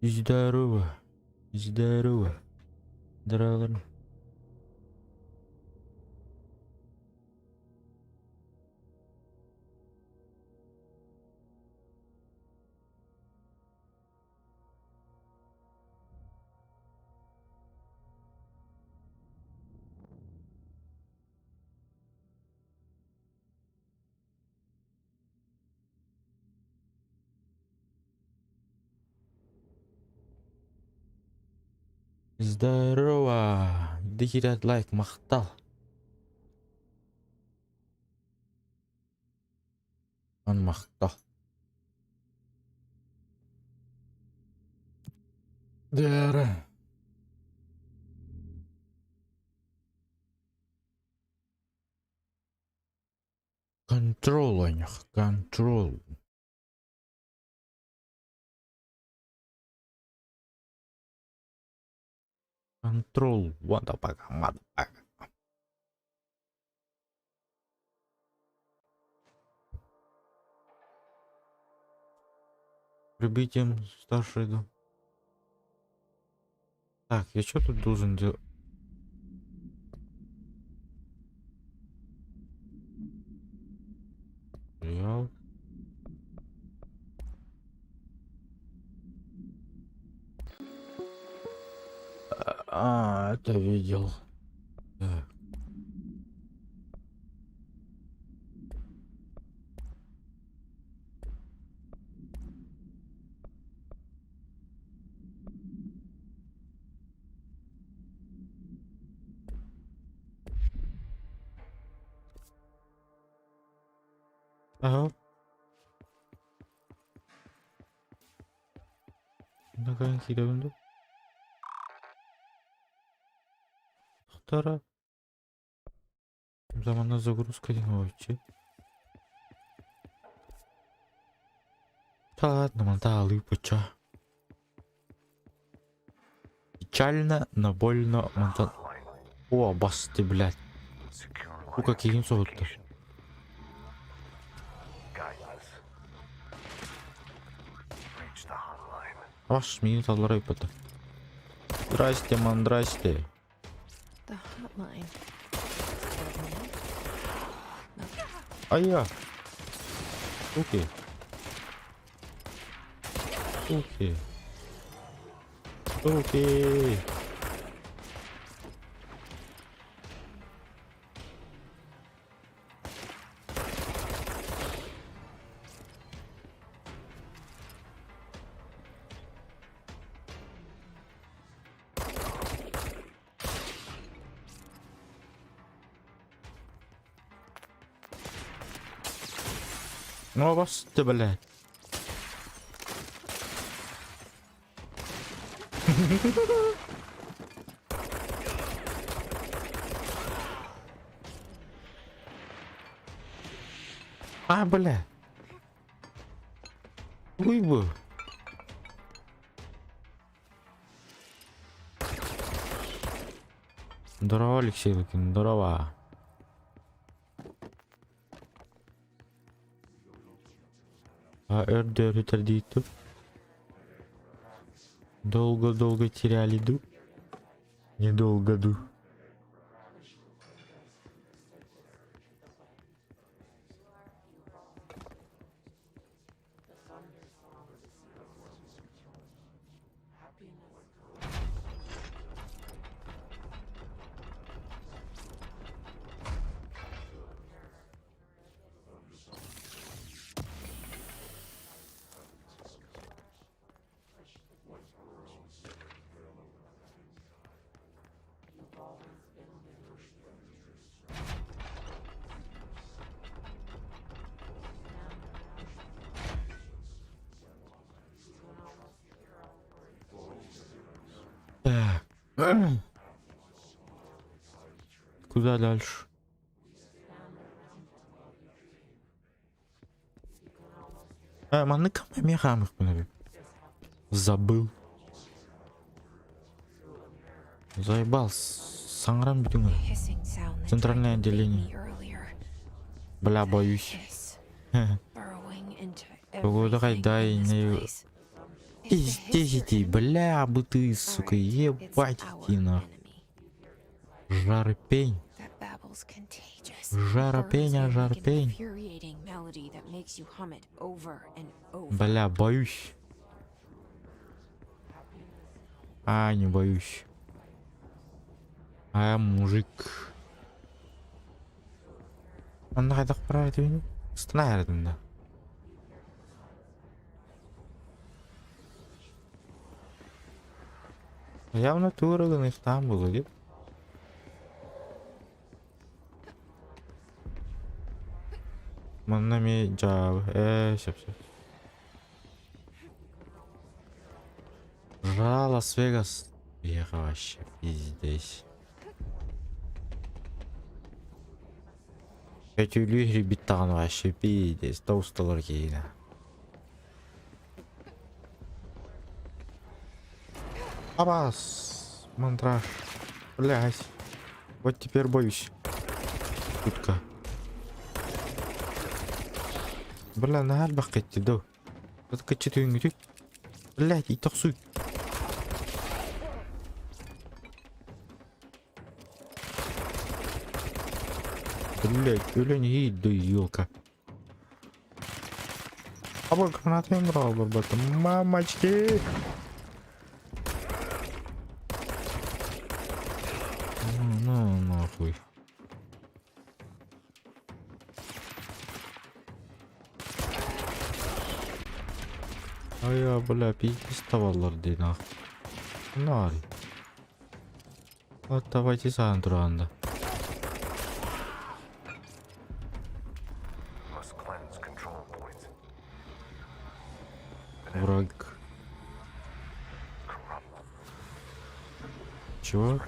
Здорово. Здорово. Здорово. Здорово! Дихират лайк махтал. Он махтал. Дара. Control ойнох, control. Control, what the fuck, motherfucker. Прибытием старший дом. Так, я что тут должен делать? Реал. А, это видел. Так. Ага. Наконец киирэбин дуу? Тохтара. Замана загрузка диэн буолчу. Да ладно, мантаалыы буча. Печально, но больно мантан... О, басты, блядь. Сука, киһин соһутта. Аш, миигин саллара ыыппата. Здрасте, мандрасте. Айа! Суки. Суки. Суки. Ну, бас ты, блядь. А, бля. Уй бы. Здорово, Алексей Лукин, здорово. А РДР дии Долго-долго теряли ду. Недолго ду. Так. Куда дальше? Э, маннык эмиэ хаамыахпын эбит. Забыл. Заебал. Саҥаран бүтүҥ Центральное отделение. Бля, боюсь. Погода хайдай не... If the Пиздец Hiss your иди, enemy? бля, бы ты, All сука, right, it's ебать our иди нахуй. enemy. Жары пень. That babble's contagious. Жара Burns пень, а me жар like an пень. infuriating melody that makes you hum it over and over. Бля, боюсь. А, не боюсь. А, мужик. Онно хайдах барар этибиний? Ыстана эрэтим да. Явно тугу гыныахтаан буолуо дип. Манна эмиэ дьаабы ээ сөп сөп. Жа Лас-Вегас. Ехал вообще пиздец. Көтүүлүү иһирбит даҕаны вообще пиздец да усталар киһинэ. Абас! Мандраж. Блядь. Вот теперь боюсь. Утка. Бля, наһаа элбэх кэччи дуу. Тут кэччи түүҥҥүтүй. Блядь, и тохсуй. Блядь, өлөн иһий да елка. Аба гранатами брал, ребята. Мамочки! Ну, нахуй. Айа, бля, пиздец табаллар дии нахуй. Наар. Вот давайте саан тураанда. Враг. Чего?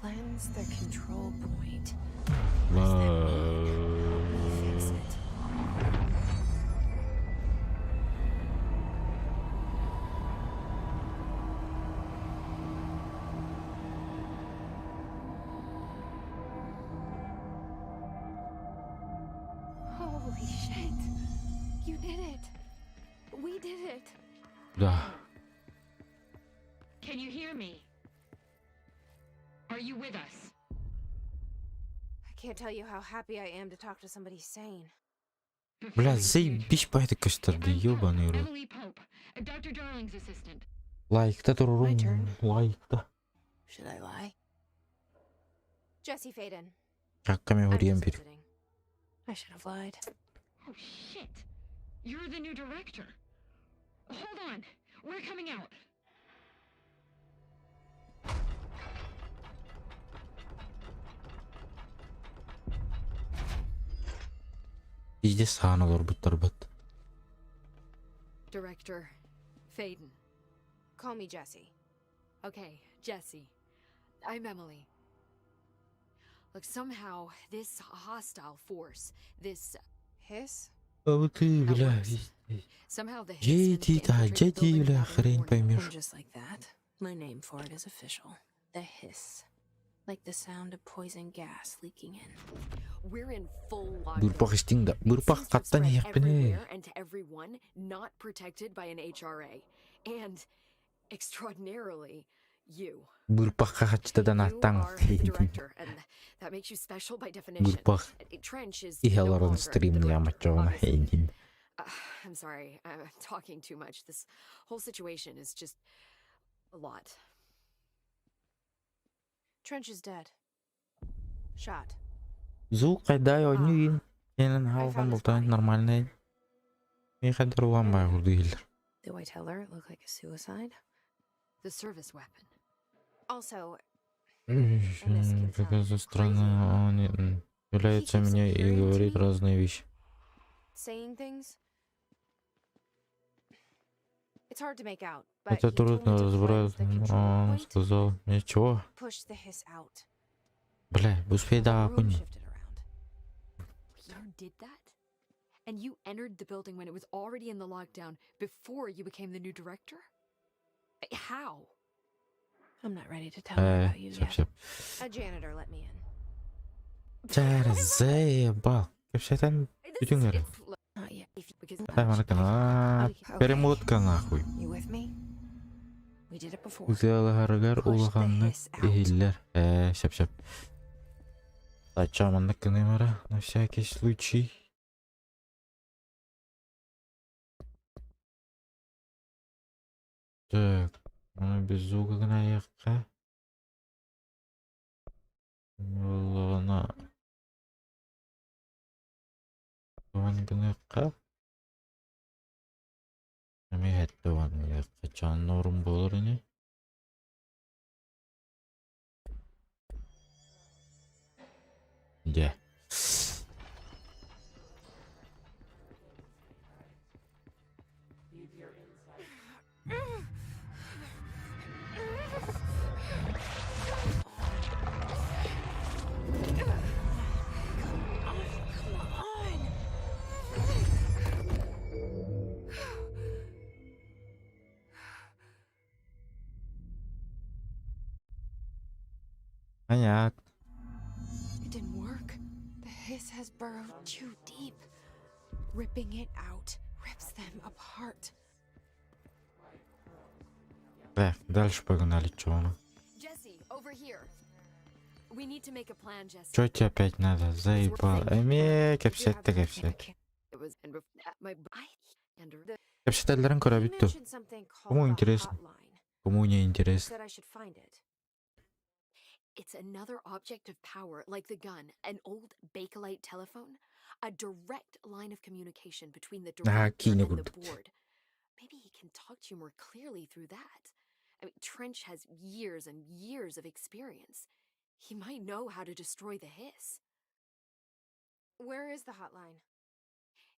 Cleanse the control point. What does that mean? Help me fix it. Holy shit. You did it. We did it. Да. Can you hear me? Are you with us? I can't tell you how happy I am to talk to somebody sane. Бля, заебись по этой көстөр I'm ёбаный Pope, рот. Emily Pope, Dr. Darling's assistant. Лайкта турурум, My turn. лайкта. Should I lie? Jesse Faden. Ракками I'm урием just бир. visiting. I should have lied. Oh shit. You're the new director. Hold on. We're coming out. Пиздец саан олорбуттарбыт. Director Faden. Call me Jesse. Okay, Jesse. I'm Emily. Look, somehow this hostile force, this Hiss? А ты, That бля, works. пиздец. Somehow the Hiss Дети, managed to да, infiltrate the дети, building бля, without any хрень warning. поймешь. And just like that, my name for it is official. The hiss. Like the sound of poison gas leaking in. We're in full lockdown. Бырпах истиҥ да, It бырпах seems to have хаттан spread иһиэхпиний. everywhere and to everyone not protected by an HRA. And extraordinarily, you. Бырпахха хаччытадан You аттаҥ. are the director, and that makes you special by definition. Бырпах Trench is иһэ no олорон longer the стримныам director, оччоҕуна obviously. эйигин. I'm sorry, I'm talking too much. This whole situation is just a lot. Trench is dead. Shot. Звук кайдай оонньуу Кэнэн I хаалган found his бултаан body. нормальный. Миэхэ даруган баар курдук иһиллэр. Do I tell her it looked like a suicide? The service weapon. Also, this can sound Какая-то странная, он he является keeps мне и appearing to говорит me, разные вещи. saying things. It's hard to make out, but Это he told me трудно to cleanse разобрать, the но control он point, сказал мне чего? push the hiss out. Бля, успей The да room хуйни. shifted around. You did that? And you entered the building when it was already in the lockdown before you became the new director? How? I'm not ready to tell her Э, about you сөп yet. сөп. A janitor let me in. Чэ, заебал. Кэпсэтэн This is, бүтүҥ эрэ. it's Not yet. If because Дай манна Okay. Перемотка нахуй. You with me? We did it before. Ытыалаһарыгар Push the улаханнык hiss out. иһиллэр. Ээ, сөп сөп. Тача маннык гыныам на всякий случай. Так, ону без звука гынайыахха. Буоллаҕына уон гыныахха. Эмиэ сэттэ уон гыныахха. Чаанна орун буолар ини. Дьэ. Come on! Понятно. It didn't work. The hiss has burrowed too deep. Ripping it out rips them apart. Так, дальше погнали, чё оно? Jesse, over here. We need to make a plan, Jesse. Чё тебе опять надо? Заебал. Эмиэ, кэпсэтте кэпсэт. It was and my I and the Кэпсэтэллэрин He көрөбүт дуо? mentioned something called Кому the интересно? hotline. Кому не интересно? Said I should find it. It's another object of power, like the gun, an old Bakelite telephone, a direct line of communication between the Наһаа director киинэ and the курдук. board. Maybe he can talk to you more clearly through that. I mean, Trench has years and years of experience. He might know how to destroy the hiss. Where is the hotline?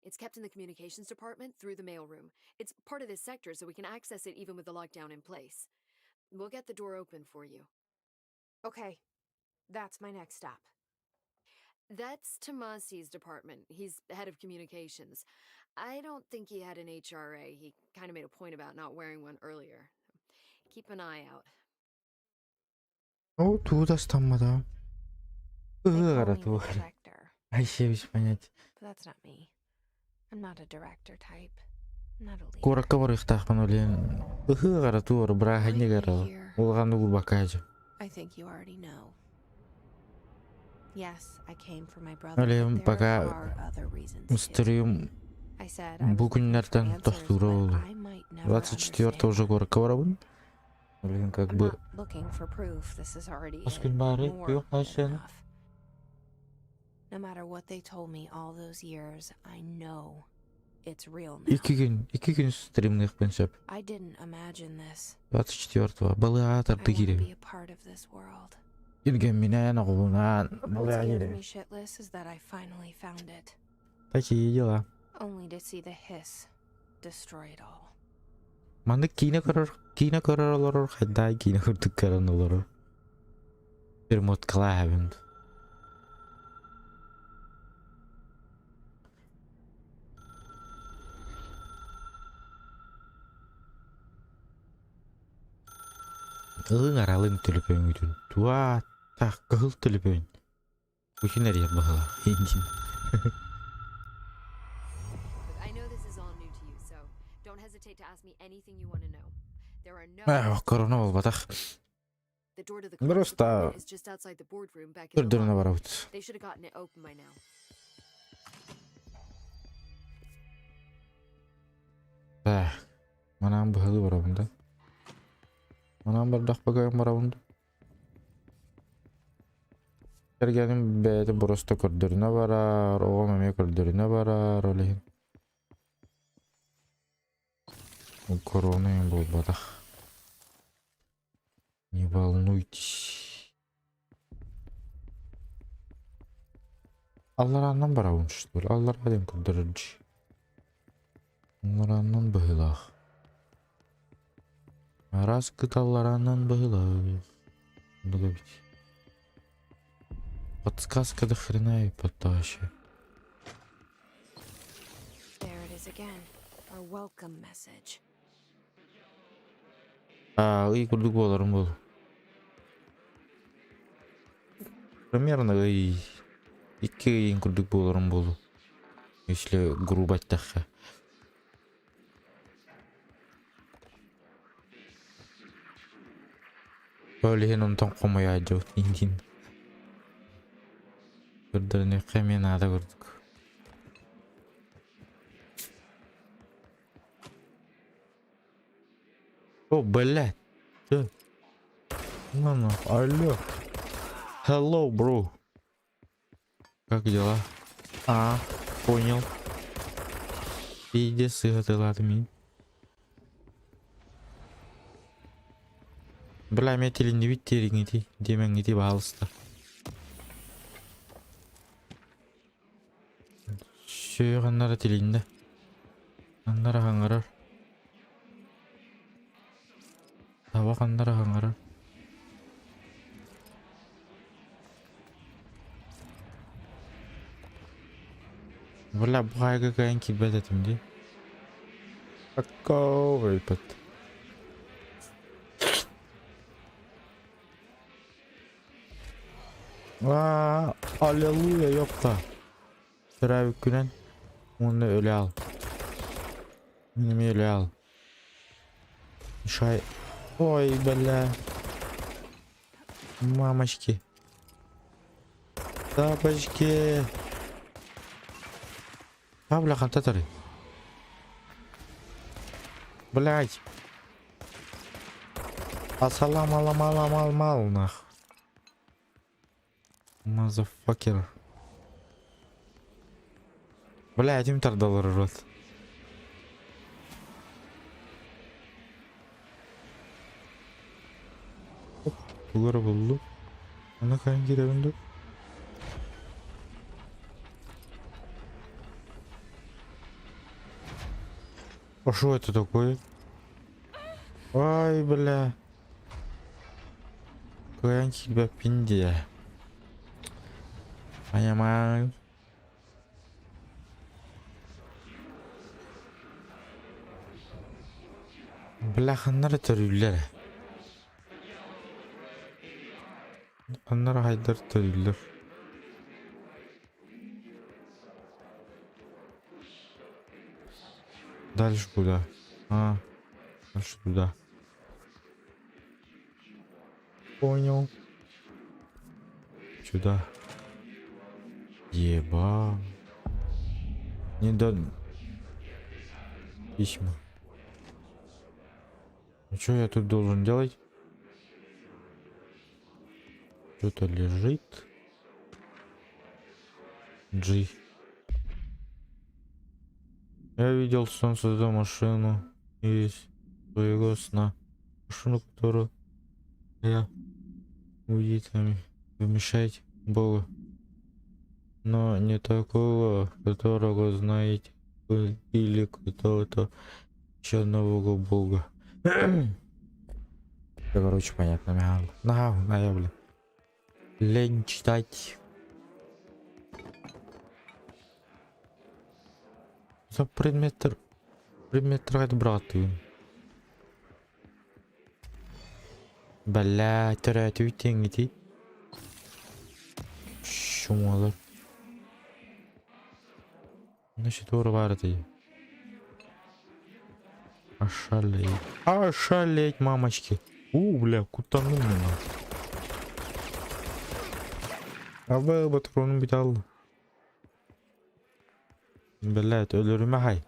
It's kept in the communications department through the mailroom. It's part of this sector, so we can access it even with the lockdown in place. We'll get the door open for you. Okay, that's my next stop. That's Tomasi's department. He's head of communications. I don't think he had an HRA. He kind of made a point about not wearing one earlier. Keep an eye out. О, тугу да ыстамматаҕым. They call Ыһыаҕара me the туох эрэ. director, Вообще без понятия. but that's not me. I'm not a director type. I'm not a leader. Куоракка барыахтаахпын олен ыһыаҕара туох Why бырааһынньык am I эрэ here? улахан уурбакка дьэ. I think you already know. Yes, I came for my brother, Олен but there пока are other reasons too. стрим I said I бу was looking for күннэртэн answers, тохтуура but буолуо. I might never 24 understand уже them. куоракка барабын. Блин, как I'm бы not looking for proof. This is already Хас it. күн баарый? More Күөх than хас enough. No matter what they told me all those years, I know it's real now. Икки күн, икки күн стримныахпын сөп. I didn't imagine this. 24-го балыаҕа I тарды want to киирэбин. be a part of this world. Киргэмминээн, оҕобунаан What балыаҕа scared киирэбин. me shitless is that I finally found it, Такие дела. only to see the hiss destroy it all. Маннык киинэ көрөр, киинэ көрөр олорор, хайдах киинэ курдук көрөн олорор. Перемоткалаабын. Ылыҥ аралыҥ төлөпүөҥҥүтүн. Туа так кыһыл төлөпүөн. Күтүн эрийэр баһылаах. Индин. Look, I know this is all new to you, so don't hesitate to ask me anything you want to know. There are no Ээ, корона буолбатах. The door to the comms Просто department is just outside the boardroom back in the көрдөрүнэ lobby. барабыт. They should have gotten it open by now. Так, манаан быһалыы барабын да. Манаан бардахпа көйөн барабын да. Кэргэним бэйэтэ просто көрдөрүнэ барар, оҕом эмиэ көрдөрүнэ барар, ол иһин. Корона эҥин буолбатах. Не волнуйтесь. Алларааннан барабын что ли? Аллараа диэн көрдөрөр дии. Алларааннан быһыылаах. Араас кыт алларааннан быһыылаах. Оннук эбит. Подсказка до хрена и вообще. There it is again. Our welcome message. Аа, ый курдук буоларым буолуо. Примерно ый икки ыйын курдук буоларым буолуо. Если грубо эттэххэ. Ол иһин онтон хомуйаадьыбыт диин. Көрдөрүнүөххэ эмиэ наада курдук. О, блядь. Ты. Ладно, алло. Hello, bro. Как дела? А, понял. Пиздец, сыгатылатым мин. Бля, мен телиннибит териҥити, диэмэҥҥити баһаалыста. Сүөх аннара тилиннэ. Аннара хаҥарар. Табах аннара хаҥарар. Бля, бу хайга кыайан киирбэт этим дии. Какого ипот. Аа, аллилуйя, ёпта. Төрөөбүккүнэн уонна өлө ал. Мин эмиэ өлө ал. Мешай. Ой, бля. Мамочки. Тапочки. А, бля, ханта тарый. Блять. Асалам алам алам ал мал нах. Мазафакер. Бля, этим тардалар рот. Тугара булду. Аны кайын кирэбин ду? А что это такое? Ай, бля. Кыайан киирбэппин диэ. Понимаю. Бля, ханнара төрүүллэр. Ханнара хайдар төрүүллэр. Дальше куда? А, дальше туда. Понял. Сюда. Еба. Не до... Письма. Ну что я тут должен делать? Что-то лежит. G. Я видел солнце за машину из своего сна. Машину, которую я увидеть помешать Богу. Но не такого, которого знаете вы или кто-то еще нового Бога. Да, короче, понятно. На, на, я, бля. Лень читать. За предметтер предметтер братыын. Бля, төрөөтүбүт диэҥҥитий. Шумалар. Значит, туора баар этэй. Ошалеть. Ошалеть, мамочки. У, бля, куттанным мин. Абы патронум бүтэ Блядь, өлөрүмэ хай.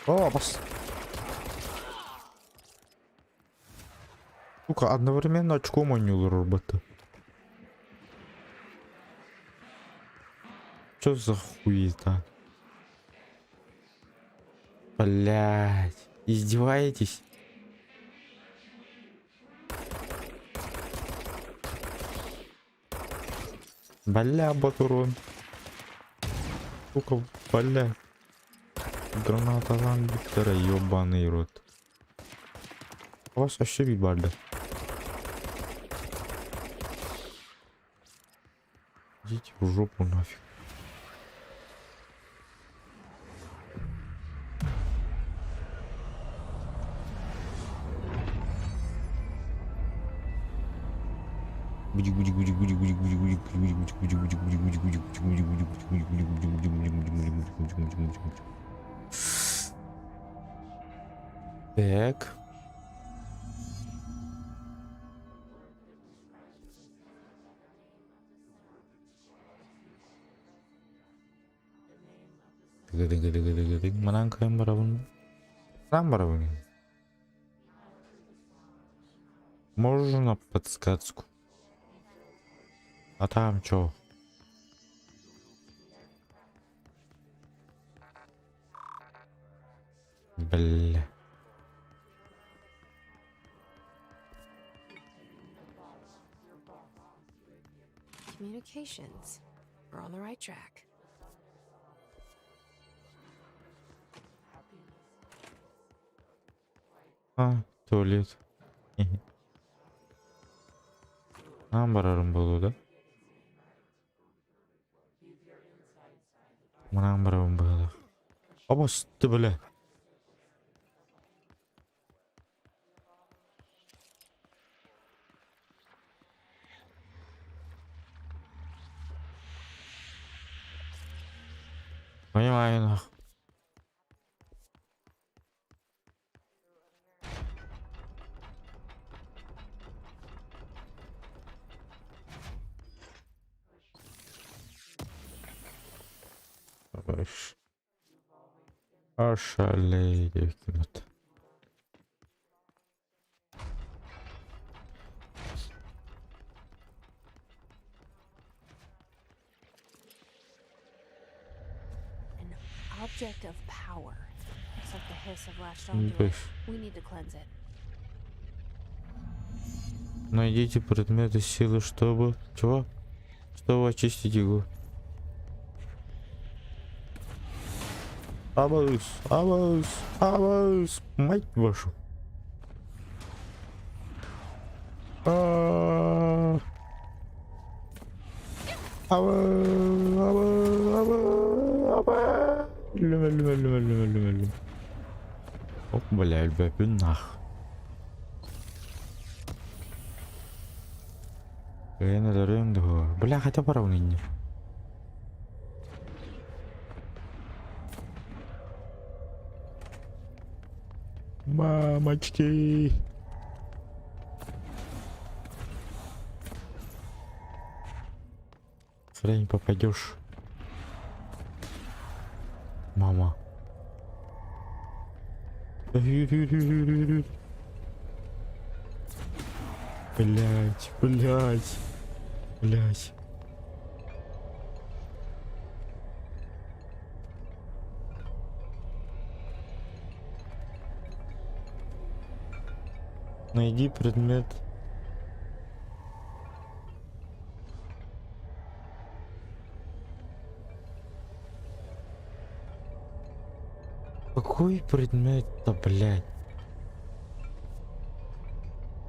О, бас. Сука, одновременно очком оонньуулар роботы. Что за хуета? Блять, издеваетесь? Бля, батурон. Сука, бля. Граната Виктора, ебаный рот. У вас вообще барды. Идите в жопу нафиг. Так. Манан кыайан барабын. Манан барабын. Можно подсказку? А там чё? Бля. Communications. We're on the right track. А, туалет. Хаһан барарым буолуо да? Манаан барабын быһыылаах. Обосты бля. Понимаю нах. Ошалей диэбиккин An object of power. Looks like the hiss have latched onto it. We need to cleanse it. Найдите предметы силы, чтобы... Чего? Чтобы очистить его. Абус, абус, абус, мать вашу. А. Абы, абы, абы, абы. Өллүм, өллүм, өллүм, өллүм, өллүм, өллүм. Оп, бля, өлбөппүн нах. Кыайан өлөрүөм дуо? Бля, хотя барабын инньэ. Мамочки! Хрень попадешь. Мама. Блять, блять, блять. Найди предмет. Какой предмет-то, блядь?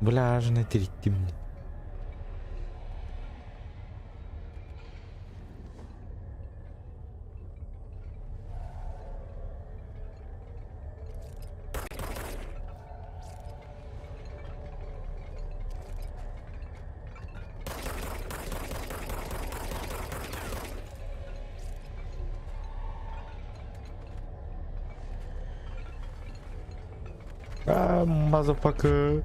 Бля, аж на мне. А, motherfucker.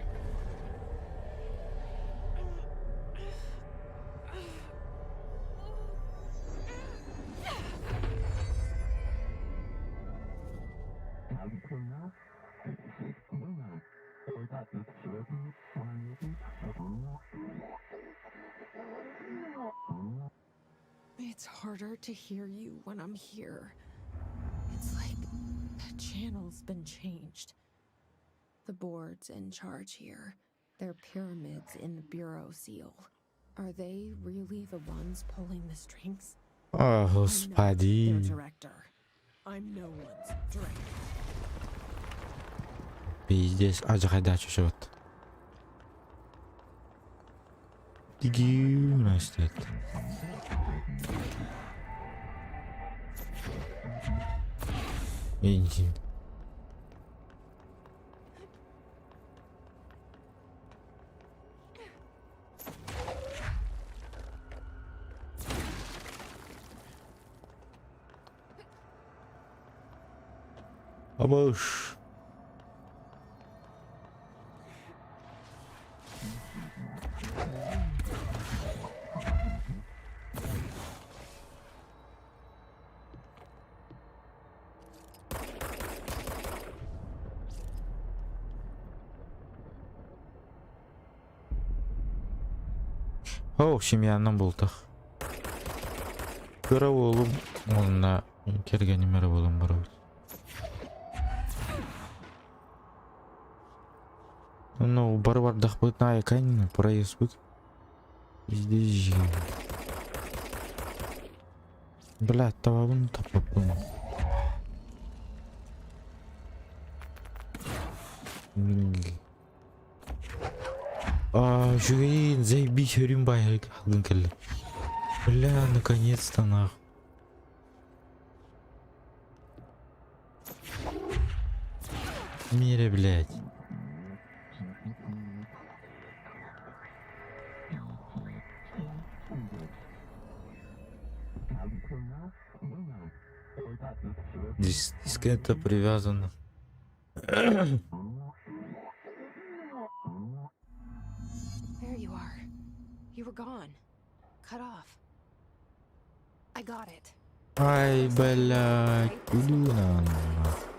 It's harder to hear you when I'm here. It's like the channel's been changed. The board's in charge here. Their pyramids in the bureau seal. Are they really the ones pulling the strings? О, I'm not господи. their director. I'm no one's director. Пиздец. Алдьархайдааччы вот. Nice that. Engine. Абыш. О, семьянан бултах. Кыра уолум уонна кэргэним эрэ буолан барабыт. Ну, бары бардахпытына айкань проездбыт. Здесь Бля, табабын таппаппын. А, үчүгэйин, заебись, өрүм баайы алгын кэллэ. Бля, наконец-то нах. Мире, блядь. Здесь это привязано. There you are. You were gone. Cut off. I got it. Ай, блядь, иди на нахуй.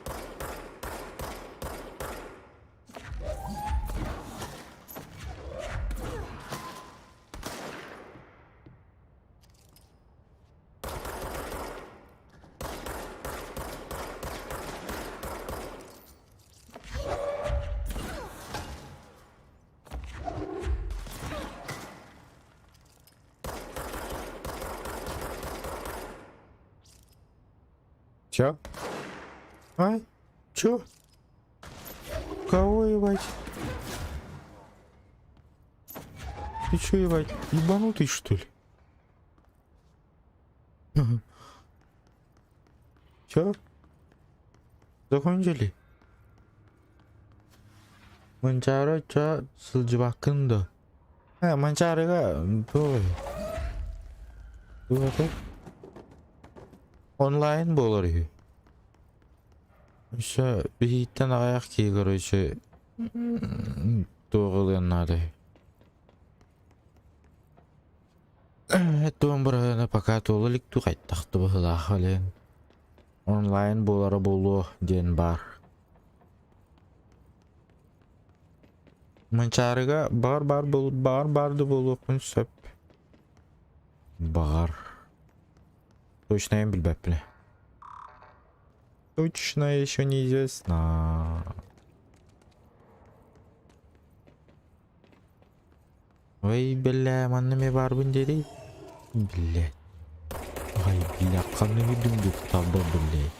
Чё? А? Чё? Кого ебать? Ты чё, ебать, ебанутый, что ли? Чё? Закончили? Манчаары ча сылдьыбаккын дуо? Э, Манчаарыга туох Туох этэй? Онлайн буолар үһү. Өссө биһиттэн аҕыйах киһи короче туох ылыан наада үһү. Туом быраһыана пока туола илик дуу хайдах да быһыылаах олен онлайн буолара буолуо диэн баар. Манчаарыга баҕар баар буол баҕар баар да буолуохпун сөп. Баҕар. Точно я билбэппин. Точно еще неизвестно. Ой, бля, манна эмиэ баарбын диэрий. Блядь. Ай, бля, ханна үрдүм таба, блядь.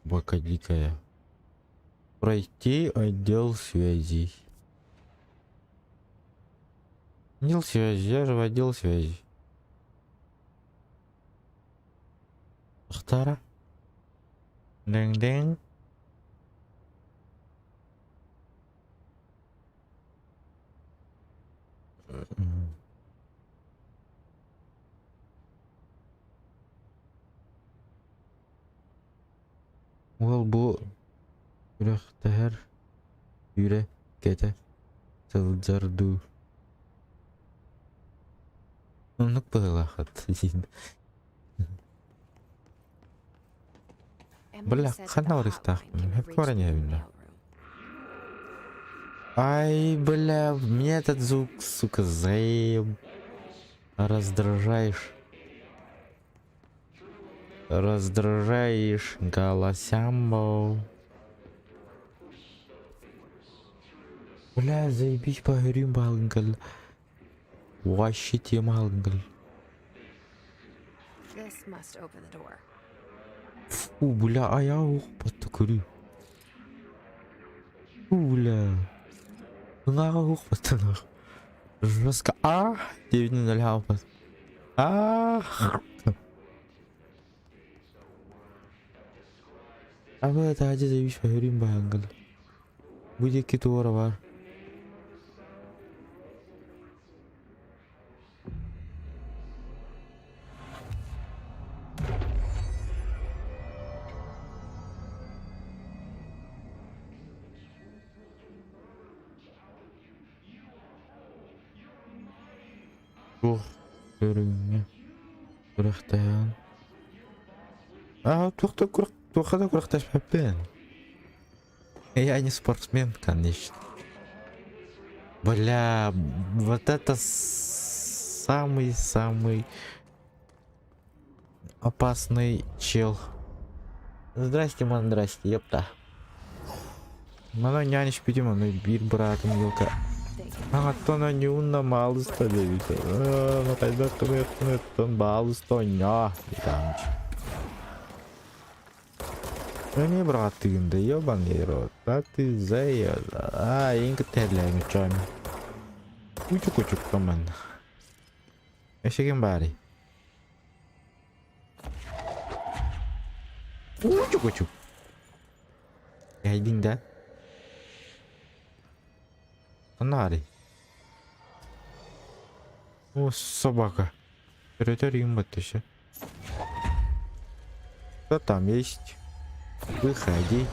Бока дикая. Пройти отдел связи. Отдел связи, я же в отдел связи. Ахтара. Динг-динг. Уол бу күрэхтэһэр сүүрэ кэтэ сылдьар дуу? Оннук быһыылаах Emily Бля, said that ханна the барыахтаахпын? hotline can be Сөпкө reached баран through the иһэбин да. mailroom. Ай, бля, мне этот звук, сука, заеб... Раздражаешь. Раздражаешь, голосямбо. Бля, заебись поговорим, балгал. Вообще тема алгал. This must open the door. Фу, бля, а я ух, көрүү. Фу, бля. Тыҥааҕа уһукпаттан Жестко а диэбитинэн өлө хаалбыт. А Абы таһдьа заебись өрүүм баһангыл. Бу диэки туора бар. Туох көрүҥҥэ күрэхтэһэн Аа, туох да күрэх туохха да күрэхтэспэппин. Я не спортсмен, конечно. Бля, вот это самый-самый опасный чел. Здрасте, ман, здрасте, ёпта. Мана нянеш питим, аны биир быраатым елка. Аҥаттан онньуунна маалыста диэбитэ. Ну хайдах гыныахпын баалыста онньоо диэтаамч. Эмиэ бырааттыгын да ебаный рот. Да ты заеб. А, эйин кытта эллээмит чоойма. Кучу-кучук команда. Өссө ким баарый? Кучу-кучук. Эйдиҥ да? Ханна баарый? О, собака. Төрөтөр им еще. Что там есть? Выходи.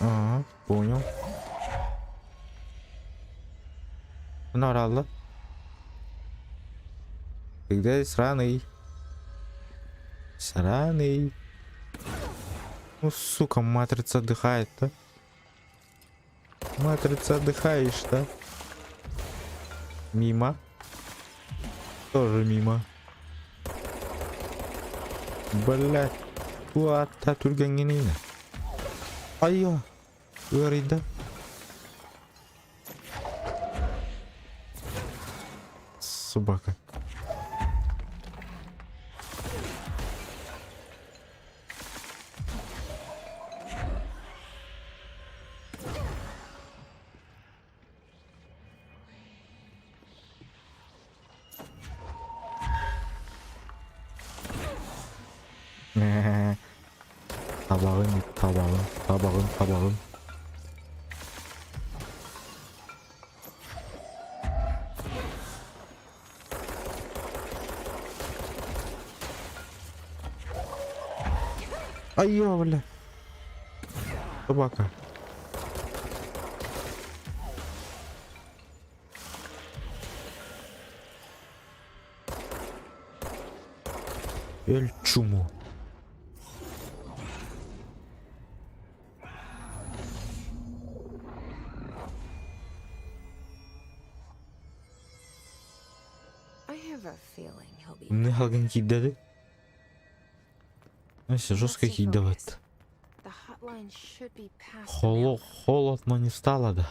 Ага, понял. Ханна Ты где сраный? Сраный. Ну, сука, матрица отдыхает-то. Матрица отдыхаешь, да? Мимо. Тоже мимо. Блять. Туата түргәнгенейні. Айо. Ыарыйда. Собака. Табаҕын, табаҕын, табаҕын, табаҕын. Айё, бля. Собака. Өл чуму. I have a feeling he'll be Умный back. халгын киирдэри. Настя жестко Let's stay киирдэбэт. focused. The hotline should be past the Холо mailroom. холодно не стало да.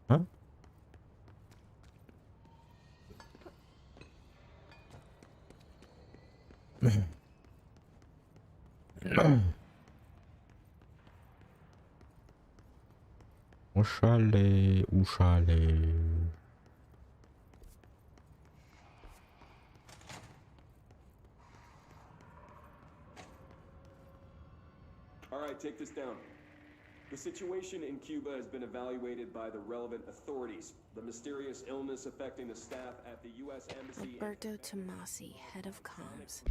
А? Ушали, ушали. All right, take this down. The situation in Cuba has been evaluated by the relevant authorities. The mysterious illness affecting the staff at the U.S. Embassy. Alberto Tommasi, head of comms.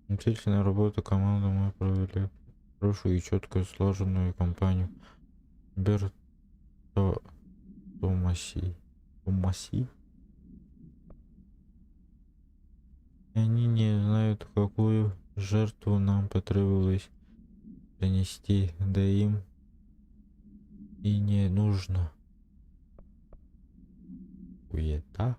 Действительно, работу команды мы провели хорошую и четко слаженную кампанию. Берто Томаси. Томаси? И они не знают, какую жертву нам потребовалось принести, да им и не нужно. Хуета.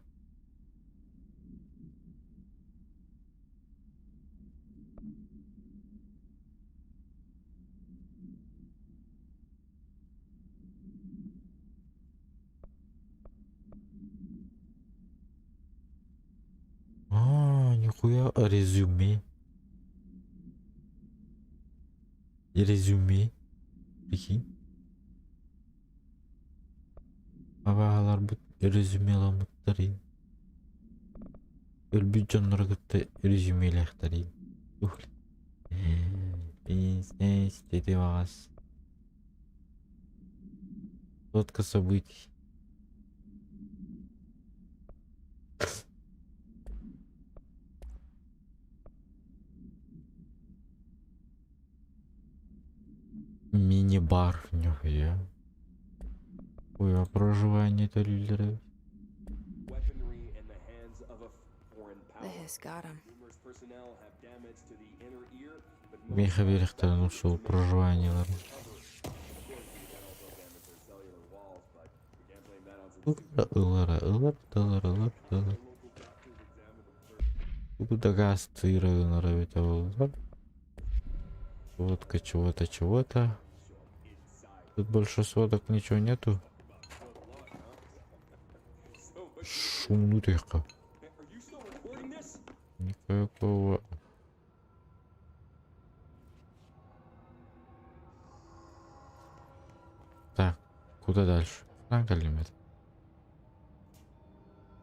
А, Нихуя резюме. Резюме. Прикинь. Абааһыларбыт резюмеламмыттар Өлбүт дьоннору кытта резюмелээхтэрий. Ити баҕас. Сводка событий. Мини-бар нихуя. Ой, а проживание төлүүллэр Weaponry in the hands of a foreign The power. hiss got him. Numerous personnel have damage to the inner ear, but most Миэхэ are биэриэхтэрин expected ушул to make проживаниеларын. recovery. Of course, the event also damaged their cellular walls, but we can't blame that on some Ылара, ылар, ылар, ылар, ылар. local doctors examined them first. Тугу дакаастыыр гынар эбитэ буоллар. Сводка чего-то, чего-то. Тут больше сводок ничего нету. So much. Шумнутыхха. Are you still recording this? Никакого. Так, куда дальше? Ханан кэллим этэ?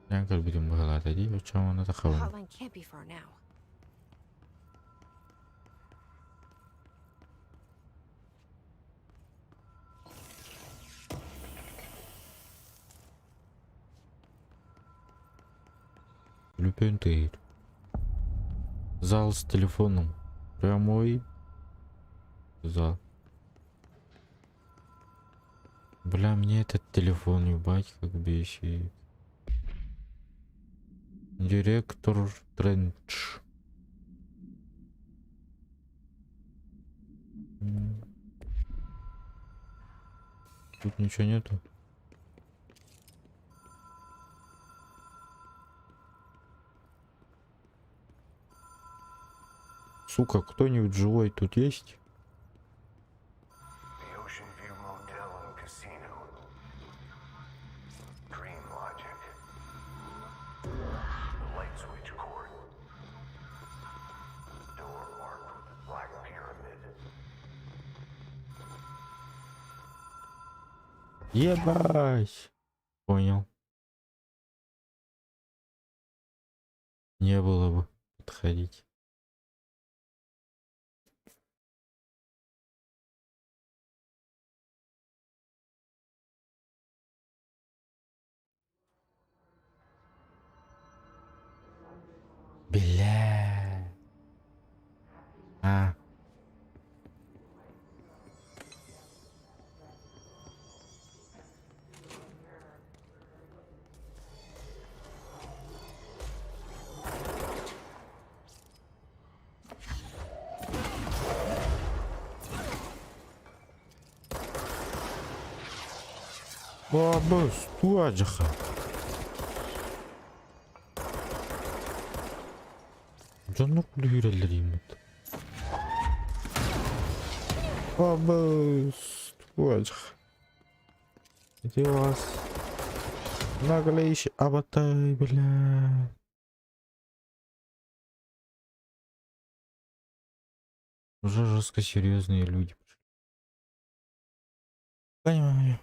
Хаан кэлбитим быһыылаата дии, оччоҕуна The тахабын. hotline can't be far now. Түлүпүөн тыыр. Зал с телефоном. Прямой зал. Бля, мне этот телефон ебать как бесит. Директор Тренч. Тут ничего нету. Сука, кто-нибудь живой тут есть? The Ocean View Motel and Casino. Dream Logic. The light switch cord. Door marked with the black pyramid. Ебать! Понял. Не было бы подходить. Бля. А. Бабыс, туа дьаха. Дьоннор кудуһүүрэллэр ииммит. Бабыс, туа дьаха. Где вас? Наглейший абатай, бля. Уже жестко серьезные люди пришли. Понимаю.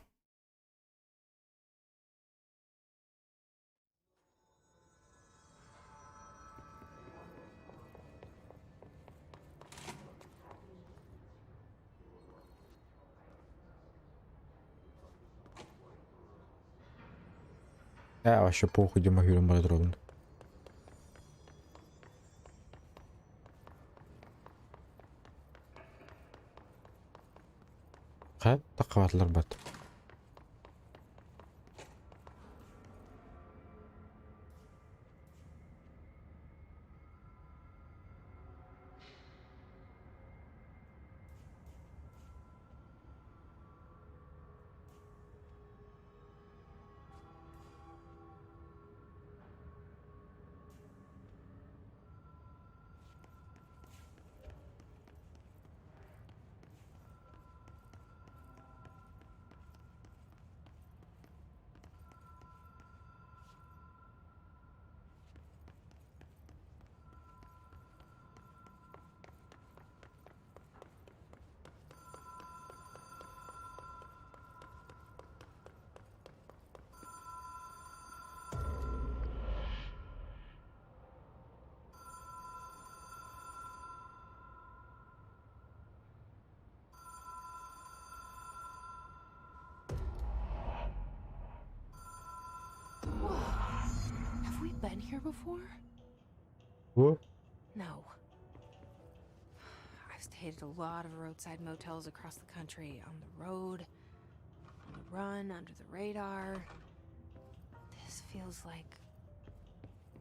А, вообще похуй, где могилу брать ровно. Хайа тақабатлар бат. here before? Во. No. I've stayed at a lot of roadside motels across the country, on the road, on the run, under the radar. This feels like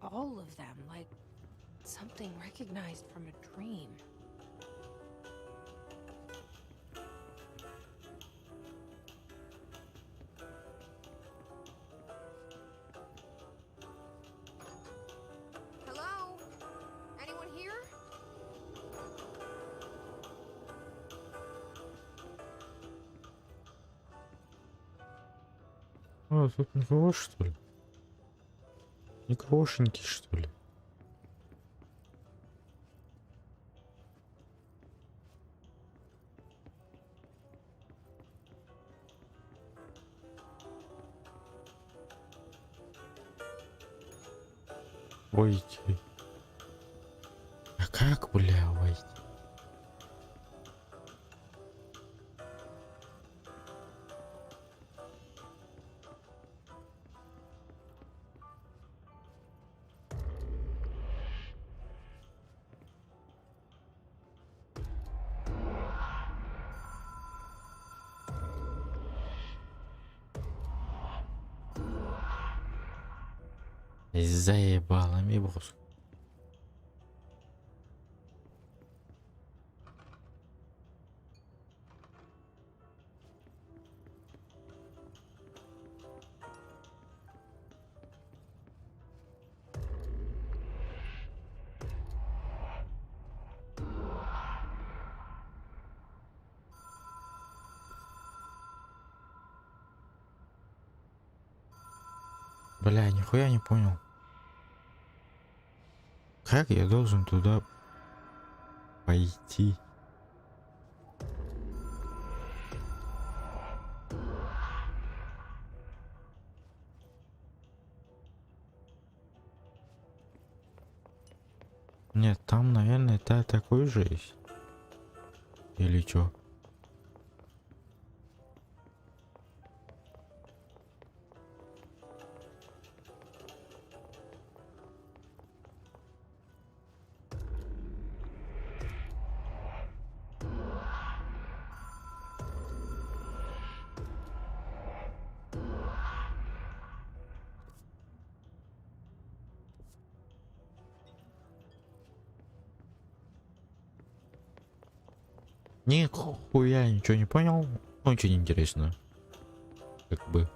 all of them, like something recognized from a dream. Hello? Anyone here? А, тут никого, что ли? Никогошеньки, что ли? Войти. А как, бля, войти? Заебало, ми босс. Бля, нихуя не понял. Как я должен туда пойти? Нет, там, наверное, та такой же есть. Или чё? Нихуя ничего не понял. Очень интересно. Как бы.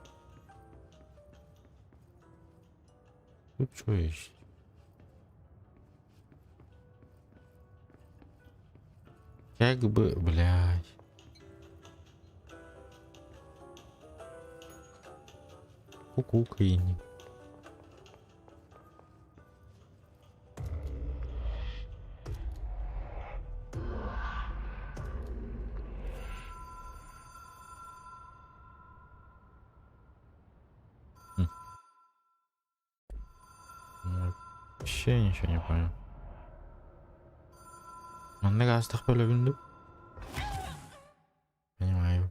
Тут что есть? Как бы, блядь. Кукукаини. Вообще ничего не понял. Маннык астах бөлөбүндү. Понимаю.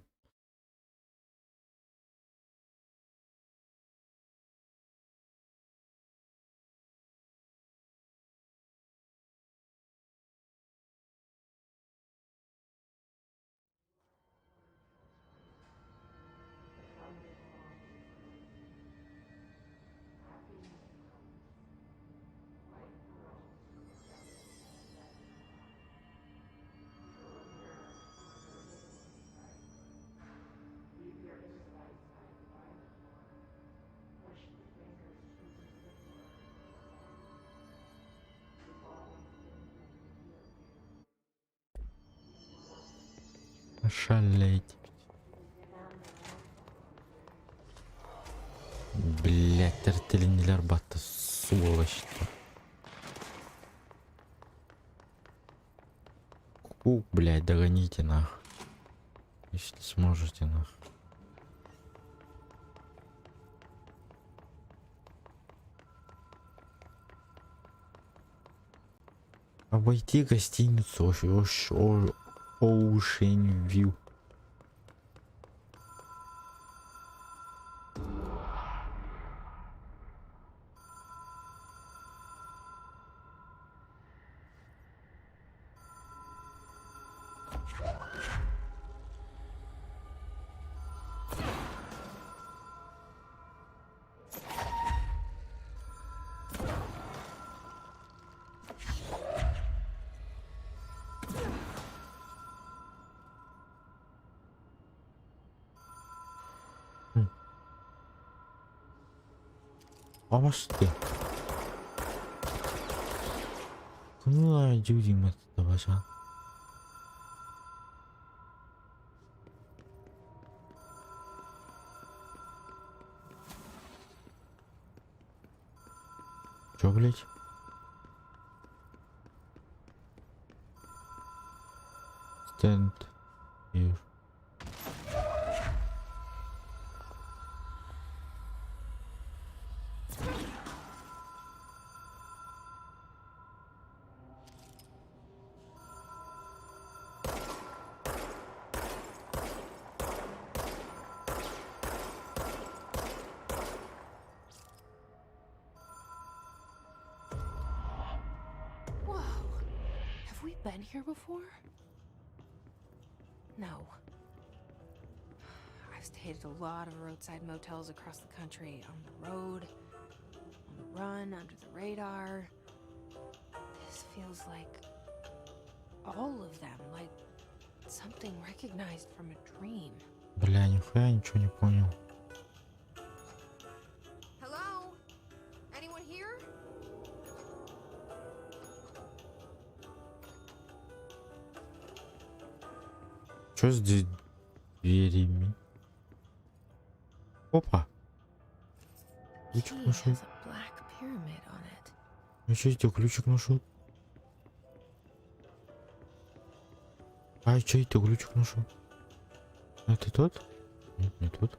Шалеть. Блять, тартелинилер батта, сволочь. Кук, блядь, догоните нах. Если сможете нах. Обойти гостиницу Ocean View. Амасты. Кыны табаса. Чё, блядь? Stand here. Whoa. Have we been here before? No. I've stayed at a lot of roadside motels across the country on the road, on the run, under the radar. This feels like all of them, like something recognized from a dream. Бля, нихуя ничего не понял. Hello? Anyone here? Чё с дверями? Опа. Ключик Key нашел. has a black pyramid on it. Ну что это, ключик нашел? А что это, ключик нашел? Это тот? Нет, не тот.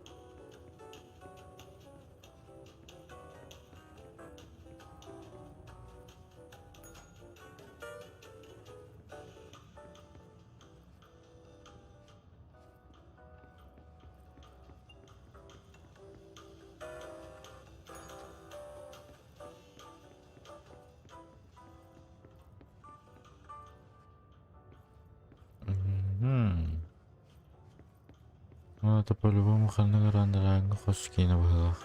Мгм. Ну, это по-любому ханнык эрэ хос киинэ быһыылаах.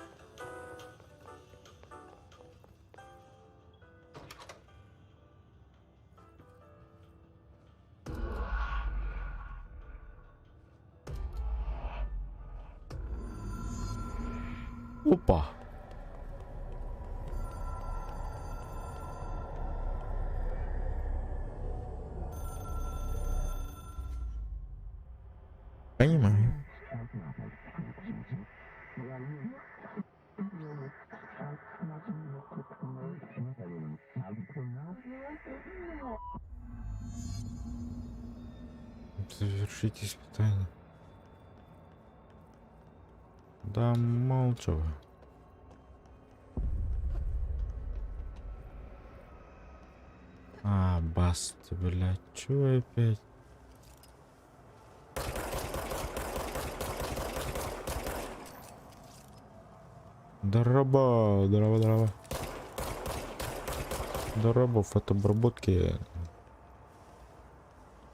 Опа! Понимаю. Завершить испытание. Да, молчу. А, баста, блядь, чё опять? Здорово, здорово, здорово. Здорово, фотообработки.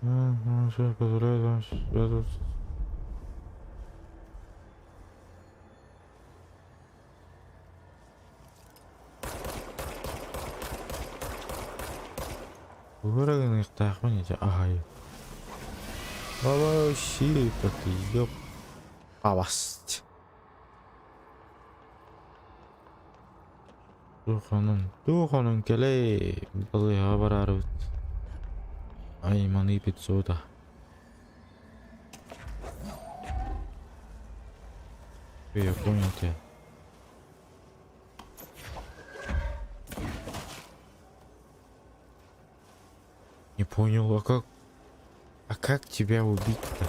Ага, всё позволяет вам связываться. Вырагыныктаахпын ити аһай. Вообще, как ёб. Авасть. Туох онон, туох онон кэлэй балыыһаҕа бараарыбыт. Айманыы пиццота. Я понял тебя. Не понял, а как? А как тебя убить-то?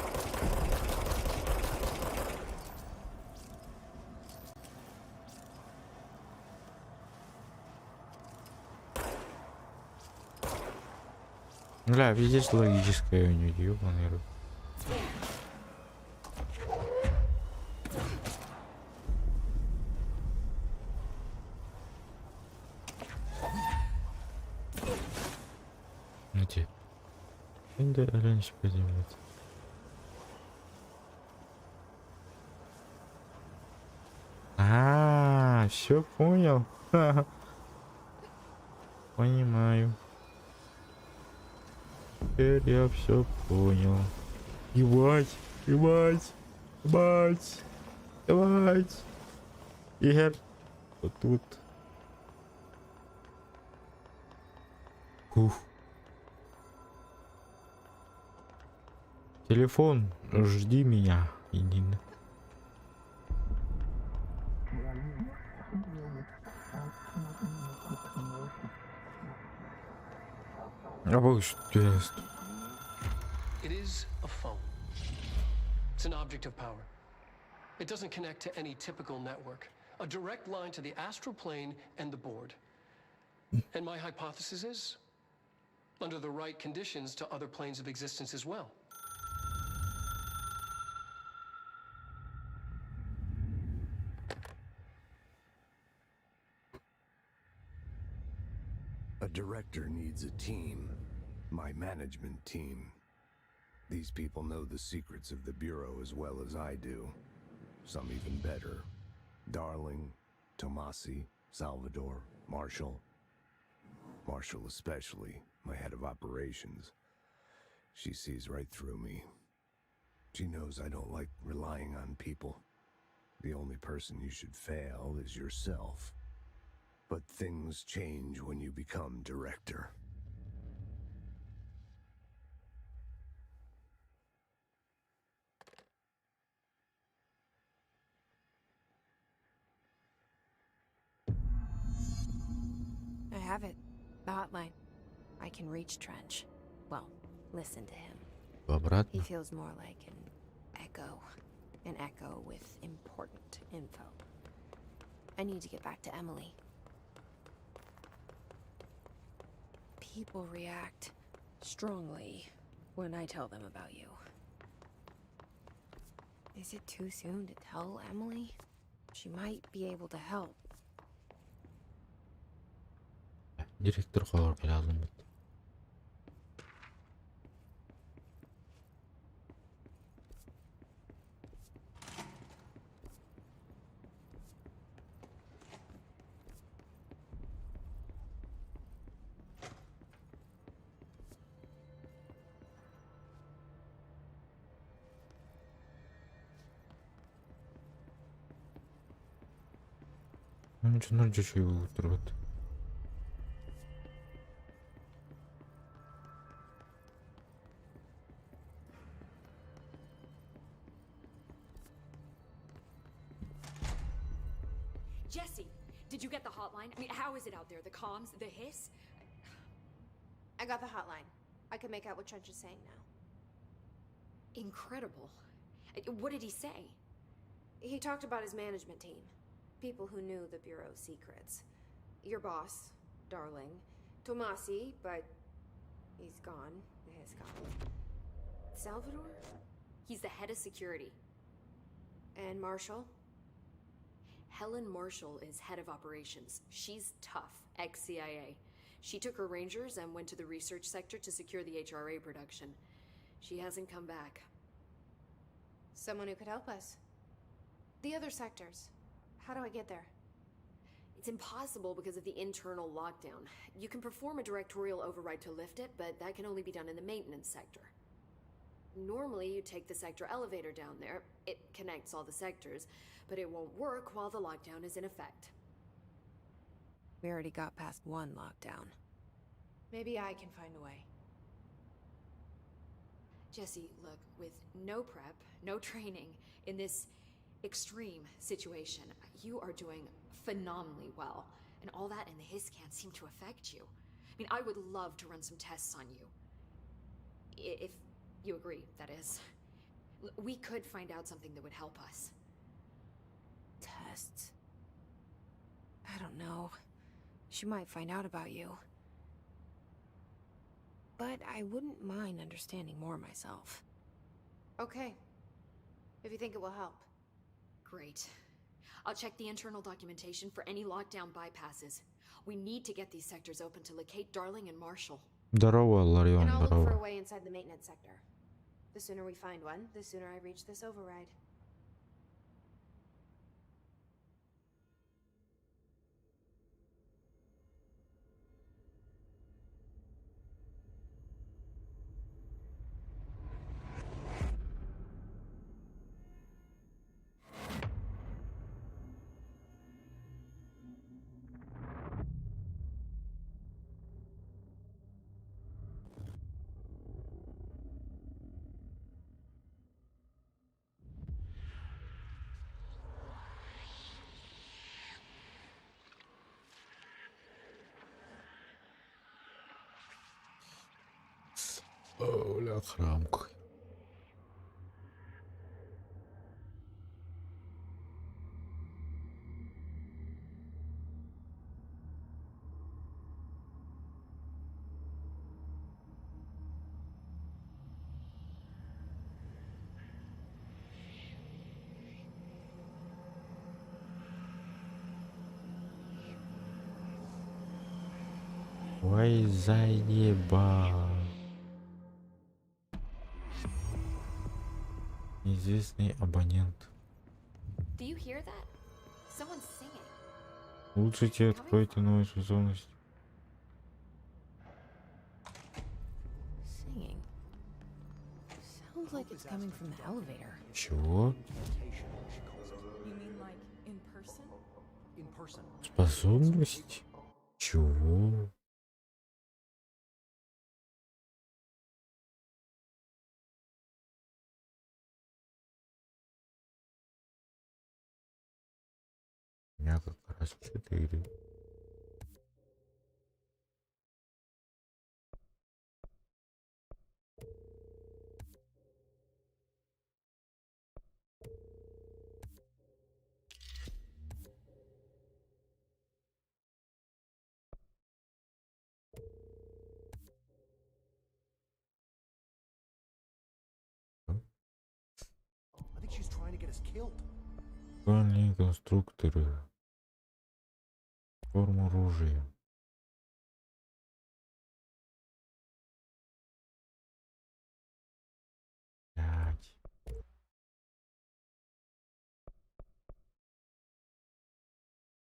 Бля, пиздец логическое у нее, ёбаный рот. Где? Енді өлөн А, все понял. Понимаю. Теперь я все понял. Ебать, ебать, ебать, ебать. Игорь, вот тут. Ух. Телефон, жди меня. Иди. It is a phone. It's an object of power. It doesn't connect to any typical network. A direct line to the astral plane and the board. And my hypothesis is under the right conditions to other planes of existence as well. A director needs a team. My management team. These people know the secrets of the Bureau as well as I do. Some even better. Darling, Tomasi, Salvador, Marshall. Marshall especially, my head of operations. She sees right through me. She knows I don't like relying on people. The only person you should fail is yourself. But things change when you become director. I have it. The hotline. I can reach Trench. Well, listen to him. He Обратно. feels more like an echo. An echo with important info. I need to get back to Emily. People react strongly when I tell them about you. Is it too soon to tell Emily? She might be able to help. Директор хоһугар кэлэн турбут. Jesse, did you get the hotline? I mean, how is it out there? The comms, the hiss? I got the hotline. I can make out what Trench is saying now. Incredible. What did he say? He talked about his management team. People who knew the Bureau's secrets. Your boss, Darling. Tomasi, but he's gone. He's gone. Salvador? He's the head of security. And Marshall? Helen Marshall is head of operations. She's tough, ex CIA. She took her rangers and went to the research sector to secure the HRA production. She hasn't come back. Someone who could help us. The other sectors. How do I get there? It's impossible because of the internal lockdown. You can perform a directorial override to lift it, but that can only be done in the maintenance sector. Normally, you take the sector elevator down there. It connects all the sectors, but it won't work while the lockdown is in effect. We already got past one lockdown. Maybe I can find a way. Jesse, look, with no prep, no training, in this extreme situation, you are doing phenomenally well. And all that and the hiss can't seem to affect you. I mean, I would love to run some tests on you. If you agree, that is. We could find out something that would help us. Tests. I don't know. She might find out about you. But I wouldn't mind understanding more myself. Okay. If you think it will help. Great. I'll check the internal documentation for any lockdown bypasses. We need to get these sectors open to locate Darling and Marshall. Здорово, Ларион, And I'll look for a здорово. way inside the maintenance sector. The sooner we find one, the sooner I reach this override. Бля, храм какой. Ой, заебал. Неизвестный абонент. Do you hear that? Someone's singing. Улучшите, откройте новую способность. Singing. Sounds like it's coming from the elevator. Чего? You mean like in person? In person. Способность? Чего? У меня как раз четыре. I think she's trying to get us killed. Виртуальные конструкторы. Форма оружия. Блядь.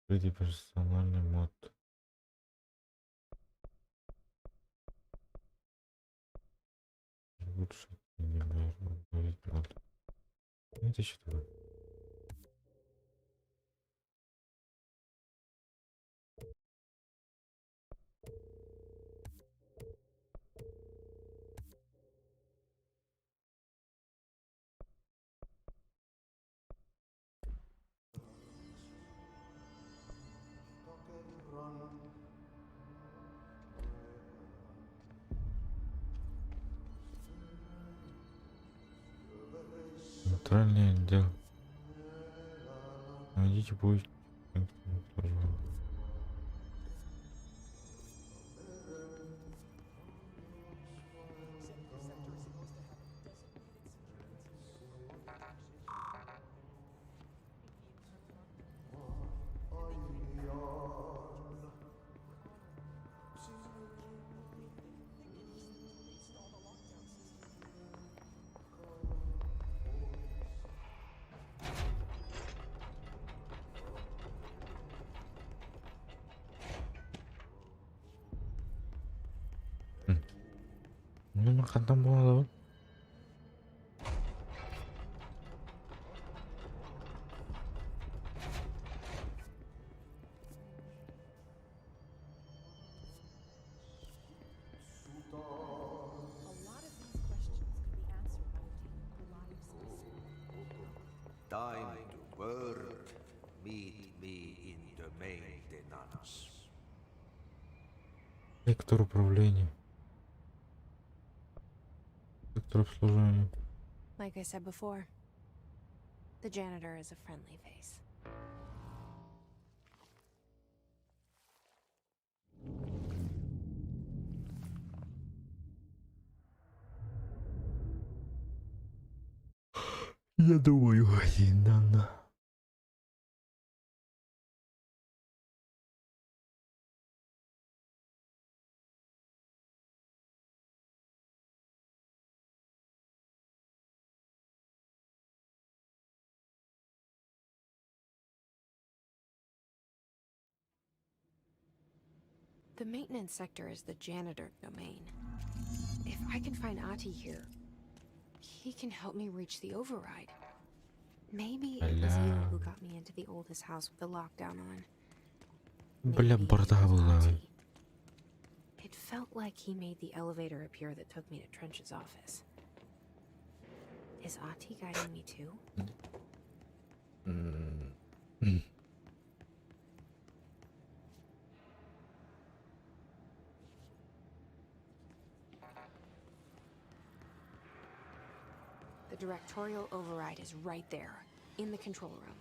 Открытый персональный мод. Улучшить, не обновить мод. Ну, Это что такое? Центральный отдел. Найдите путь. Ну, хантан буолабын? A lot of these questions could be answered by obtaining a live specimen. Time to work. Meet me in the maintenance. Сектор управления. Сектор обслуживания. Like I said before, the janitor is a friendly face. Я думаю, да. The maintenance sector is the janitor domain. If I can find Ahti here, he can help me reach the override. Maybe it was you who Бля. got me into the oldest house with the lockdown on. Бля, Maybe it бардак was был. Ahti. It felt like he made the elevator appear that took me to Trench's office. Is Ahti guiding me too? Directorial override is right there, in the control room.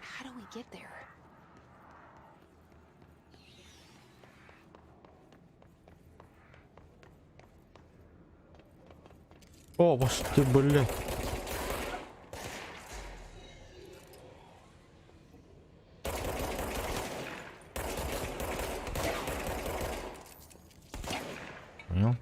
How do we get there? О, ты, блядь. Понял?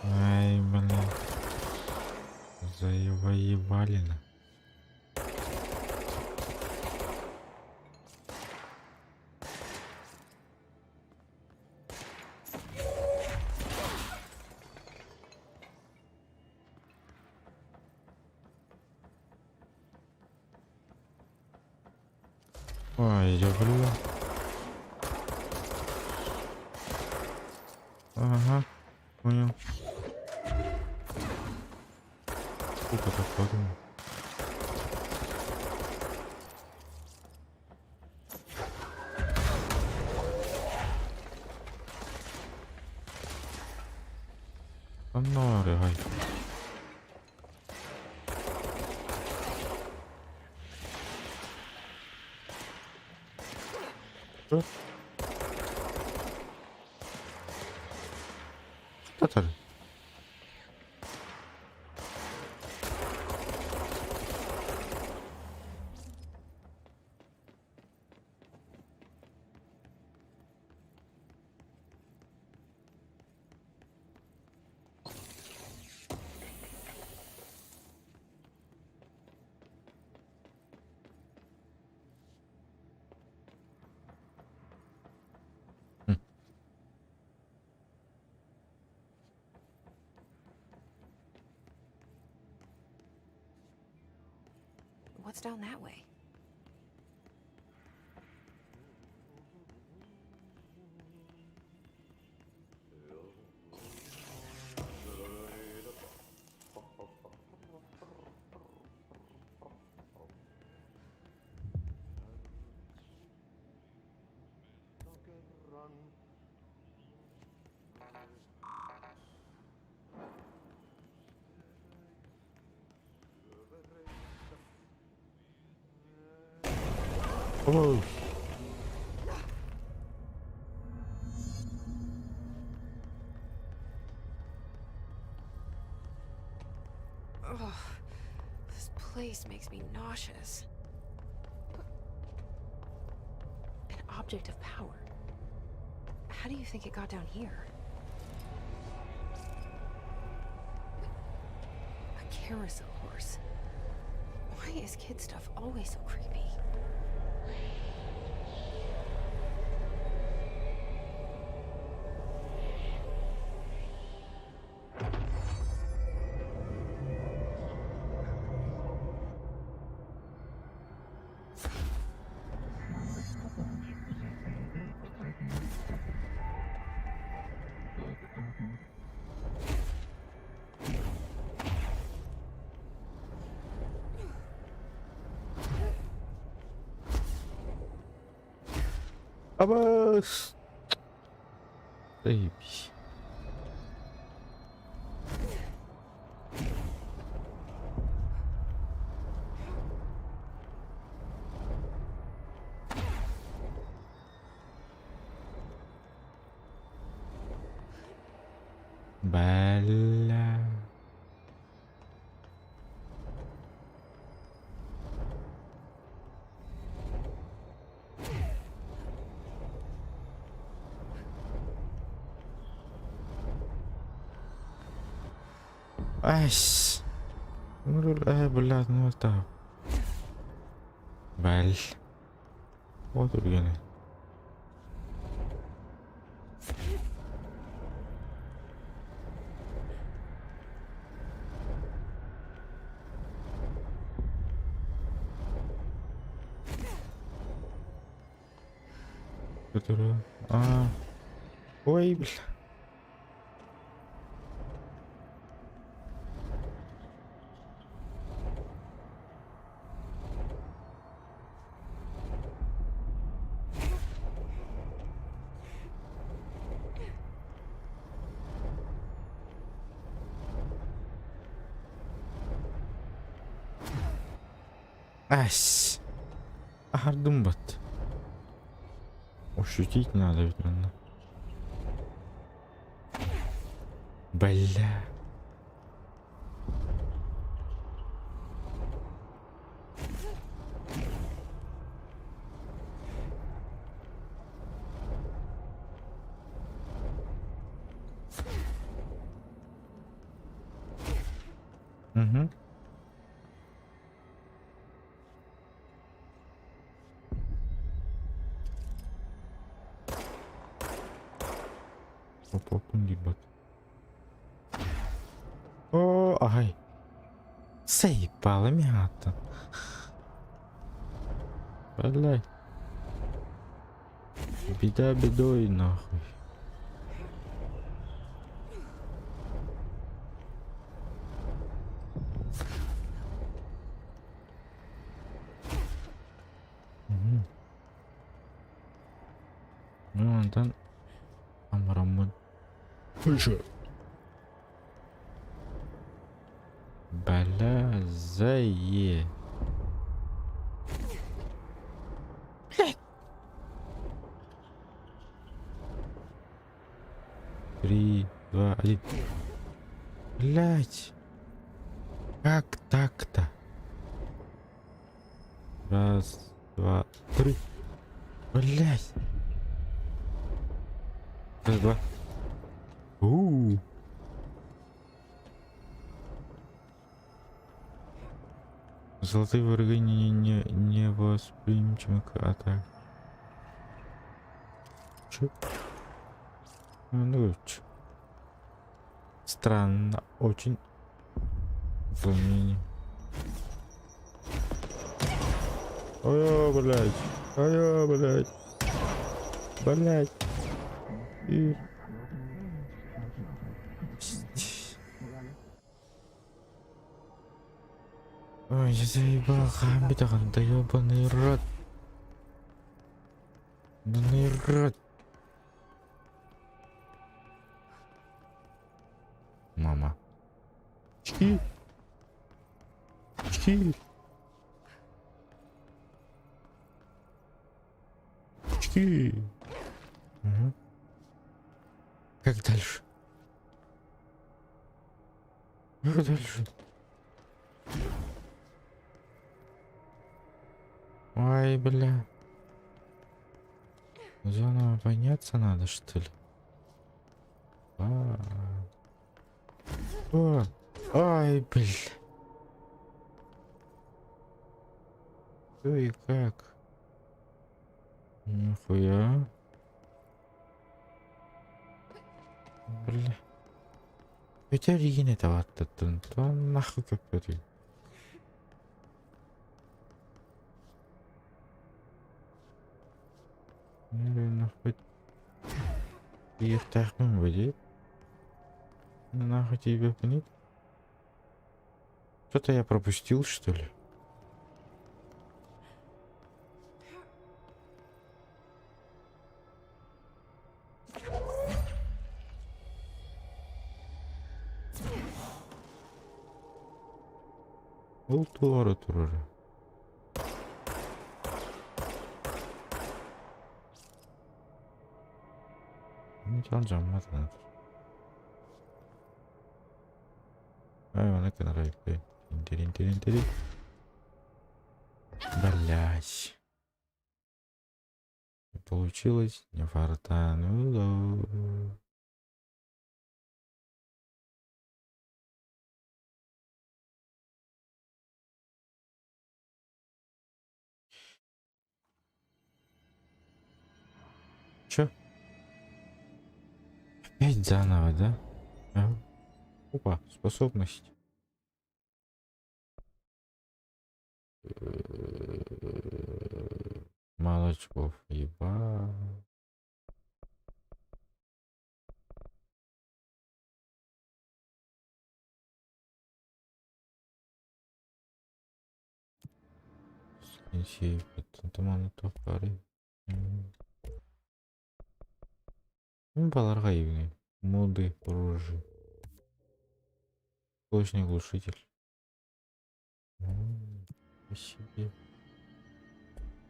Ай, блин. Заебали. Ой, я бля. Ага, понял. Сука, так подумал. Аннары, ай. Что? Татар. What's down that way? Whoa. Ugh, this place makes me nauseous. An object of power. How do you think it got down here? carousel horse. Why is kid stuff always so creepy? Абас! Заебись. Бля. Айс. Э, блядь, ну это... Бэл. Вот үргэни. Которую... А. Ой, бля. Ась. Аһардым бат. Ощутить надо ведь надо. Бля. Угу. Оппоппун диирбэт. Оо, аһай. Заебало меня-то. Блядь. Беда бедой, нахуй. Мгм. Ну, онтон амараммын. Бля, зае. Блядь. Три, два, один. Блять. Как так-то? Раз, два, три. Блять. Раз, два. У. Золотые враги не, не, не восприимчивы к атаке. Чё? Ну, чё? Странно, очень. Выполнение. Ой, блядь. Ой, блядь. Блядь. И... Ой, я заебал, хамбитахан, да ебаный рот. Ебаный рот. Мама. Очки. Очки. Очки. Угу. Как дальше? Как дальше? Ой, бля. Заново подняться надо, что ли? А. -а, -а. Ой, бля. Что и как? Нихуя. Бля. Өтөр игин этэ баттаттын. Тон нахуй көппөтүй. Нахуй. Тиийиэхтээхпин бу Нахуй тиийбэппиний? Что-то я пропустил, что ли? Ол туора турара. Дьон дьаммат Ай, она канарайкой. Тин тин тин Блять. Не получилось, не фартануло. Чё? Опять заново, да? А? Опа, способность. Мало очков, еба. Баларга ебный. Моды, оружие. Точный глушитель. Я себе.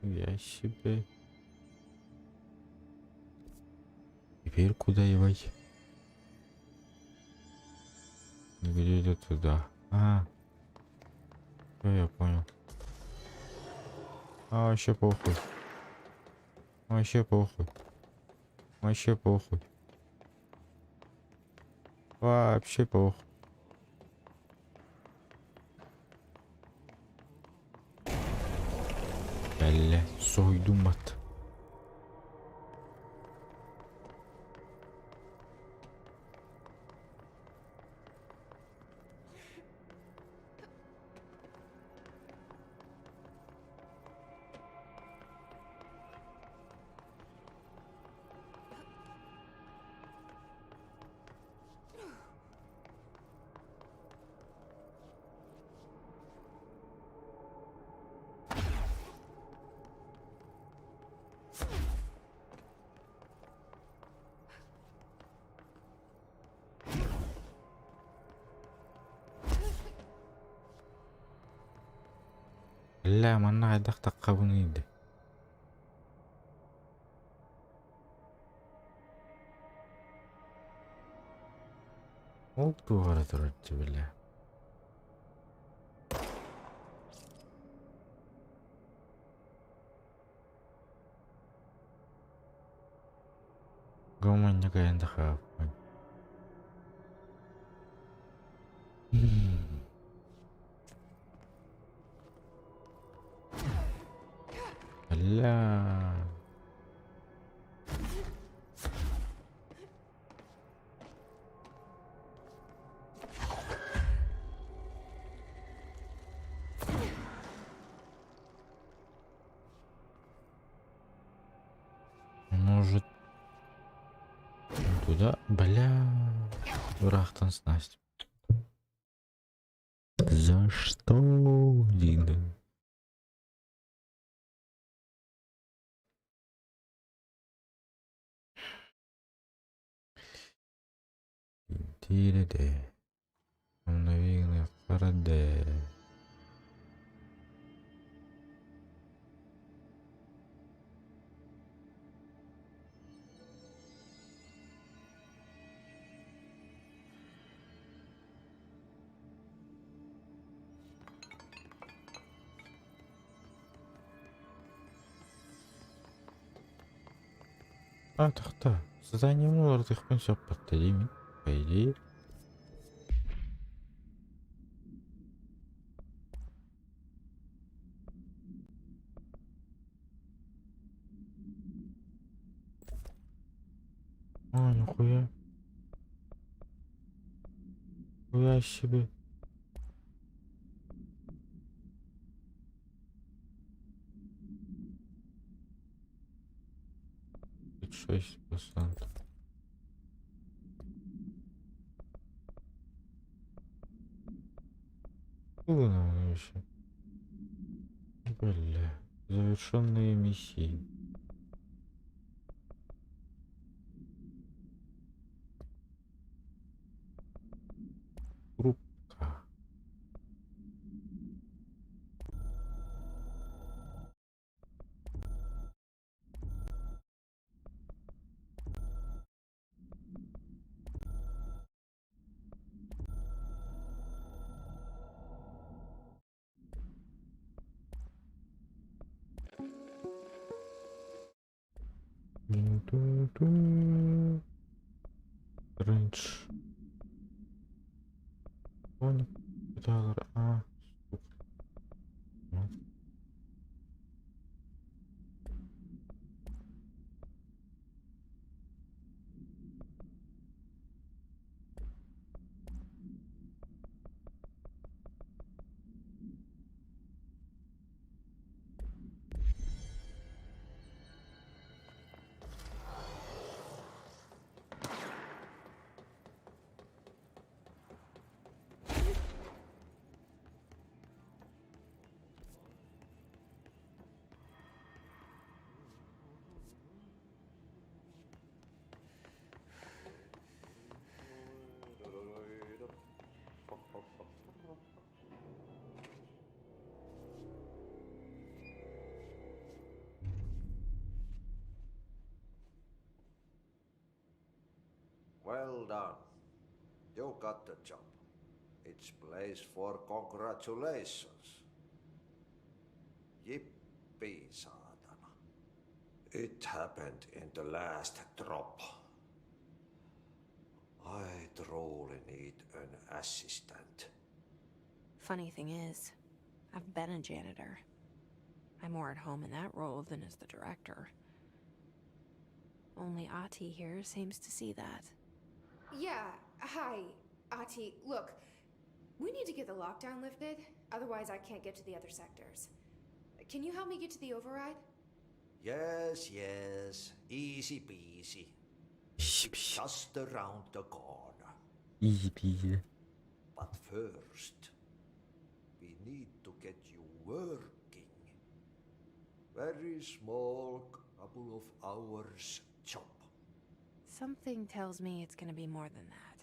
Я себе. Теперь куда ебать? Где-то туда. А. Всё, я понял. А, вообще похуй. Вообще похуй. Вообще похуй. Вообще похуй. Бля, сойдумат. Бля, манна хайдах таххабыный дии. Ол туох эрэ турар бля. Гомонья кайан тахааппын. Бля. Может туда? Бля. Урахтан снасть. За что? Дин. Тире-де. Мгновение Фарадея. А, тохтоо. Задание олордуохпун сөп батта дии мин. По идее. Нихуя. Хуя себе. 6%. Откуда еще? Бля. Завершенные миссии. Трубка. Range. Он доллар. А, сука. Ну. Well done. You got the job. It's place for congratulations. Jippii, saatana. It happened in the last drop. I truly need an assistant. Funny thing is, I've been a janitor. I'm more at home in that role than as the director. Only Ahti here seems to see that. Yeah, hi, Ahti. Look, we need to get the lockdown lifted, otherwise, I can't get to the other sectors. Can you help me get to the override? Yes. Easy peasy. Easy peasy. Just around the corner. Easy peasy. But first, we need to get you working. Very small couple of hours job. Something tells me it's gonna be more than that.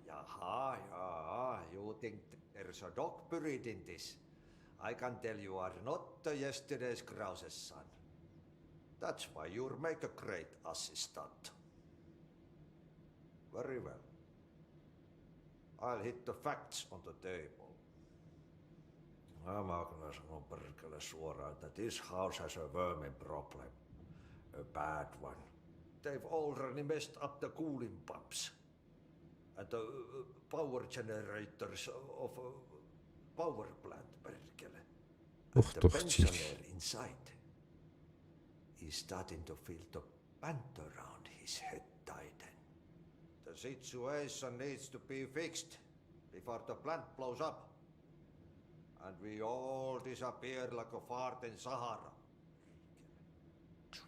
Jaha, jaha, you think there's a dog buried in this? I can tell you are not the yesterday's grouse's son. That's why you'll make a great assistant. Very well. I'll hit the facts on the table. Mä kyllä sanon perkele suoraan, että this house has a vermin problem. A bad one. They've already messed up the cooling pumps. And the power generators of a power plant, perkele. And the Ух ты, чик. pensioner inside is starting to feel the band around his head tighten. The situation needs to be fixed before the plant blows up. And we all disappear like a fart in Sahara.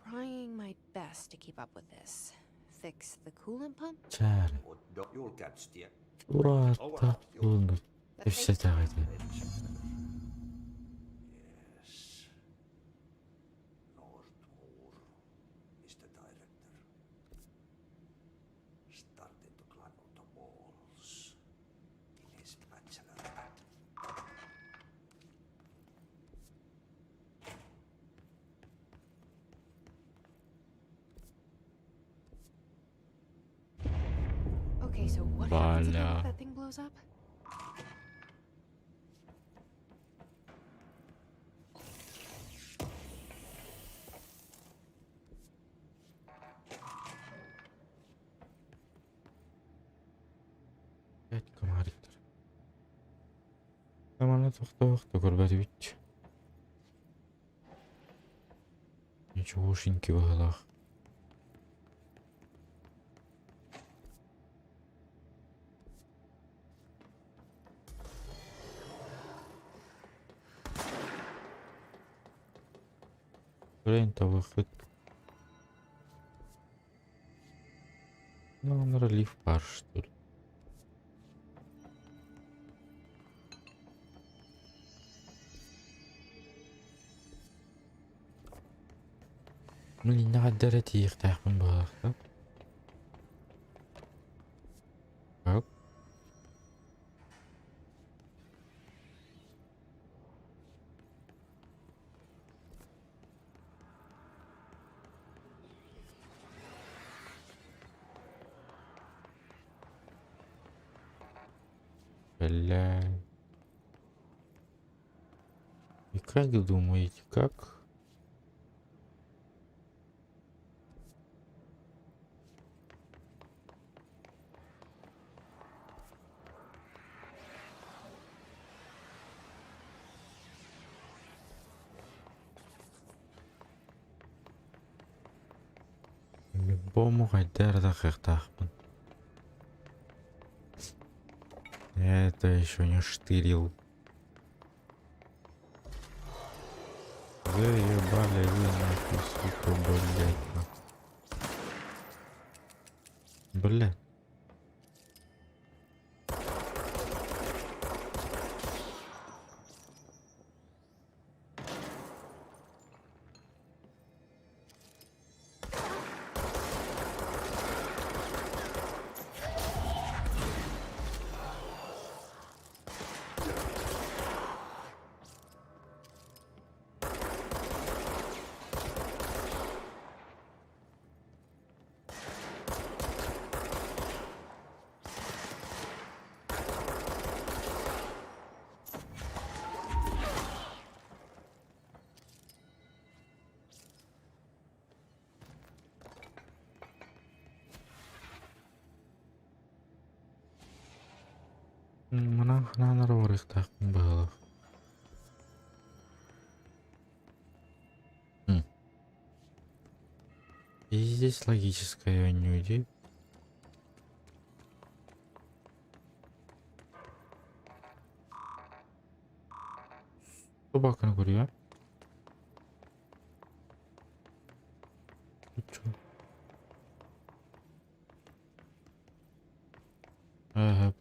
Trying my best to keep up with this. Fix the coolant pump? Чаар. But you'll catch the Ура, тулунд тавьсаад байгаа тийм. Yes. Northmoor is the director. Starting to climb on the walls in his bachelor pad. Okay, so what happens again Валя. if that thing blows up? Пять комариктор. Тамана тохтоох көрбөтүбүт. Ничегошеньки баһалаах. Көрөн табыаххыт. Ну, лифт баар что ли? Мин иннэҕэ эрэ тиийиэхтээхпин быһыылаах да. Так. Бля. И как думаете, как? Любому хайдах эрэ тахыахтаахпын. Я это еще не штырил. Заебали вы нахуй, сука, блядь. Блядь. Манан ханаан эрэ барыахтаахпын быһыылаах. И здесь логическое нюди. Собаканы көрүө. Чё? Ага.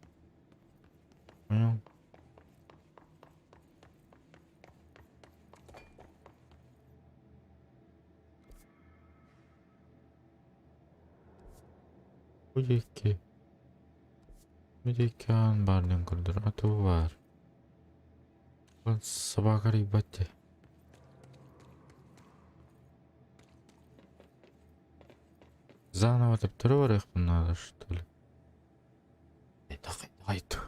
Понял. Бу диэки бу диэки аан баар диэн көрдөр аты баар. Собака арыйбат дии. Заново төптөрү барыахпын наада что ли? Это хайт.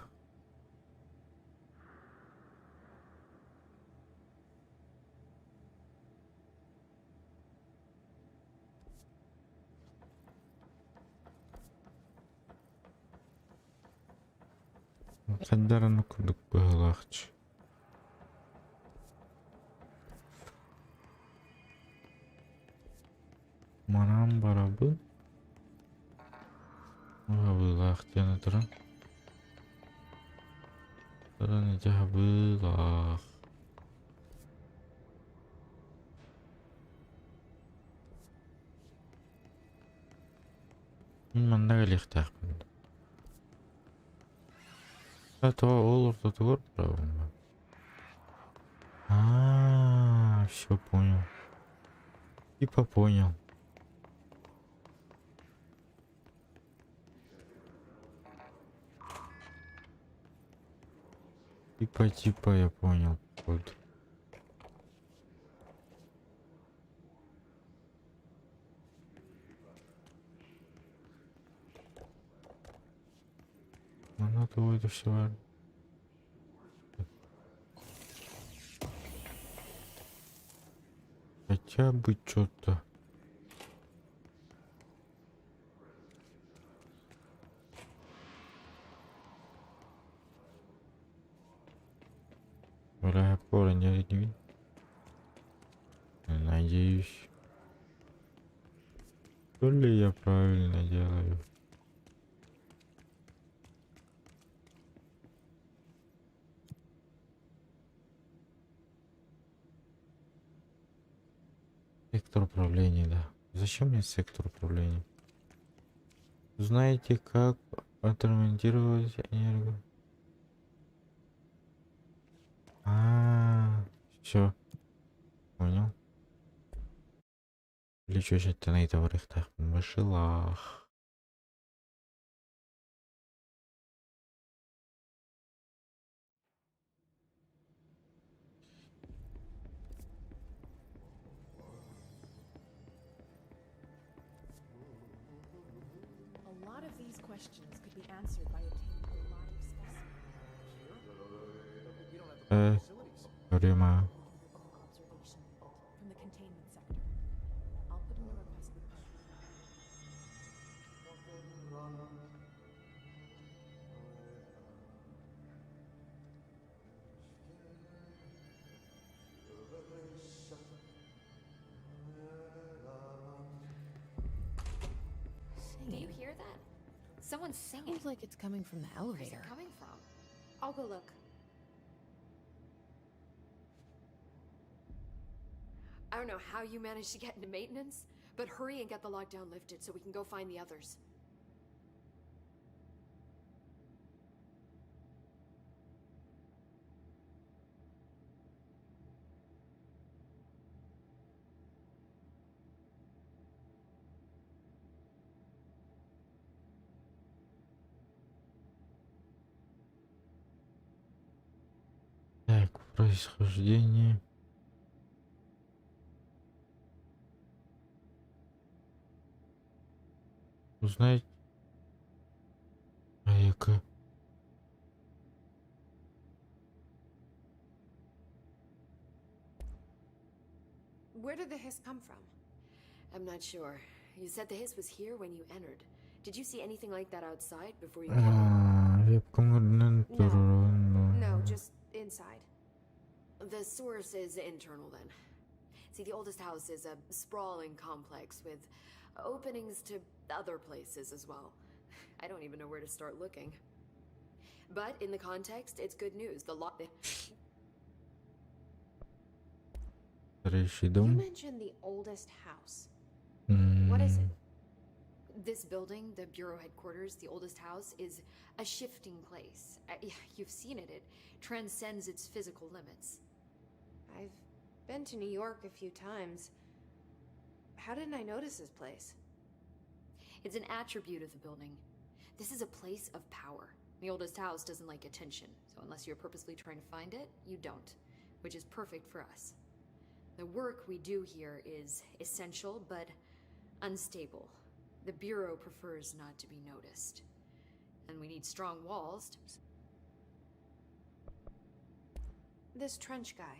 Хайдарын курдук быһыылаахчы. Манан барабын. Хабыылаах диэн туран. Туран ити хабыылаах. Мин манна кэлиэхтээхпин. Это ол ортотугар турабын. А, все понял. Типа понял. Типа, типа я понял. Вот. Надо это все. Хотя бы что-то. Бля, не Надеюсь. То ли я правильно делаю? Сектор управления, да. Зачем мне сектор управления? Знаете, как отремонтировать энерго? А, все. Понял. Или что сейчас на это. A lot of these questions could be answered by obtaining a live specimen. Э, время. Observation unit from the containment sector. I'll put in a request with Pope. Do you hear that? Someone's singing. Sounds like it's coming from the Where's it elevator. coming from? I'll go look. I don't know how you managed to get into maintenance, but hurry and get the lockdown lifted so we can go find the others. Так, происхождение. Узнать. А яка. Where did the hiss come from? I'm not sure. You said the hiss was here when you entered. Did you see anything like that outside before you came in? Веб-камераны No. No, just inside. The source is internal then. See, the oldest house is a sprawling complex with openings to other places as well. I don't even know where to start looking. But in the context, it's good news. The lot. Старейший You дом. mentioned the oldest house. What is it? This building, the bureau headquarters, the oldest house, is a shifting place. Yeah, you've seen it. It transcends its physical limits. I've been to New York a few times. How didn't I notice this place? It's an attribute of the building. This is a place of power. The oldest house doesn't like attention, so unless you're purposely trying to find it, you don't, which is perfect for us. The work we do here is essential, but unstable. The Bureau prefers not to be noticed. And we need strong walls to. This trench guy.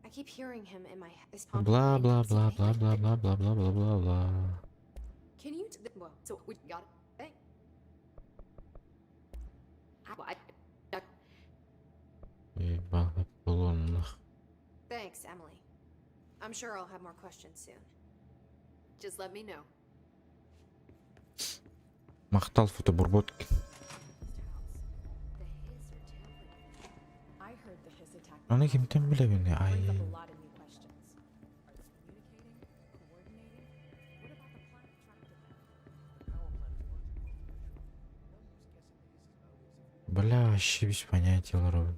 I keep hearing him in my head. Бла бла бла бла бла бла бла бла бла бла бла. Can you? Well, so we got it. I, I, Ебало полонных. Thanks, Emily. I'm sure I'll have more questions soon. Just let me know. Махтал фотобурботки. The hiss are tampering. I heard the hiss attack. Аны кимтэн билэбин ай. Brings up a lot of new questions. Are they communicating? Coordinating? What about the plant attracted them? Бля, вообще без понятия, Робин.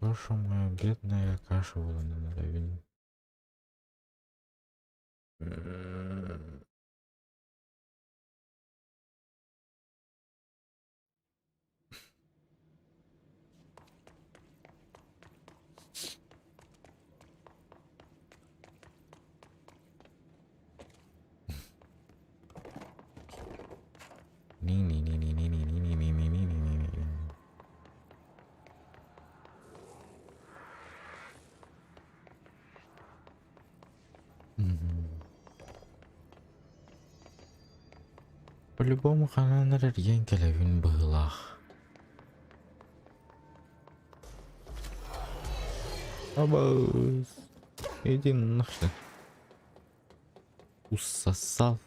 Каша моя бедная каша была на наравень. Ни-ни-ни-ни-ни-ни-ни-ни-ни-ни-ни-ни. Мгм. По-любому ханан эрэрген кэлэбин быһыылаах. Абыз. Иди нахрен. Усосал.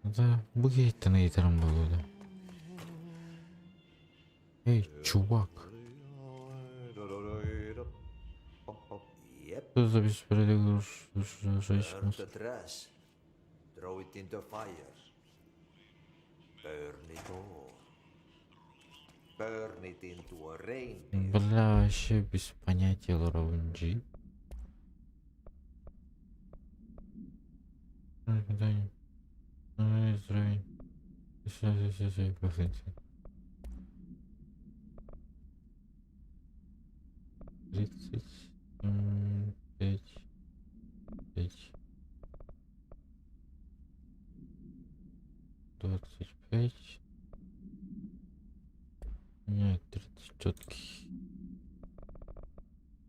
Да, бу киһиттэн ыйытарым буолуо. Эй, Чувак. Yep. Что за беспорядок Burn the trash. Throw it in the fire. Burn it all. Burn it into a reindeer. Бля, вообще без понятия Лараунджи. 35, 5, 25. Нет, 30 четкий.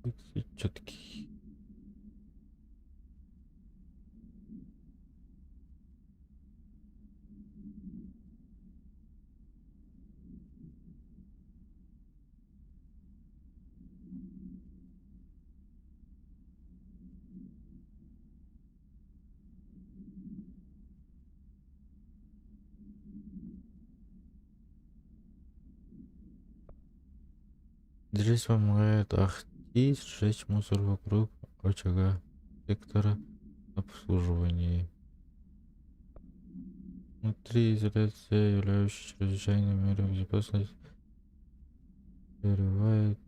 30 четкий. Здесь помогает Ахти сжечь мусор вокруг очага сектора обслуживания. Внутри изоляция, являющаяся чрезвычайной мерой безопасности, прерывает,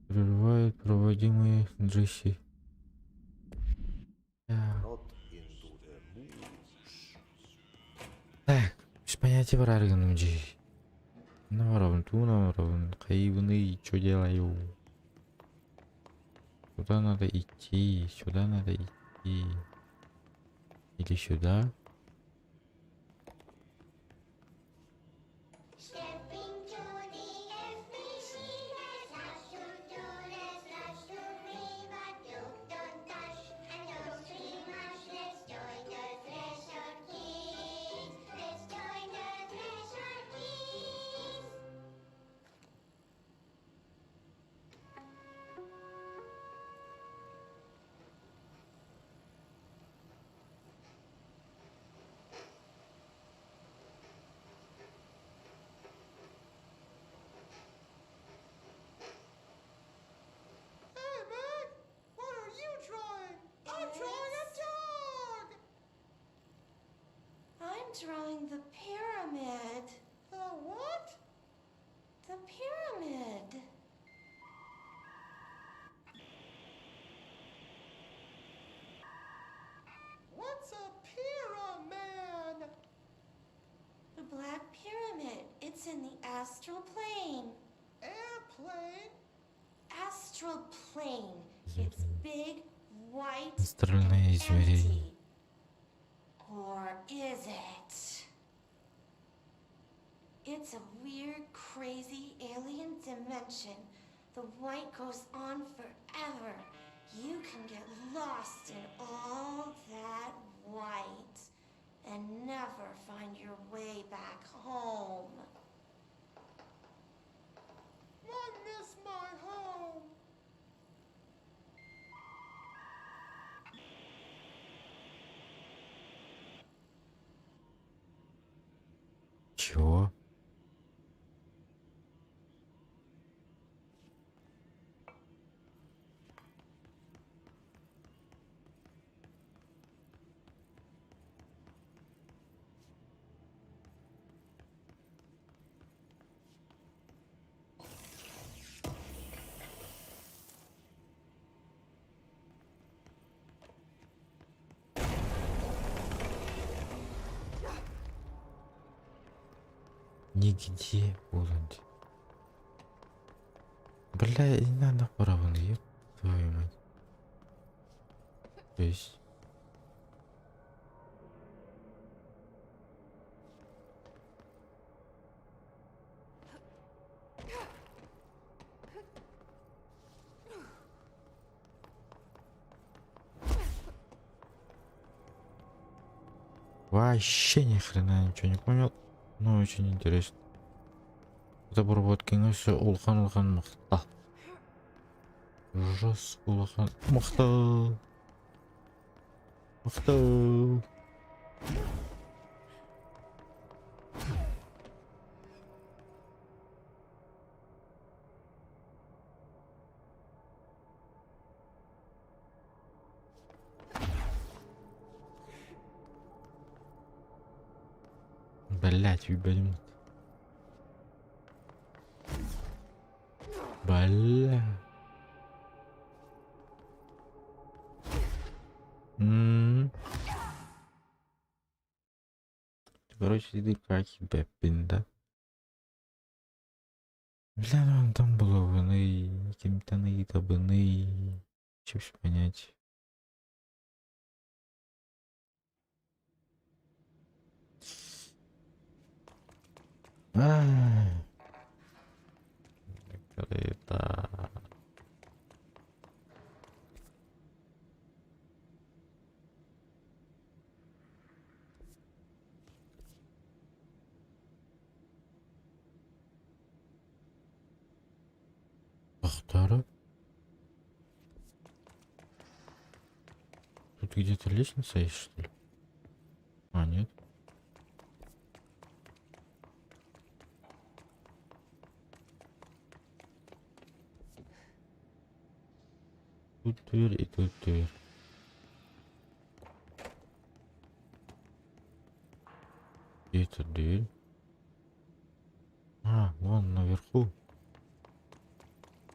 прерывает проводимые Джесси. Not into the moose. Так, без понятия барарган дьи. Наворовын, ту наворовын, хайвны, что делаю? Куда надо идти? Сюда надо идти. Или сюда? Hey, Mac! What are you drawing? I'm drawing a dog! I'm drawing the pyramid. The what? The pyramid. What's a pyramid? The Black Pyramid. It's in the astral plane. Airplane? Astral plane. It's big, white, Астральное измерение. empty. Or is it? It's a weird, crazy alien dimension. The white goes on forever. You can get lost in all that white and never find your way back home. I miss my home. Чего? Нигде буолан дии. Бля, не надо барабын, ёб твою мать. То есть... Вообще ни хрена ничего не понял, но очень интересно. Обработкаҥа өссө улахан-улахан махтал. Жестко улахан махтал. Махтал. Блять, үүрбэтим. Бля. М. Короче, бэппин да. Бля, ну онтон булабыный, кимтэн ыйытабыный, чуть понять. Ай. Закрыто. Повторю. Тут где-то лестница есть, что ли? А, нет. Тут дверь и тут дверь. Где эта дверь? А, вон наверху.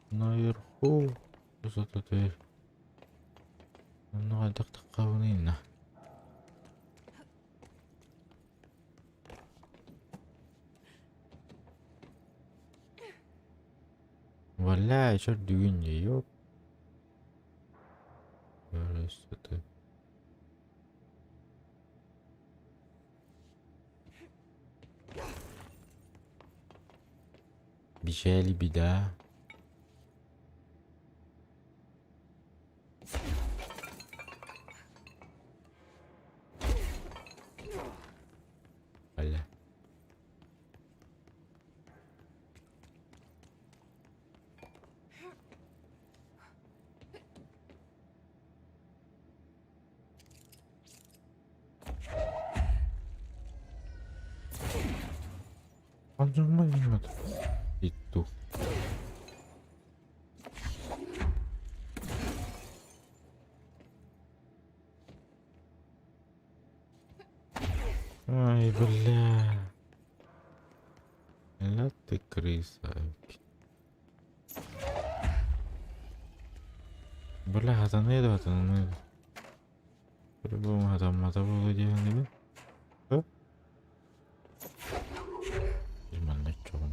Наверху. Вот эта дверь. Ну, хайдах Валя, еще дюнь, ёп. Это. Бежали беда. Бля. Алдьаммат Vittu. Ай, бля. Ля ты крыса. Бля, хатаныйды хатаныйды. По-любому хатаммата буолуо диэхин диби. Манна чоҕун.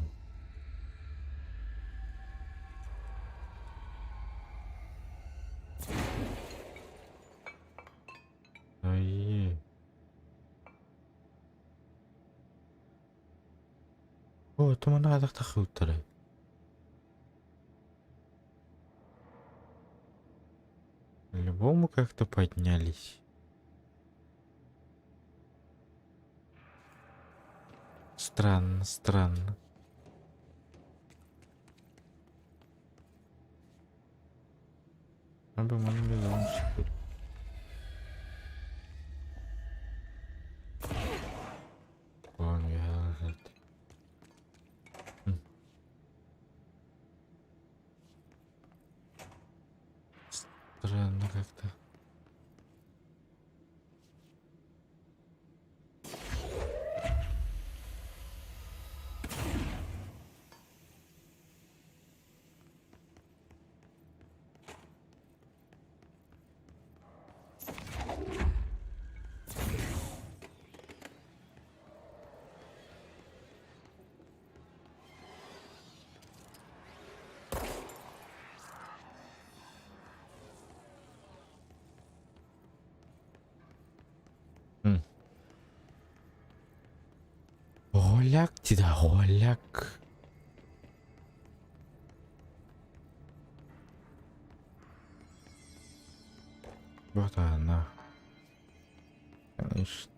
Ай. О, тумана хайдах тахсыбыттарай? По-любому как-то поднялись. Странно, странно. Abi bana bir Странно как-то. Голяк да голяк. Вот она. Конечно.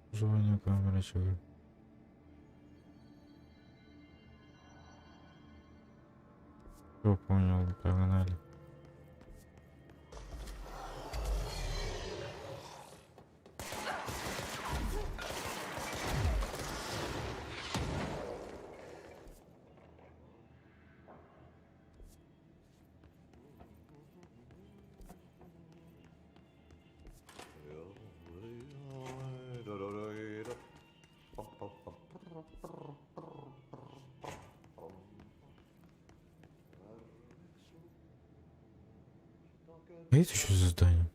Обслуживание камеры чего? Все понял, погнали. А это что за здание?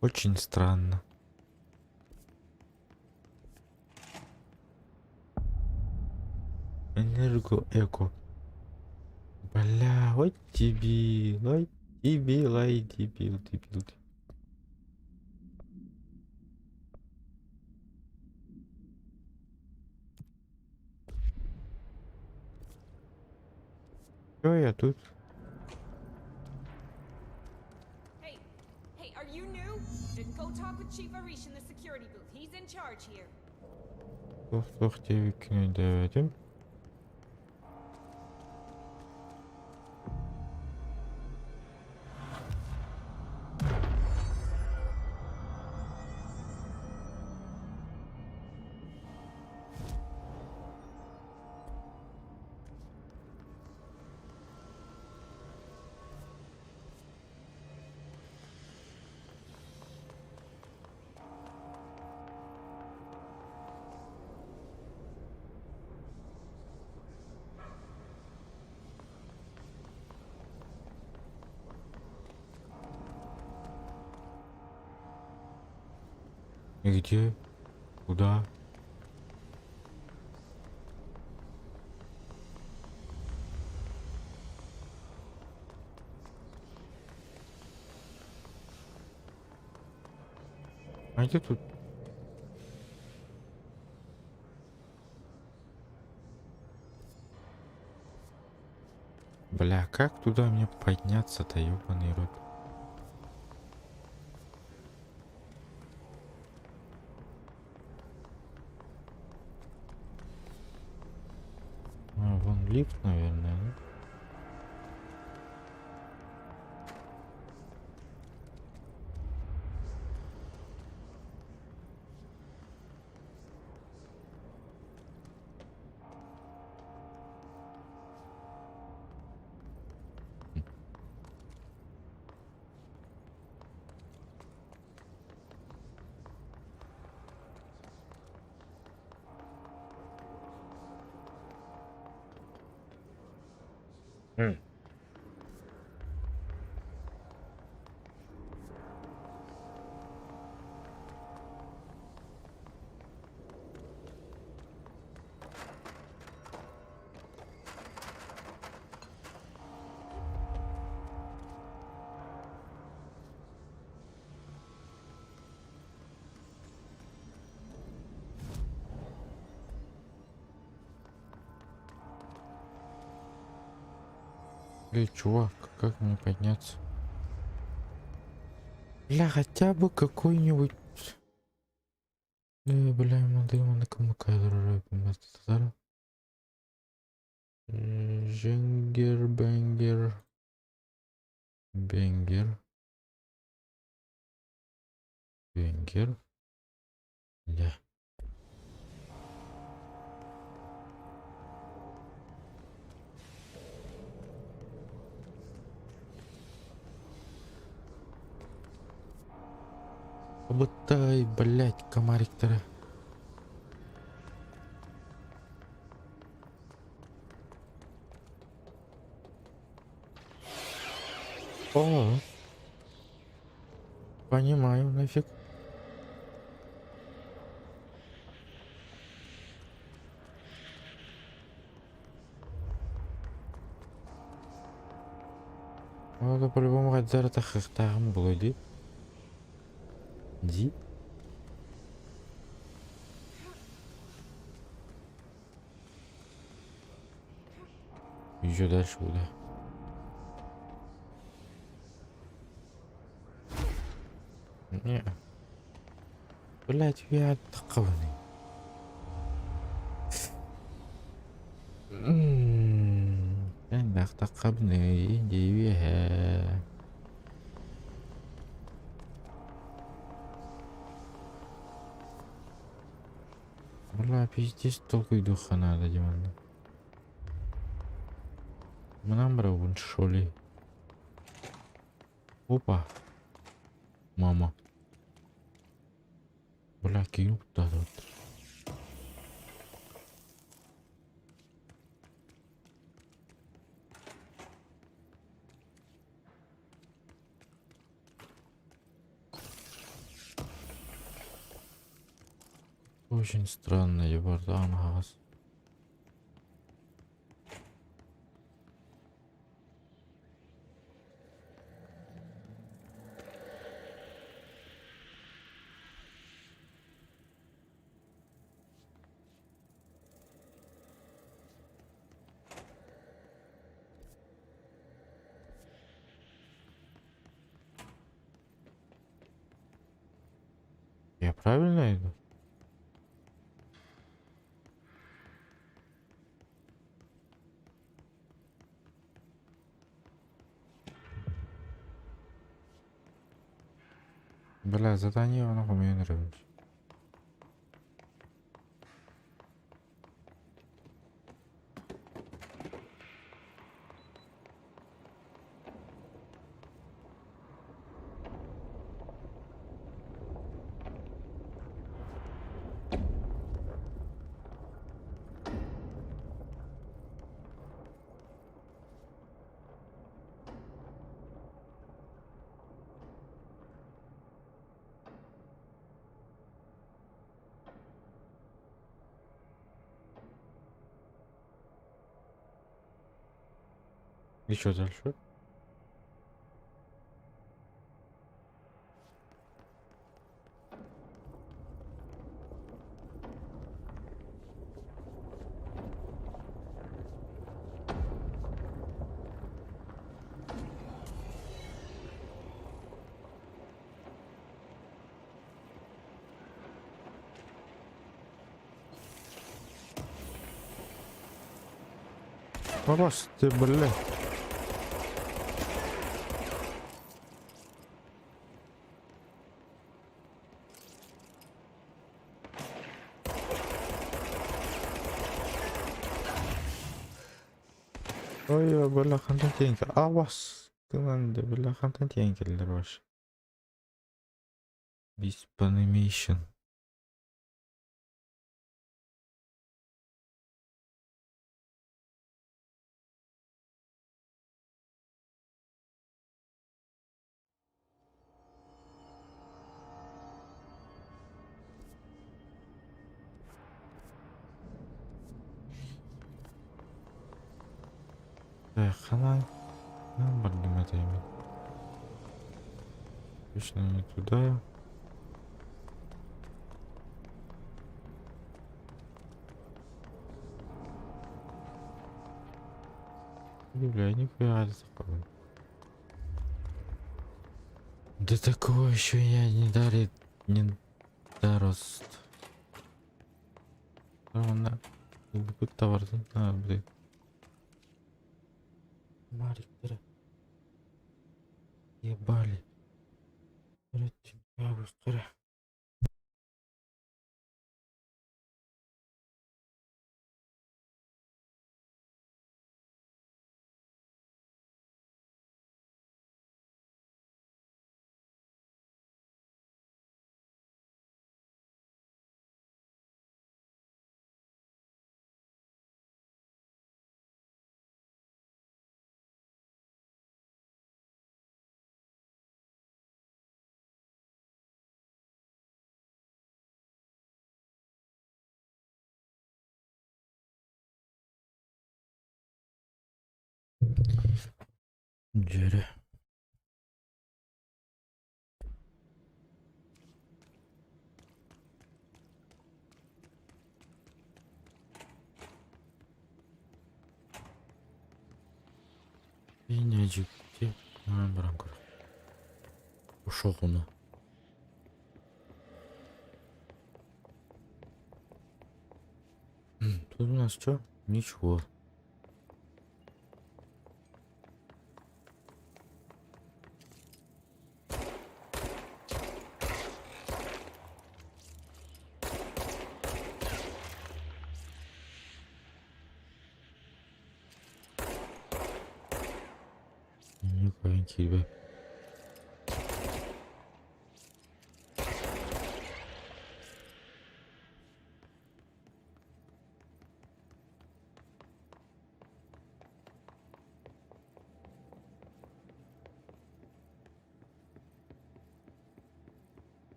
Очень странно. Энерго эко. Бля, вот дебил, ой, дебил, ай, дебил, дебил. Чё я тут? Hey, hey, are you new? Then go talk with Chief Arish in the security booth. He's in charge here. Туох-туох диэбиккин өйдөөбөтүм. И где? Куда? А где тут? Бля, как туда мне подняться-то, ёбаный рот? А, вон лифт, наверное, да? М. Эй, чувак, как мне подняться? Бля, хотя бы какой-нибудь... Э, бля, Женгер, бенгер, бенгер, бенгер. Бля. Обытай, блядь, комариктары. О, понимаю, нафиг. Ол по-любому хайдах тахыахтааҕым буолуой дии. Дии. Еще дальше куда? Не. Блять, я таххабыный. Хайдахтаххабыный дии үөһэ. Бля, пиздец толкуйдуохха наада дии манна. Манан барабын что ли? Опа. Мама. Бля, киһи куттаатыбыт. Очень странно, ебардаан аһаҕас. Я правильно иду? Бля, задание оно мне нравится. И что дальше? Abbas ты, бля. Ой, бля, хантан тиийэн Абас гынан да, бля, хантан тиийэн кэллэр вообще. Beast Animation. Ханан бардым это именно. Точно не туда. Бля, нихуя такого. Да такого еще я не дали, не дорост. Онна товарды, а, блин. Мариктара. Ебали. Кара. Дьөрө. Инэдьикти баран көр. Ушоҕуну. Тут у нас что? Ничего. киирбэт.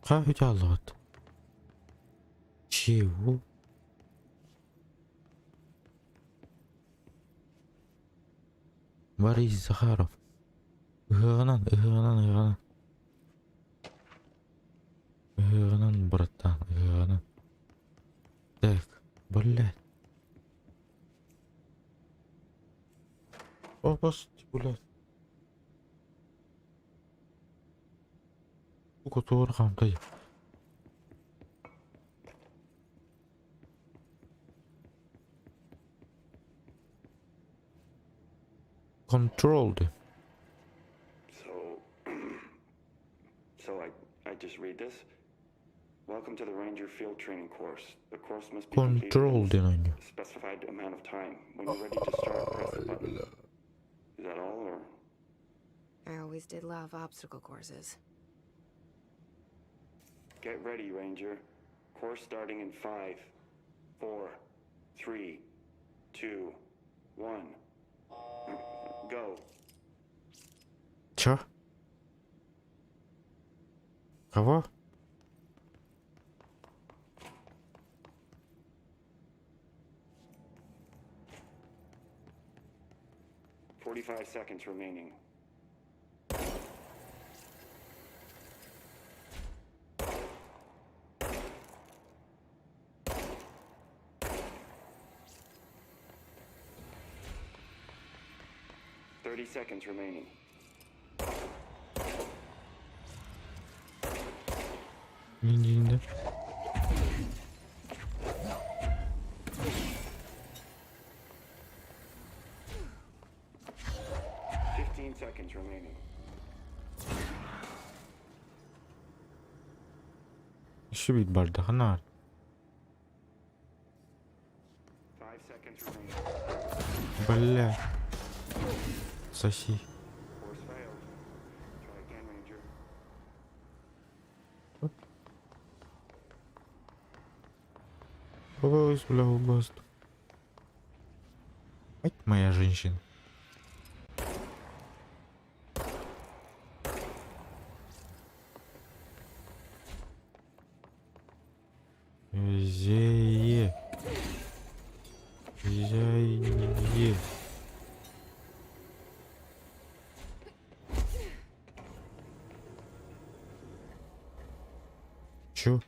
Хаа үтэ Чего? Борис Захаров. Ыһыаҕынан, ыһыаҕынан, ыһыаҕынан. Ыһыаҕынан, братан, ыһыаҕынан. Так, блядь. О, господи, блядь. Сука, туора хаамтай. Controlled. So, so I, I just read this. Welcome to the Ranger Field Training course. The course must be completed Control in диэн оонньуу. a specified amount of time. When you're ready to start, press the button. Is that all, or I always did love obstacle courses. get ready, Ranger? Course starting in 5, 4, 3, 2, 1. Go. Чё? Кого? 45 seconds remaining. 30 seconds remaining. Индиинде. 15 seconds remaining. Еще бит бардаханар. 5 seconds remaining. Бля. Соси. Course failed. Try again, Ranger. Ой, бля, убаст. Мать моя женщина. Зее. Зее. Чё?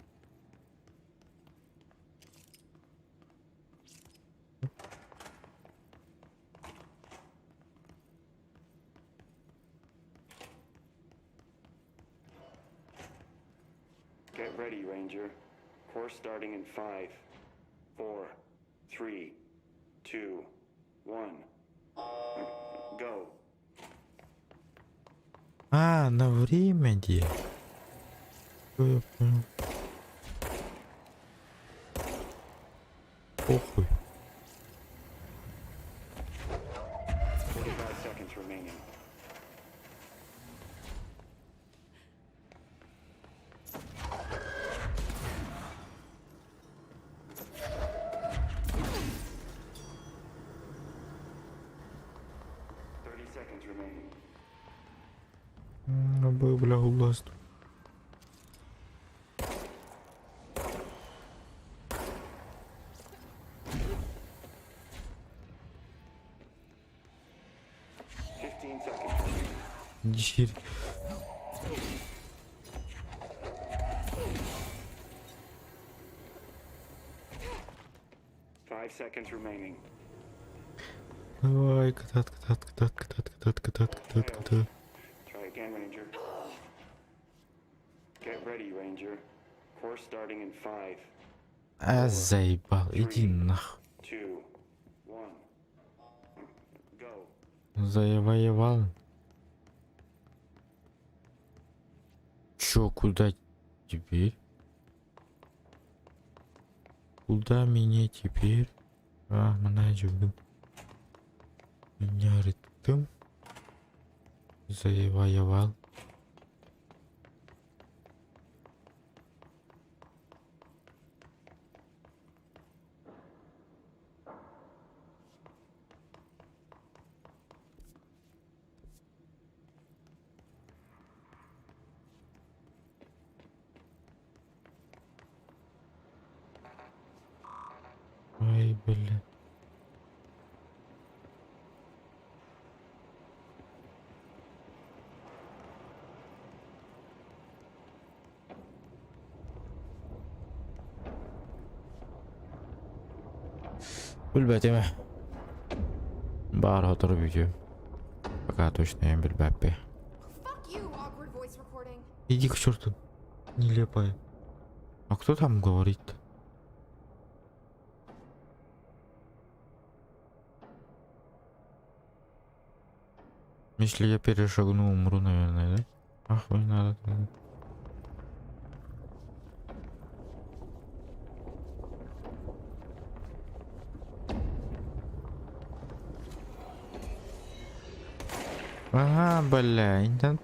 Get ready, Ranger. Course starting in 5, 4, 3, 2, 1. Go. А, на время где? Всё, я понял. Похуй. 45 seconds remaining. 30 seconds remaining. Обои, бля, угласт. 15 seconds remaining. Дерь. 5 seconds remaining. Давай, катат, катат, катат, катат, катат, катат, катат, катат. Try again, Ranger. Get ready, Ranger. Course starting in 5, А, заебал, иди нахуй. 2, 1. Go. Завоевал. Чё, куда теперь? Куда меня теперь? А, мына жүрдім. Ньарыттым. Завоевал. Ай, бля. Билбэтим. Баар сотору бүтүөм. Пока точно я билбэппин. Иди к черту. Нелепая. А кто там говорит? Если я перешагну, умру, наверное, да? Ах, не надо. Ага, бля, интернет.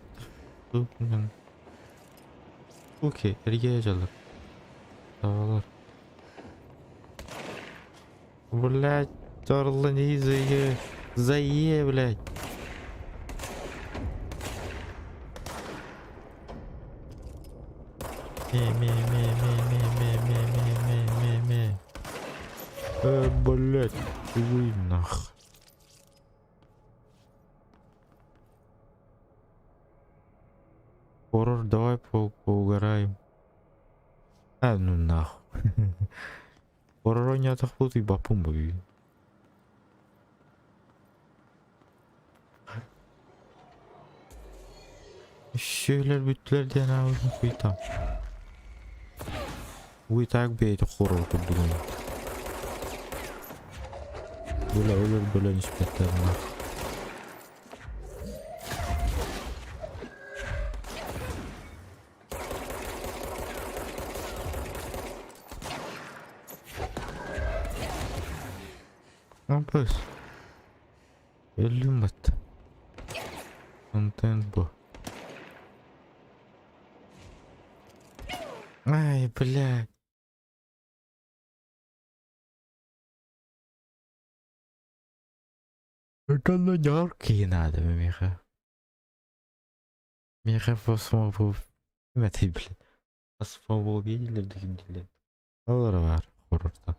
Окей, эргэ дьаллар. Tavalар. Блять, Торлани за Зае, блядь. Ме-ме-ме-ме-ме-ме-ме-ме-ме-ме. Блять, вы нах. Хоррор, давай по поугараем. А, ну нахуй. Хоррор оонньоотохпут уйбаппын буй. Сүөлэр бүттүлэр диэн аабытын куйтам. Уй так бэйэтэ хоррор курдугун. Бля өлөр бөлөн испэттэр нах. Ампыс. Өллүм бат. Контент бу. Ай, блядь. Это яркие надо, миэхэ. Миэхэ Эти, блин. Освободили, Олор баар хоррортан.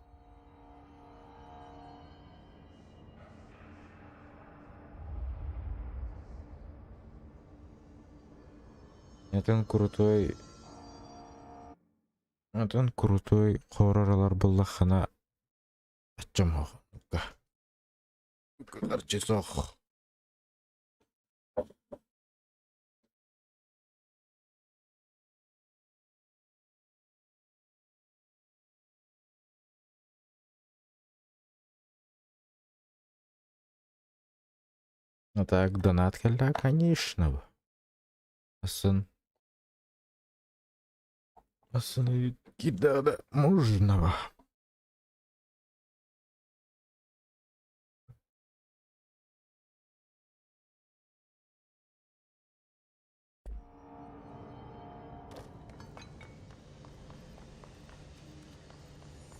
Атын крутой Атын крутой хоррор буллаххына аччам Короче, сох. Ну так, донат кэллэ, конечно. Сын. Сын кидада можно.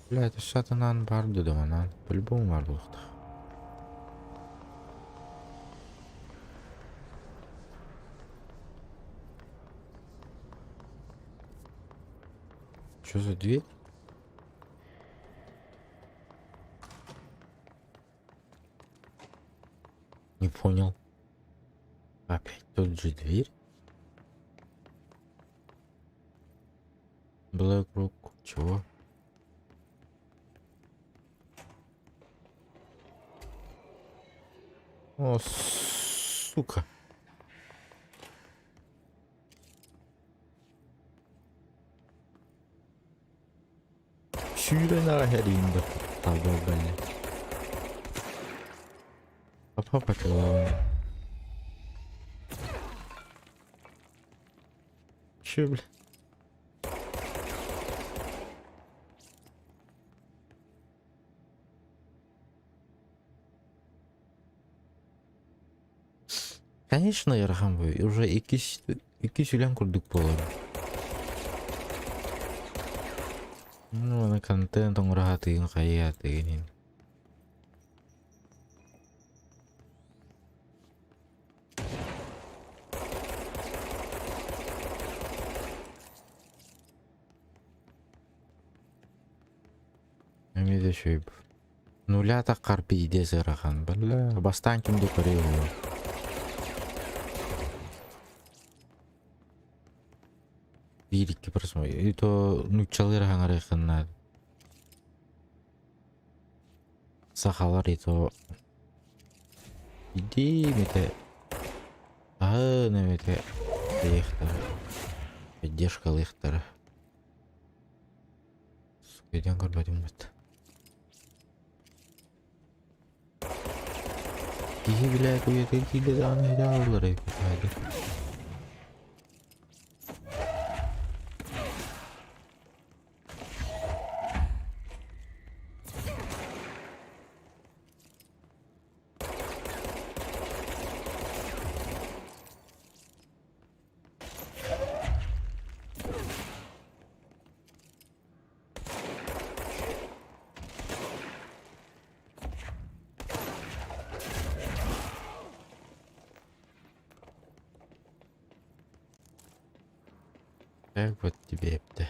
Блядь, сатанан бар дедим анан. По-любому бар буолуохтаах. Что за дверь? Не понял. Опять тот же дверь? Black Rock. Чего? О, сука. Сүүрэн аҕай да таба бля. Папа пошла. Че, бля? Конечно, ыарахан бу. Уже иккис иккис үлэм курдук буолар. Ну, аны контент оҥоро сатыыгын хайыы сатыыгын иһин. Эмиэ да үчүгэй Нуля таххар пиздец ыарахан. Бля, бастаан ким да көрүө буолуо. Биир икки просмотр. И то нууччалыы эрэ хаҥарыаххын наада. Сахалар и то иди эмитэ аһын эмитэ ыйыахтара. Поддержкалыахтара. Өйдөөн көрбөтүм быт. Киһи билээт уйатыгар киирдэ даҕаны этэ ааллар эбит. Так вот тебе это.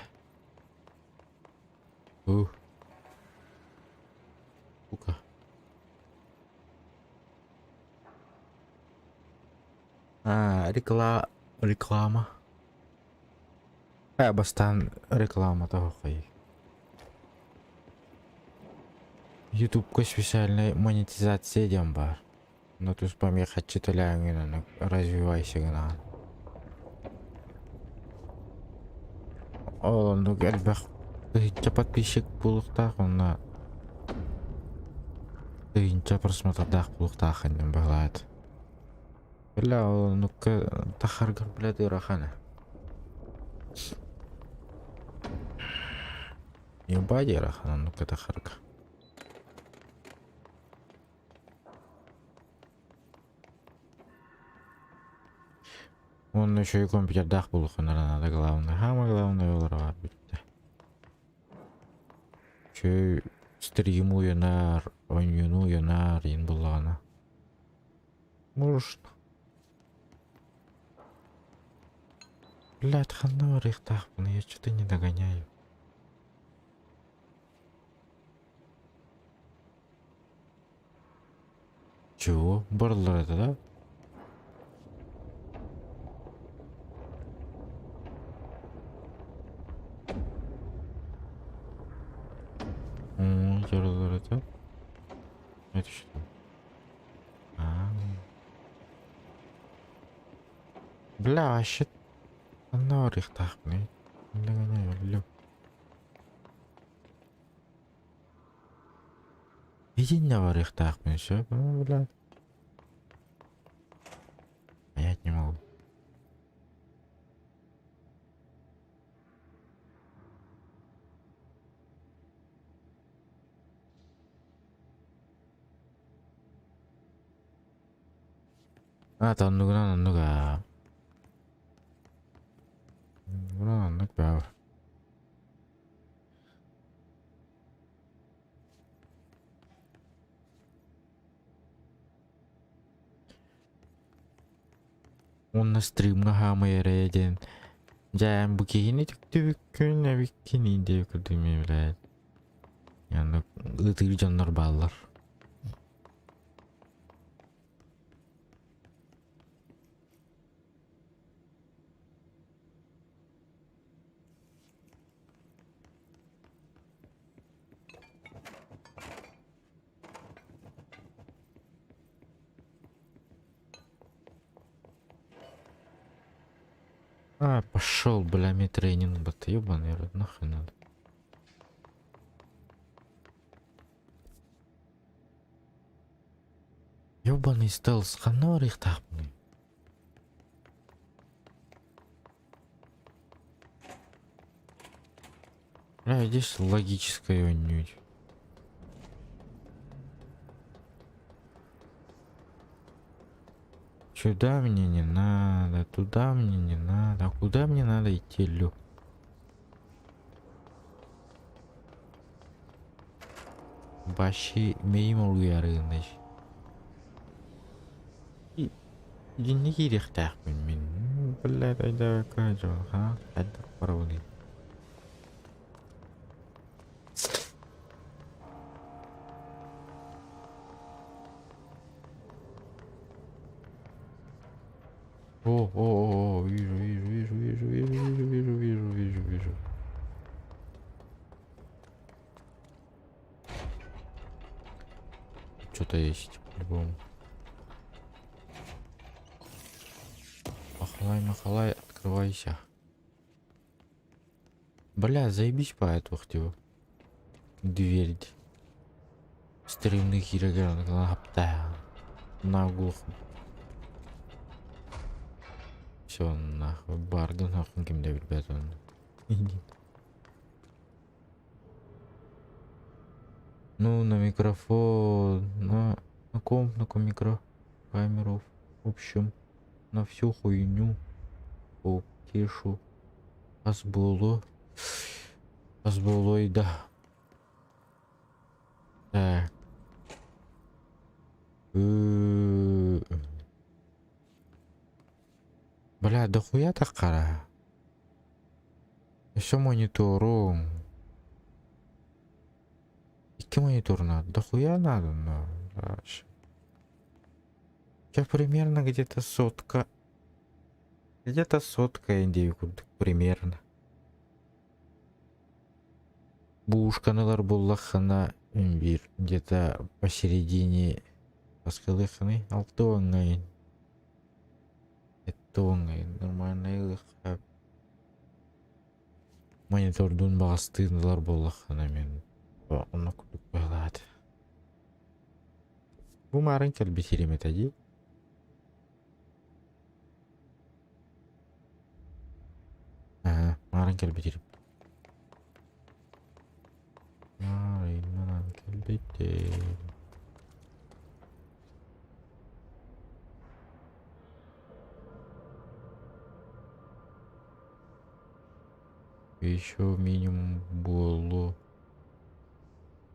Ух. Сука. А, рекла... реклама. Э, бастаан рекламата оһоххой. Ютубка специальная монетизация диэн баар. Но туспа эмиэ хаччы төлөөҥҥүн аны развивайся гынаҕын. Ол оннук элбэх тыһыынча подписчик буолуохтаах уонна тыһыынча просмотрдаах буолуохтааххын диэн быһалаат. Бля, ол оннукка тахаргар блядь ыарахан. Ебать ыарахан оннукка тахарга. Уонна үчүгэй компьютердаах буолуоххун эрэ наада главное. Самое главное ол эрэ баар бүттэ. Үчүгэй стрим уйанар, оонньууну уйанар иин буоллаҕына. Может. Блядь, ханна барыахтаахпын, я что-то не догоняю. Чего? Барылар это, да? Барылар это. Это что? А. Бля, вообще ханна барыахтаахпыный? Не догоняю, алло. Итиннэ барыахтаахпын сөп, бля. Понять не могу. А, оннугунан оннук аа. Оннугунан оннук баар. Уонна стримҥа хаамай эрэ диэн дьэ эн бу киһини түктүбүккүн эбиккин диэбит курдук билээт. Аны ытыыр дьоннор бааллар. А, пошел, бля, мне тренинг, бат, ебаный рот, нахуй надо. Ебаный стелс, ханна барыахтаахпыный? Бля, здесь логическое отнюдь. Сюда мне не надо, туда мне не надо. А куда мне надо идти, Лю? Баши мейм олуярыгындай. Итинник киириэхтээхпин мин. Блядь, айда дьон, хайдах барабыный? О, о, о, вижу, вижу, вижу, вижу, вижу, вижу, вижу, вижу, вижу, вижу. Что-то есть, по-любому. Махалай, махалай, открывайся. Бля, заебись по эту хотел. Дверь. Стримный хирогран, Наглухо. Все, нахуй, барды нахуй ким да билбэт он. Ну, на микрофон, на, на комп, на микро, камеру, в общем, на всю хуйню по кешу. Асболо. Асболой, да. Так. Бля, дохуя так қара. Еще монитору. Икки монитор надо. Дохуя надо, но. Сейчас примерно где-то сотка. Где-то сотка индейку примерно. Бушканалар буллахана имбир. Где-то посередине Аскылыхны алтуоҥҥайын. Эттуоҥҥайын нормальный ылыхха. Монитордун баҕастыын ылар буоллаххына мин онно курдук быһалаат. Бу маарын кэлбит сирим этэ дии. Аа, маарын кэлбит сирим. Маарыннан кэлбитим. Еще минимум буолуо.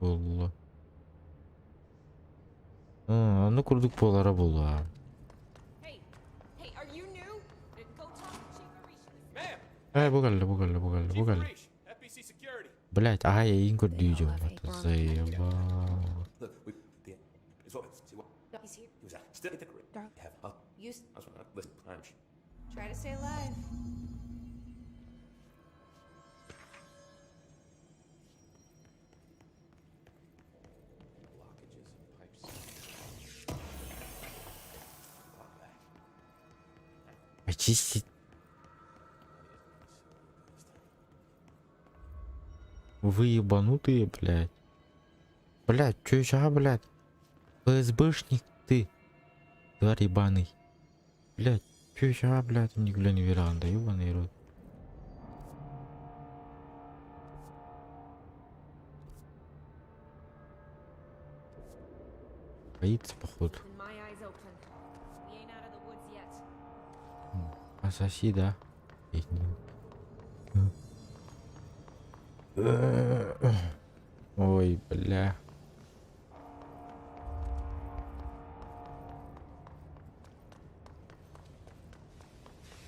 Буолла. Аа, ону курдук буолара буолуо. Э, бу кэллэ, бу кэллэ, бу кэллэ, бу кэллэ. Блять, ай, эйигин көрдүү дьон заебал. Try to stay alive. Очистить. Вы ебанутые, блядь. Блядь, чё еще, а, блядь? ФСБшник ты. Тварь ебаный. Блядь, чё еще, а, блядь, никуда не веран, да ебаный рот. Боится, походу. Асаси, да? Ой, бля.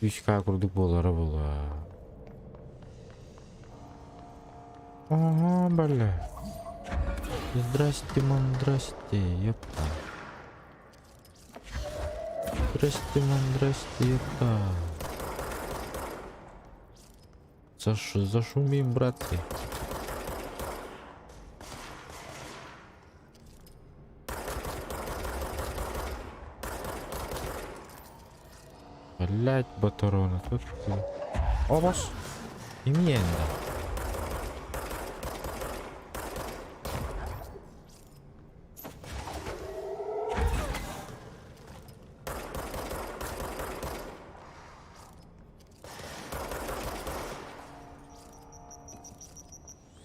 Үс курдук буолара буолла. Ага, бля. Здрасте, мандрасте, ёпта. Здрасте, мандрасте, ёпта. Заш зашумим, братцы. Блять, батарона, тут ты. Обос! Именно.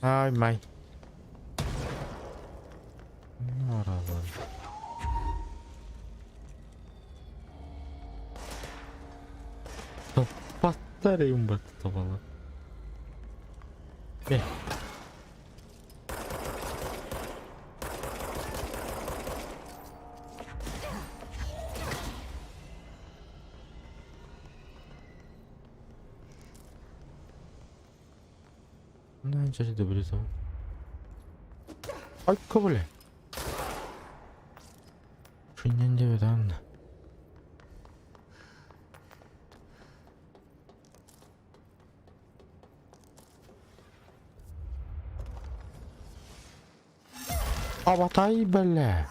Ай, май. Ну, Базарим баттабала. Бе. Нанча добре там. Айка бля. Шиннен деп там. Абатай бля.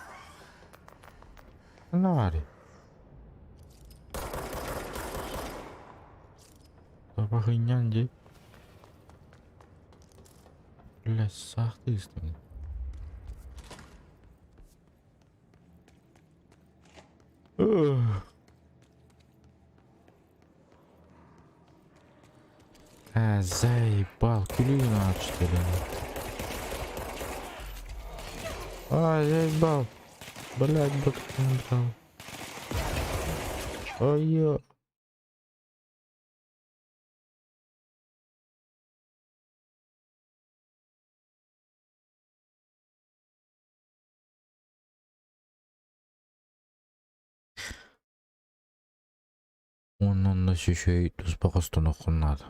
Нари. Табахыннан ди. Бля, сахтыстың. А, заебал, күлүн ачты А, заебал. Блядь, брал. Ой, ё. Оннон да шүшөй туспа хостоноххун наада.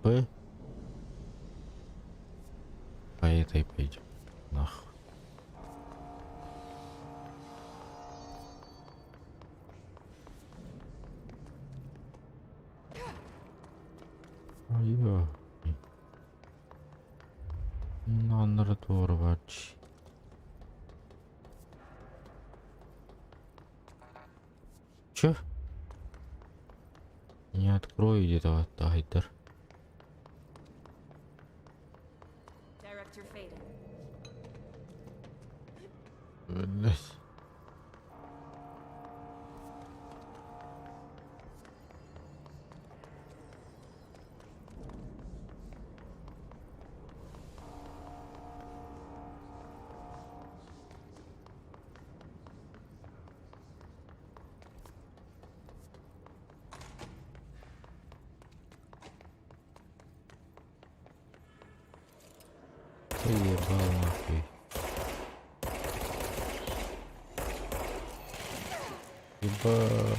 П. По этой пойдем. Нахуй. Ой, Нанратворвач. Чё? Не открою где-то тайдер. Director Faden. Блять. Ебал нахуй. Ебать.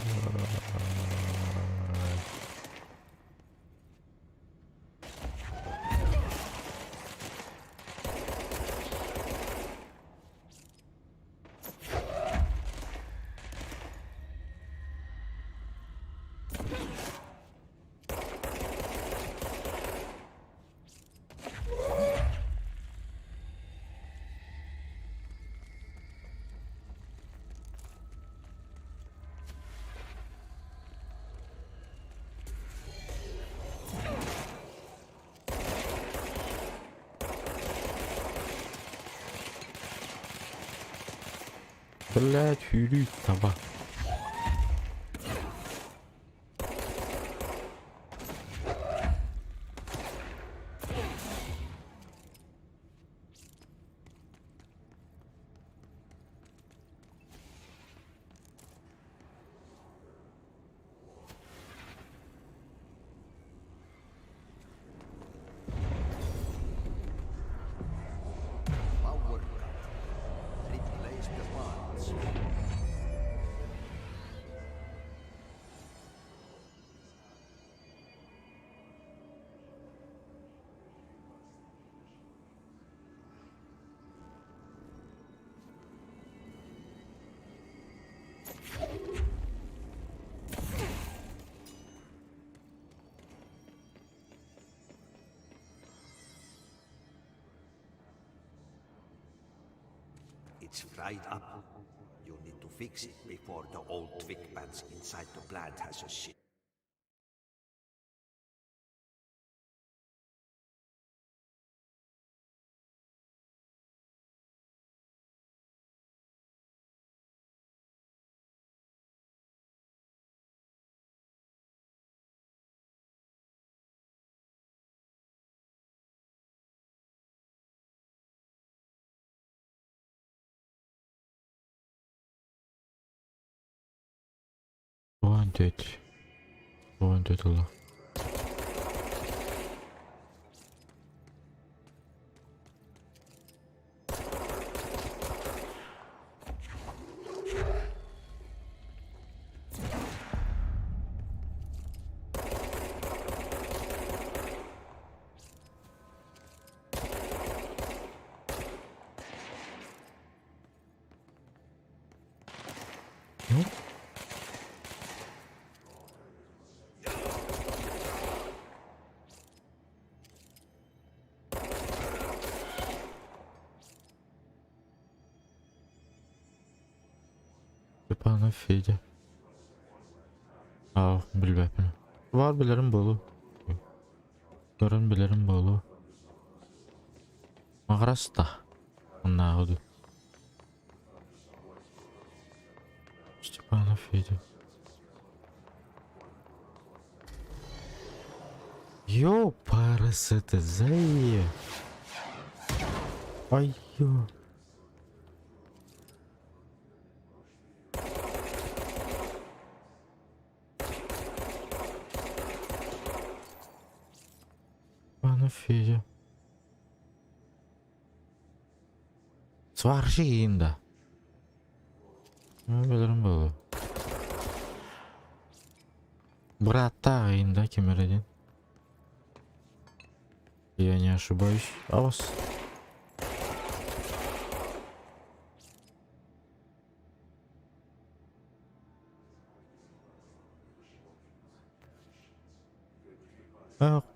Блять, хүрүй таба. Power cut. Replace the parts. It's fried up. You need to fix it before the old twig pants inside the plant has a shit. 14. 14 ыла. Ну? Степанов Федя. Аа, билбэппин. Баар билэрим буолуо. Көрөн билэрим буолуо. Маҕарас да. Оннааҕы дуу. Степанов Федя. Ёпарасоты, зае. Ай ё. Степанов Федя. Сварщик да. Билэрим буолуо. Бырааттаах иин да ким эрэ диэн. Я не ошибаюсь. Аҕыс.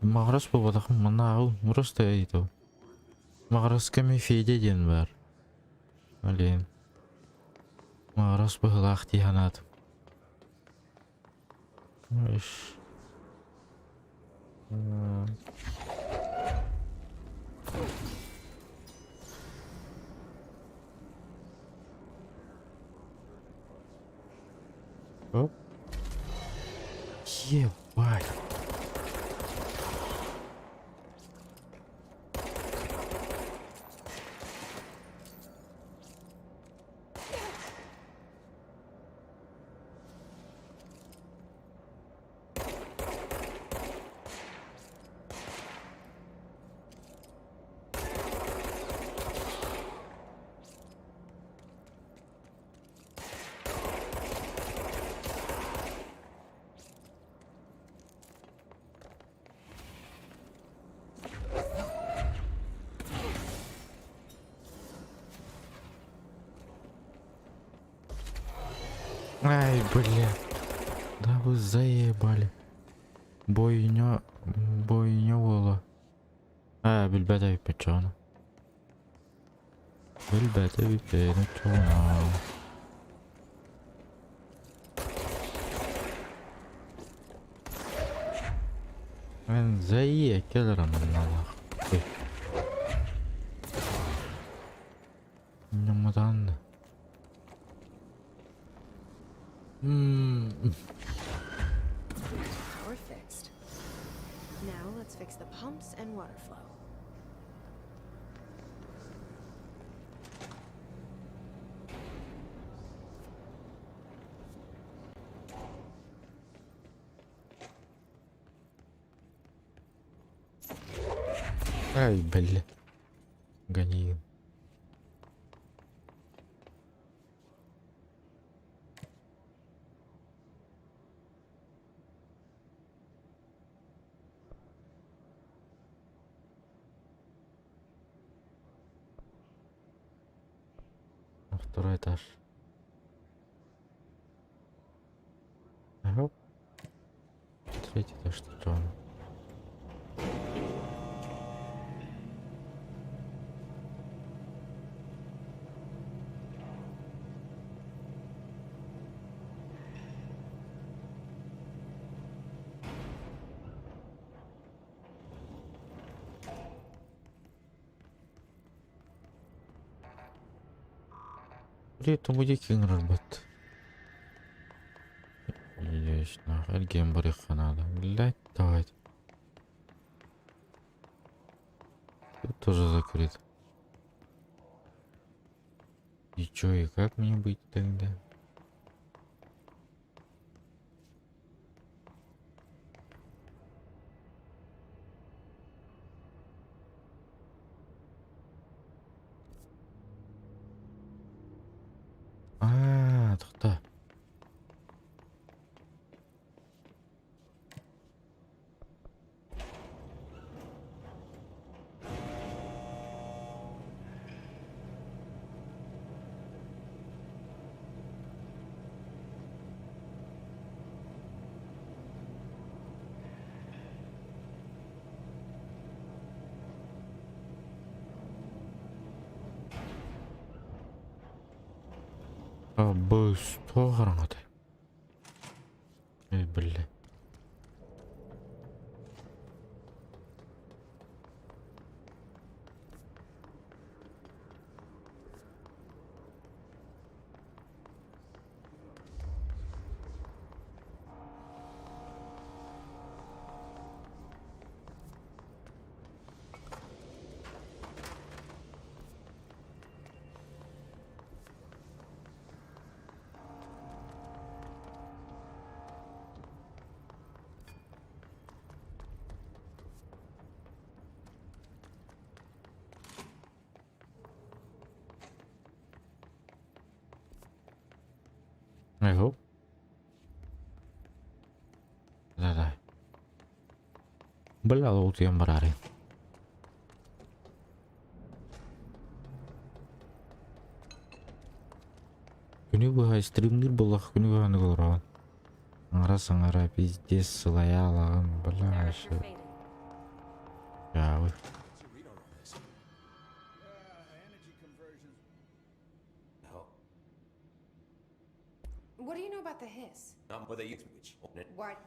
Маҕарас буолбатахым манна просто ыйытабын. Маҕараска эмиэ Федя диэн баар. Блин. Маҕарас быһыылаах дии санаатым. Иш. Оп. Ебать. Ай, бля. Да вы заебали. Бойня... Бойня буола. Аа, билбэт эбиппит чоҕуна. Билбэт эбиппин чоҕуна. Мен заие кэлэр анналаах. Ньамматаан. Power fixed. Now let's fix the pumps and water flow. Ай, бля. Гони. На второй этаж. Ага. Третий этаж, что он? Будет ыҥырарбыт. Есть нахуй, эргиэн барыахха наада. Блять, давайте. Тут тоже закрыт. И чё, и как мне быть тогда? Абыс, туох хараҥатай? Эй, биллэ. I hope. Да-да. Бля, утуйан бараары. Күнү быһа стримнир буоллах күнү быһа аныгы олороҕун. Аҥара саҥара пиздец сылайа алаҕын бля вообще. Дьаабы. What do you know about the hiss? What?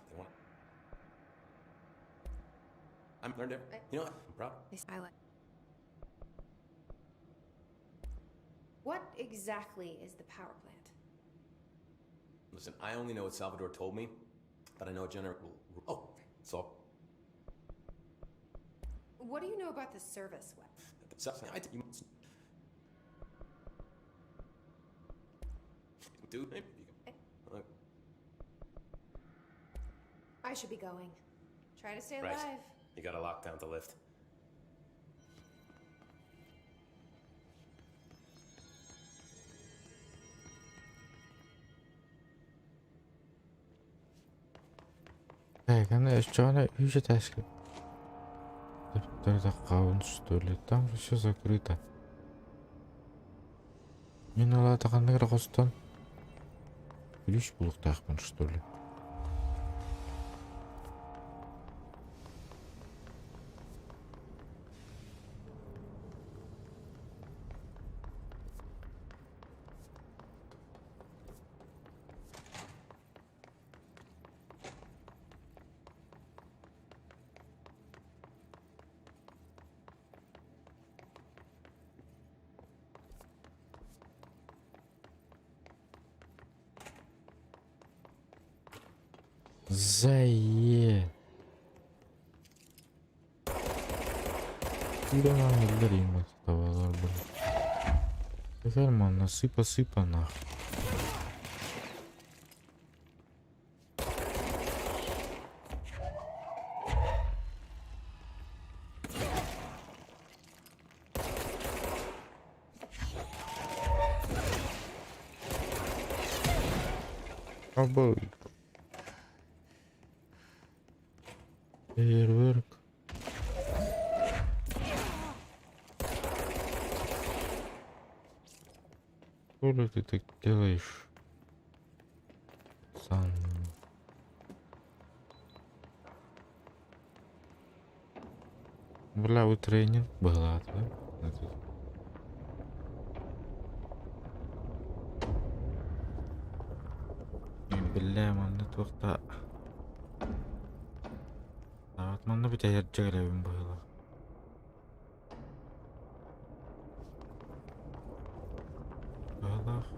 I'm learned every, you know what? I'm proud. I like. What exactly is the power plant? Listen, I only know what Salvador told me, but I know Jenner. Oh, so. What do you know about the service web? Dude, I should be going. Try to stay Right. alive. You got a lockdown to lift. Так, она что она ищет тачка? Аккаунт, что ли? Там же все закрыто. Мин ол ханнык эрэ хостон ключ булуохтаахпын что ли? Зае. Куда нам табалар блин. Нормально, сыпа-сыпа нахуй. Обой. Фейерверк. Что ты так делаешь? Сан. Бля, у тренинг была, да? Бля, манна туохта. Манна бүтэһэр дьэгэлэбин быһыылаах. Быһыылаах.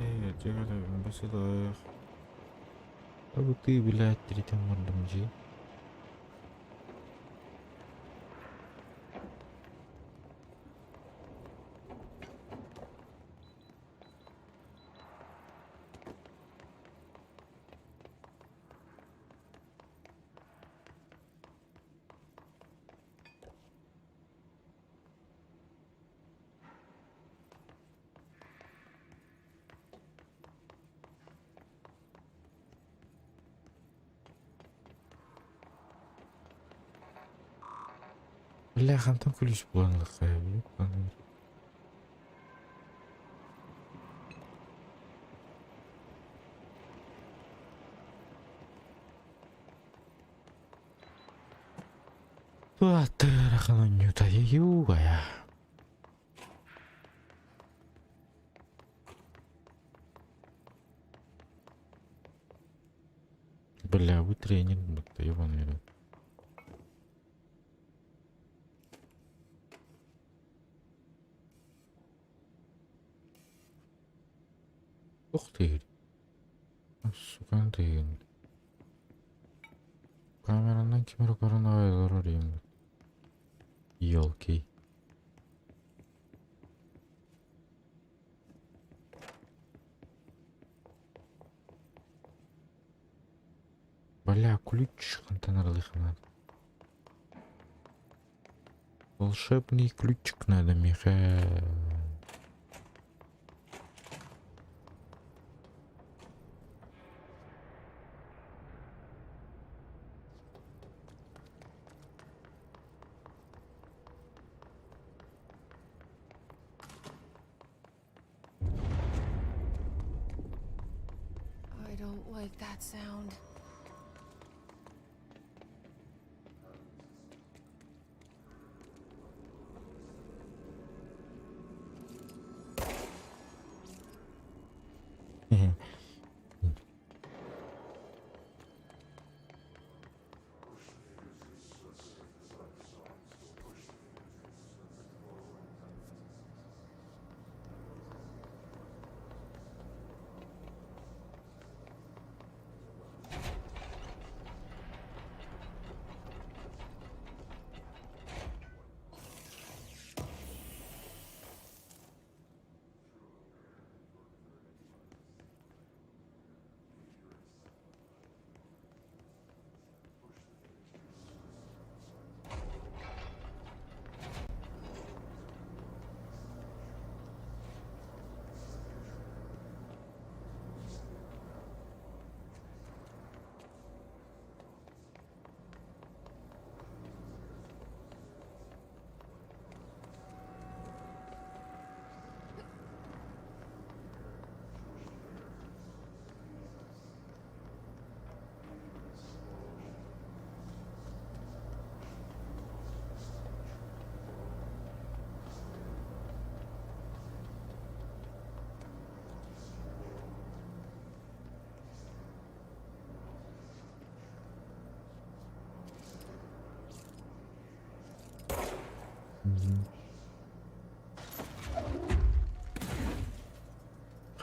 Ээ, дьэгэлэбин быһыылаах. А ты, блядь, третьим мордом дии. Бля, хантан ключ булан ылыаххайа Туаттыарахан оонньуута югая. Бля, вы тренер, будто ебаный рот. Ух ты. Сука, ты. Камеранан ким эрэ көрөн аҕай олорор диэн. Елки. Бля, ключ хантан аралыха надо. Волшебный ключик надо, Миха. I don't like that sound.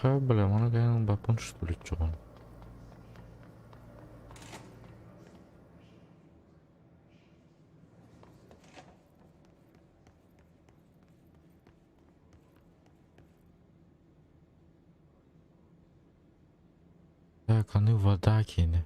Ха, бля, маны кайын бапын что ли чоҕун. Так, аны вода кини.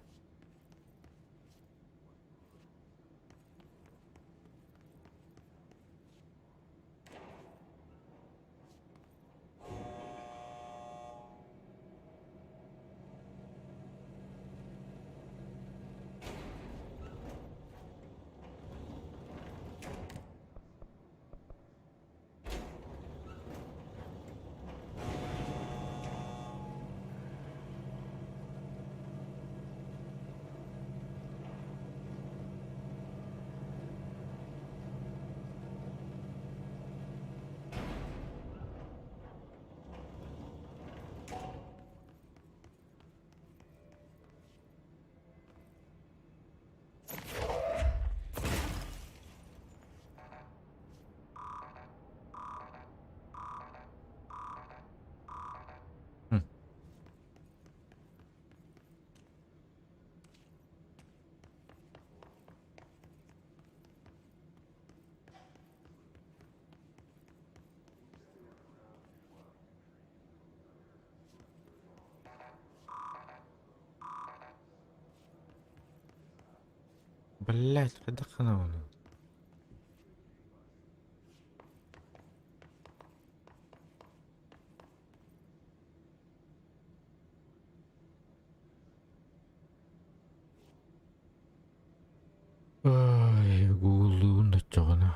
Блять, хайдах гынабын? Ай, гуглуун да чоҕуна.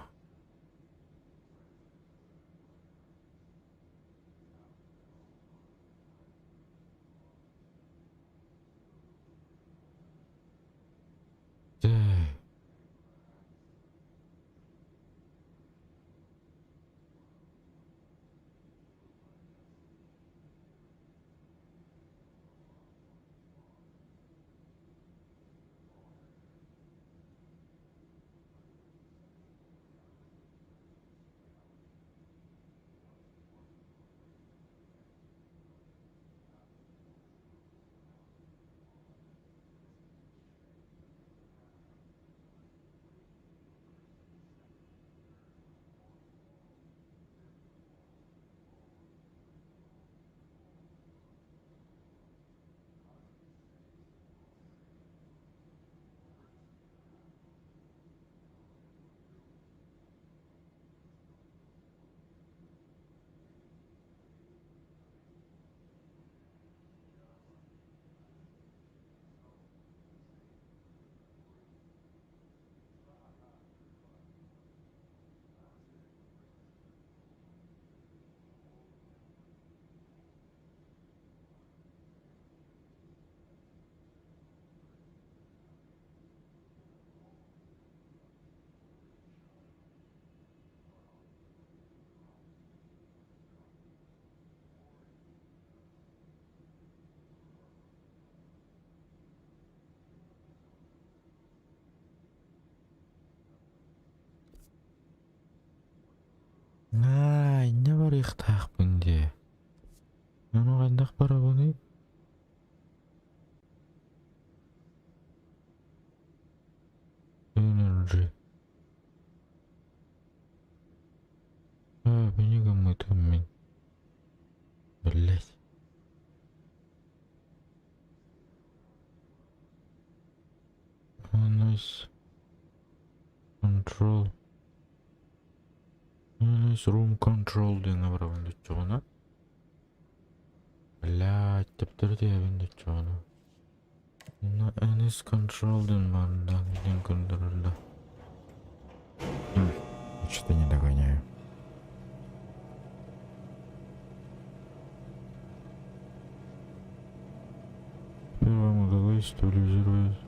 Барыахтаахпын дии. Ону хайдах барабыный? Energy. А, бини гыммытым мин. Блять. Nice. Control. Nice room control диэҥҥэ барабын дуччугуна. Блядь, төптөрү түһэбин дуччугуна. NS control диэн барда, диэн көрдөрөллөр. Что-то не догоняю. Теперь вам удалось стабилизировать.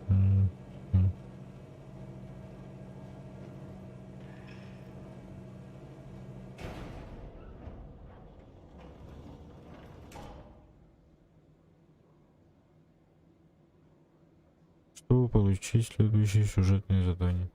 Чтобы получить следующее сюжетное задание.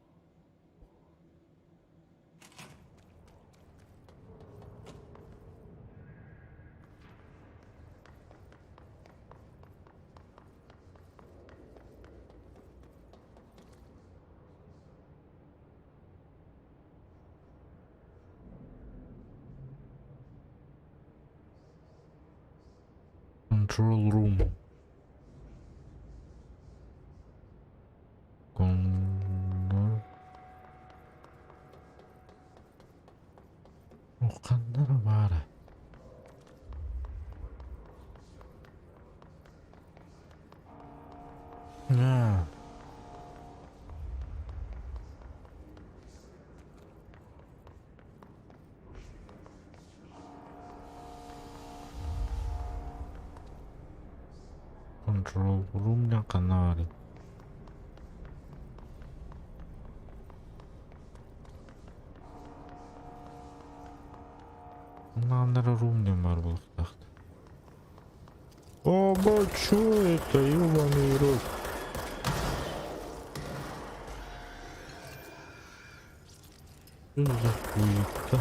Control room. Con... Ханна эрэ баара. Аа. Control room диэн ханна баарый? Манна room диэн баар буолуохтаах. О, чё это, ёбаный рот? Что за хуета?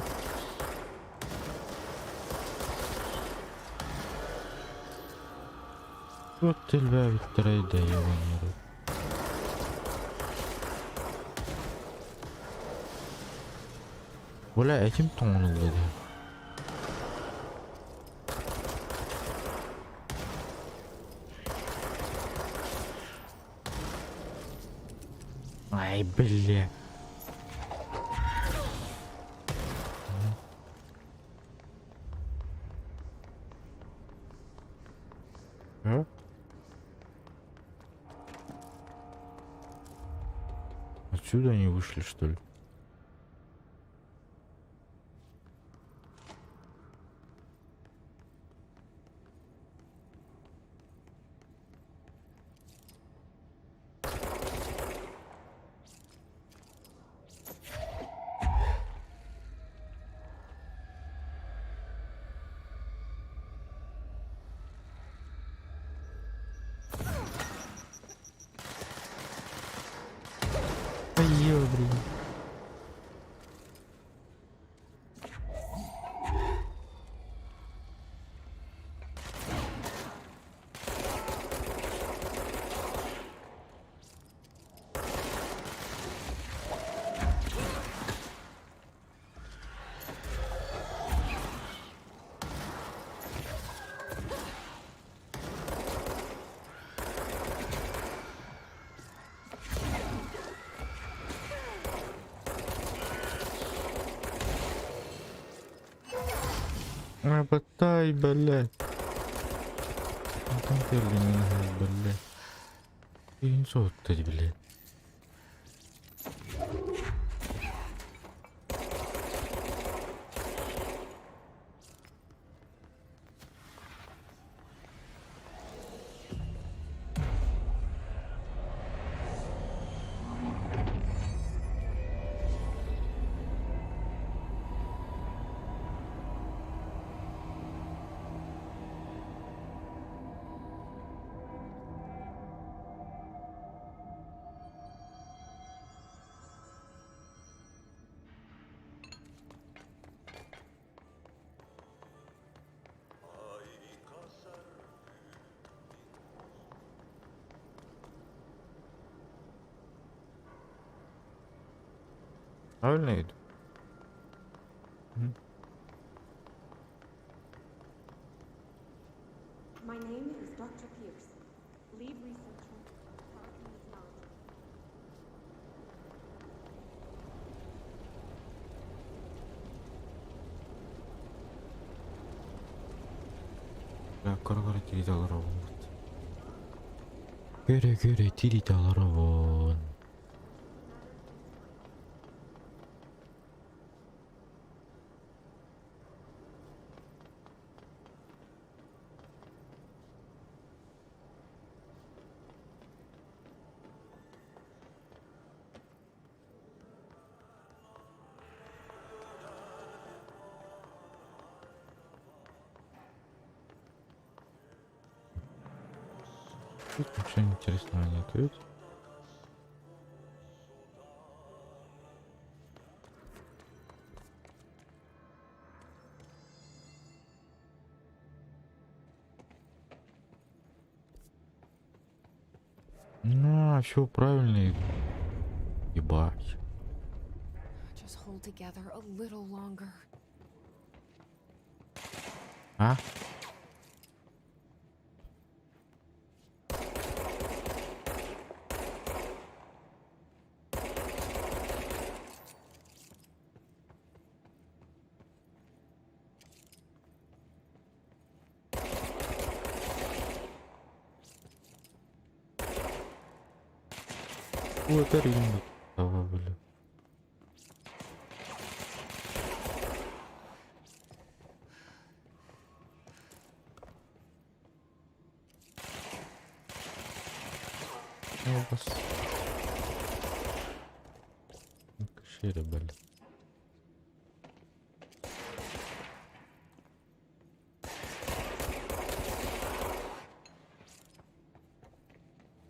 Вот элбээбиттэрэй да ёбаный рот. Бля, этим тоҥон ылла дии. Ай, бля. А? Отсюда они вышли, что ли? Ай, блин. Баттай, блядь. Антон блядь. Инсот, блядь. Правильно иду? М? My name is Dr. Pierce, lead researcher of parakinesiology. Бля, көрө-көрө тириитэ олоробун. Көрө-көрө тириитэ олоробун. Тут ничего интересного нет, ведь? Ну, а все правильно. Ебать. Just hold together a little longer. А? Вот это ринг. Давай, бля. Ну, бас. Шире, бля.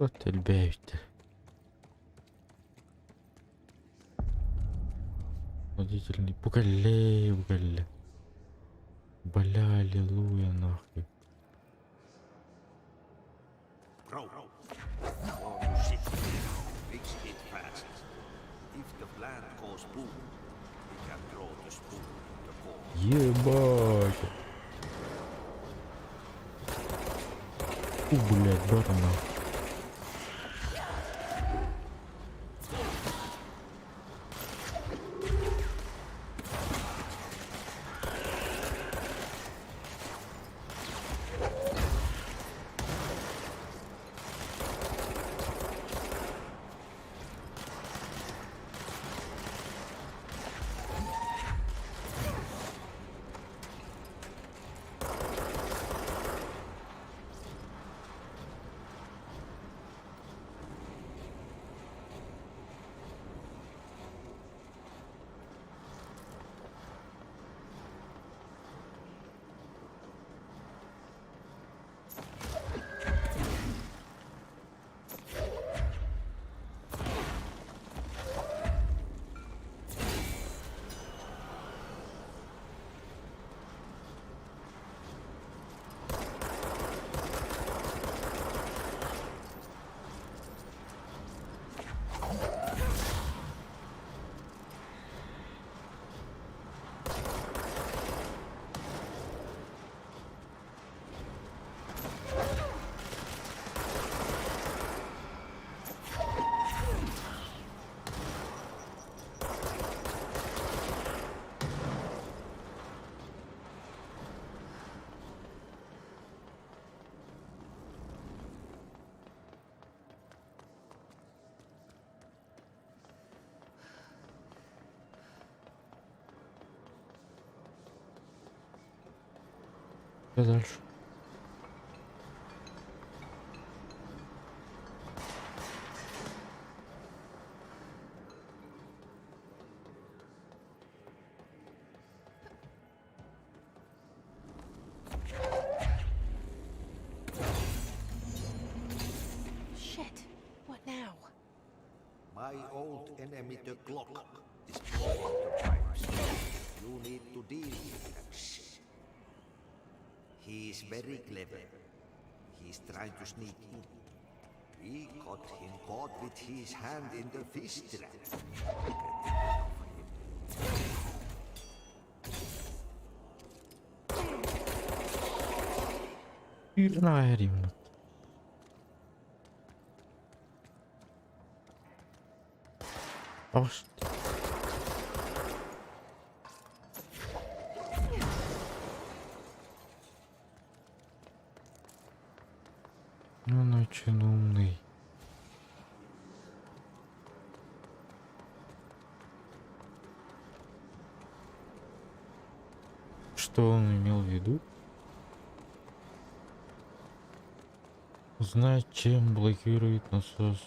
Вот элбээбит. Водительный. Бу кэллэ, бу кэллэ. Бля, аллилуйя, нахуй. Bro, go to sit. Fix it fast. If the plant goes boom, we can throw the spoon in the corn. Ебать. Фу, блядь, бар нахуй. Что дальше? Shit. What now? My old enemy, the clock, is blowing the pipes. You need to deal with that shit. He is very clever. He's trying to sneak in. We got him caught with his hand in the fish trap. Get rid of him. Наһаа Он очень умный. Что он имел в виду? Узнать, чем блокирует насос.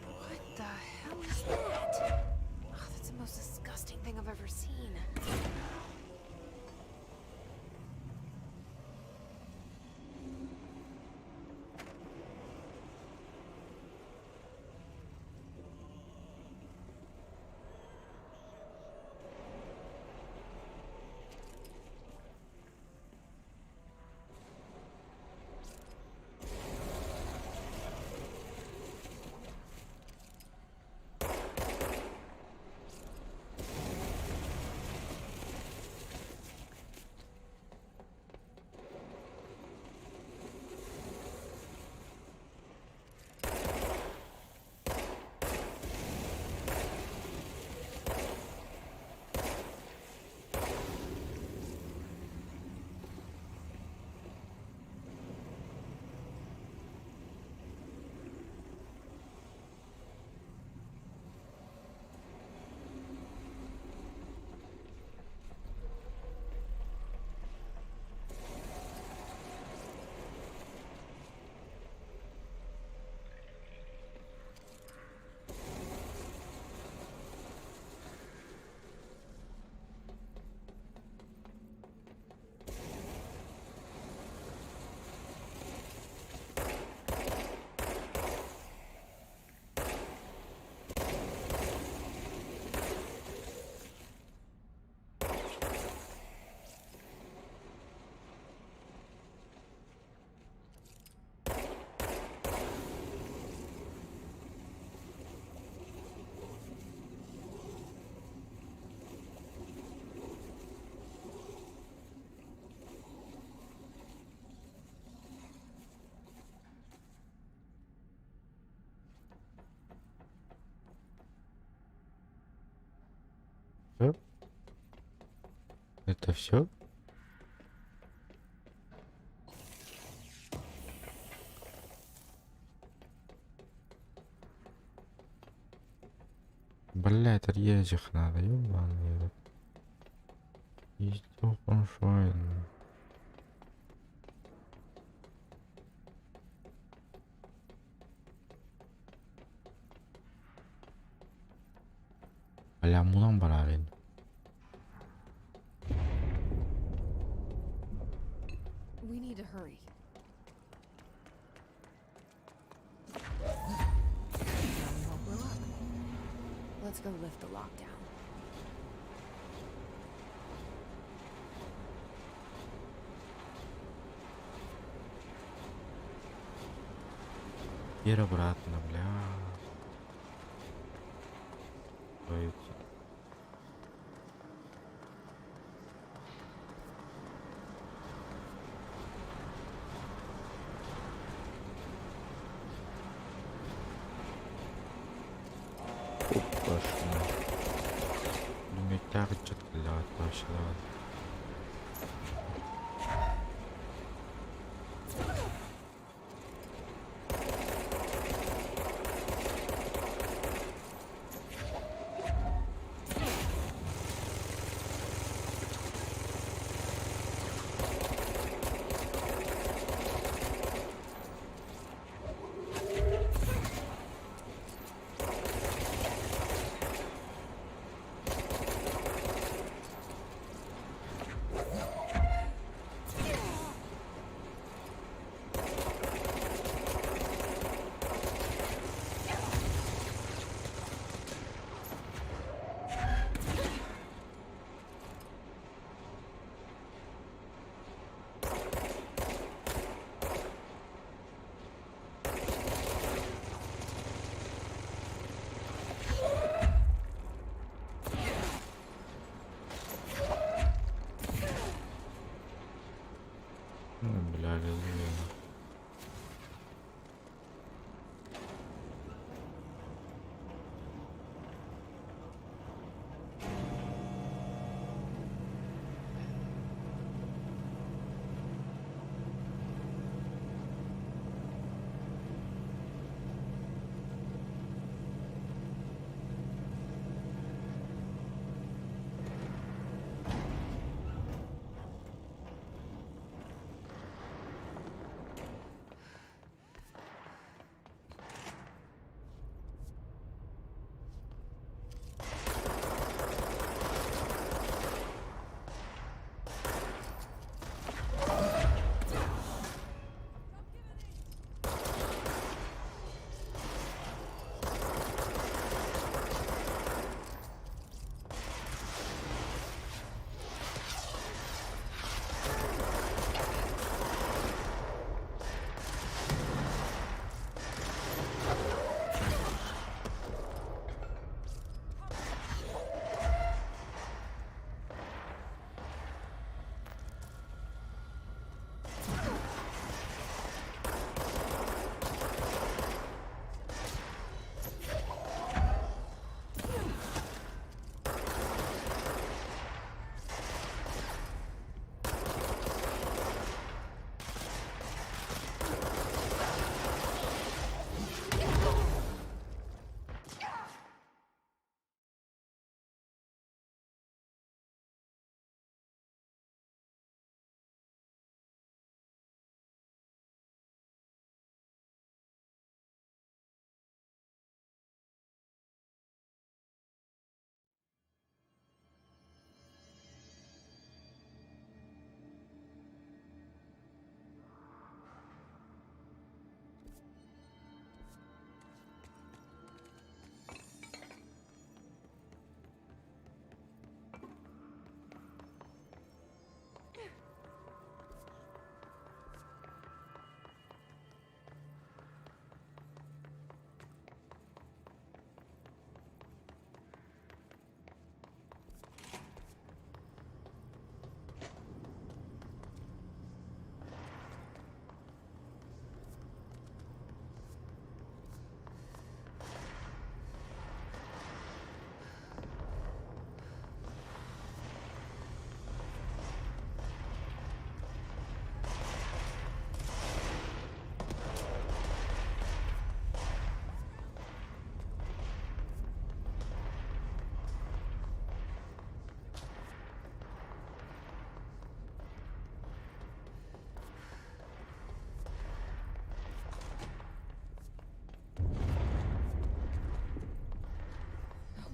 What the hell is that? Oh, that's the most disgusting thing I've ever seen. Всё? Это все? Блять, резих надо, ёбаный рот. Издёх он швайн. Бля, мунан барарин. We need to hurry. Now we won't blow up. Let's go lift the lockdown. Теперь обратно, бля. Твою Опашна. Дүмектәр başladı. Бля, аллилуйя.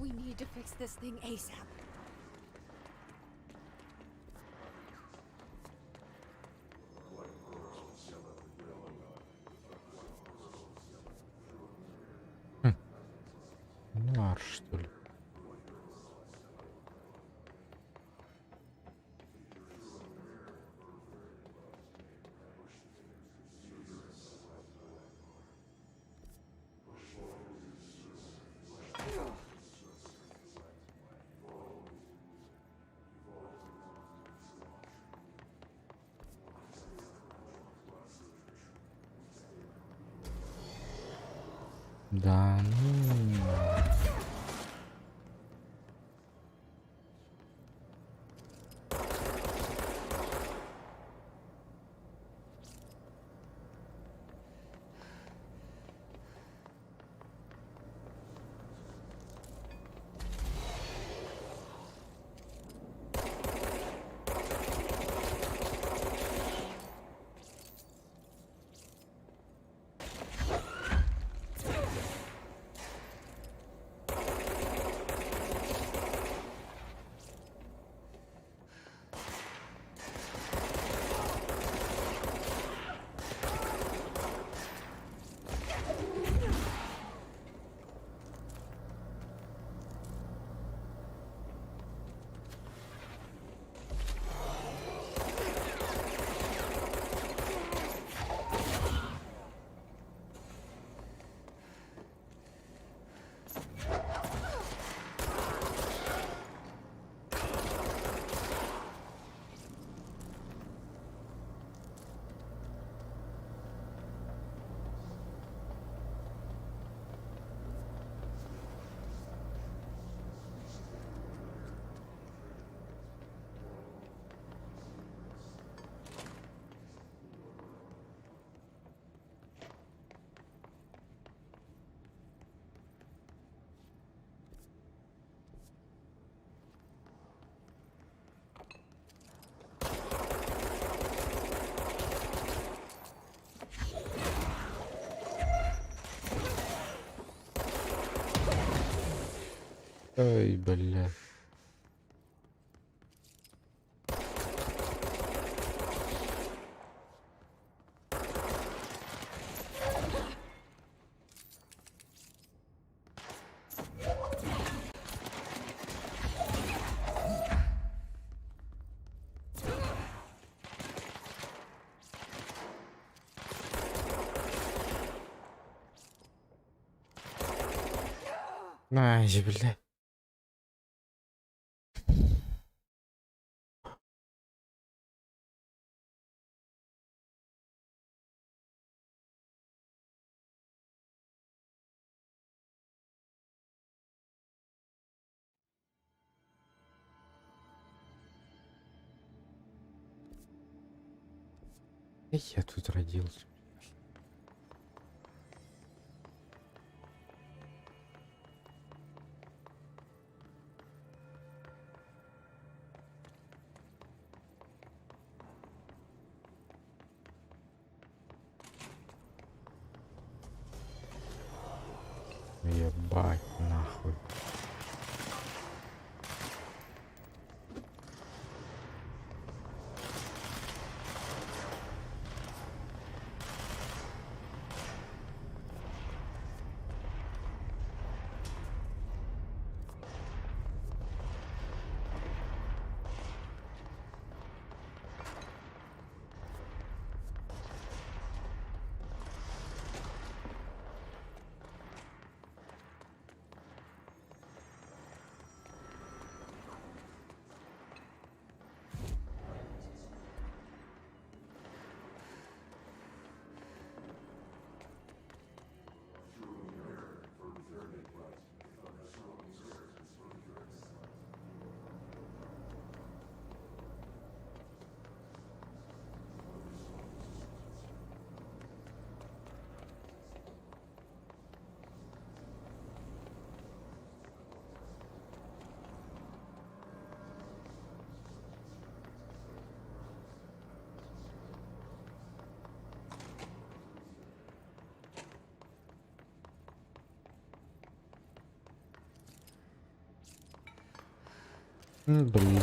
We need to fix this thing ASAP. Нар, что ли? Да ну. Ой, бля. Ай, бля. Я тут родился. Ебать нахуй. Бля.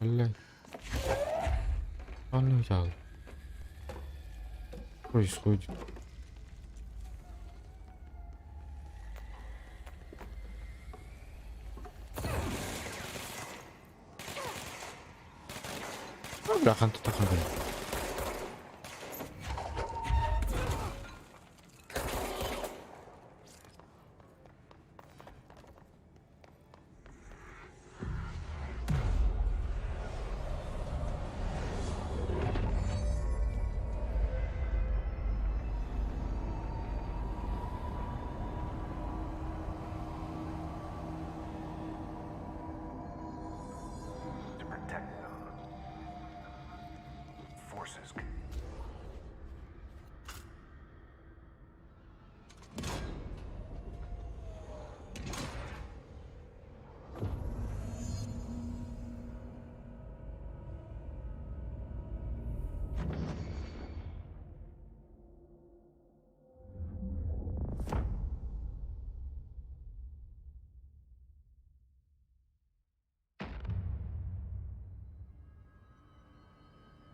Блядь. А ну я. Происходит? Бля, ханты тахады. To protect them. Forces.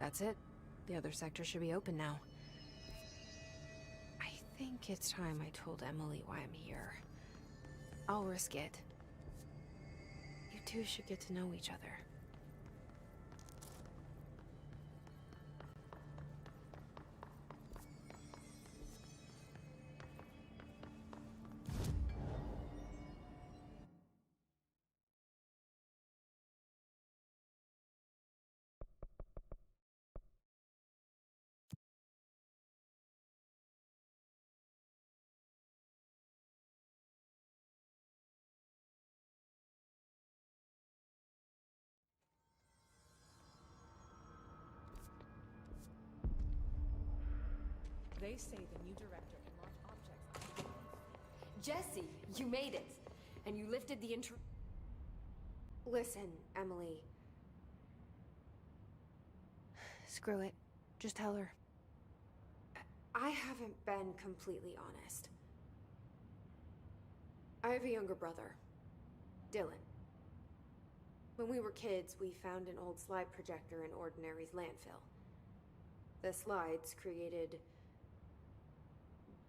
That's it. The other sector should be open now. I think it's time I told Emily why I'm here. I'll risk it. You two should get to know each other. They say the new director can launch objects up to 20 feet. Jesse, you made it. And you lifted the inter. Listen, Emily. Screw it. Just tell her. I haven't been completely honest. I have a younger brother, Dylan. When we were kids, we found an old slide projector in Ordinary's landfill. The slides created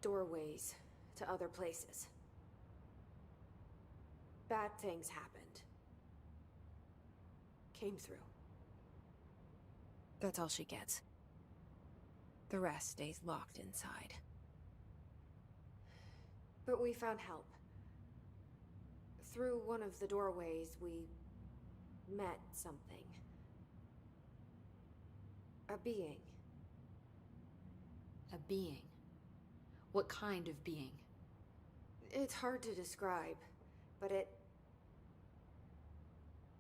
doorways to other places. Bad things happened. Came through. That's all she gets. The rest stays locked inside. But we found help. Through one of the doorways, we met something. A being. A being? What kind of being? It's hard to describe, but it.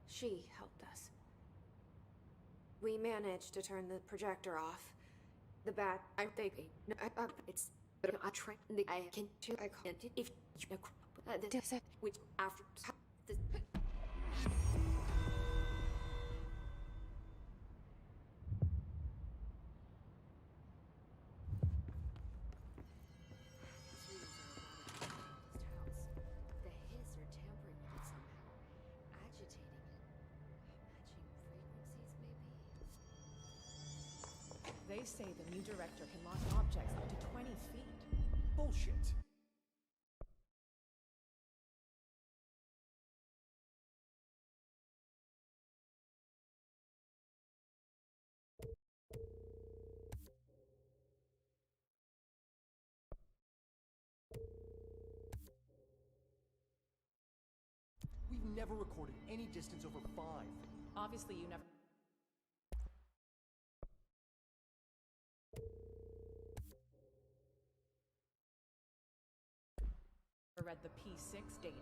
She helped us. We managed to turn the projector off. The bat. I think it's a train. I can I can't if you the which after the The Hiss are tampering with it somehow, agitating it. Matching frequencies, maybe? They say the new director can launch objects up to 20 feet. Bullshit. We've never recorded any distance over 5. Obviously, you never. Read the P6 data.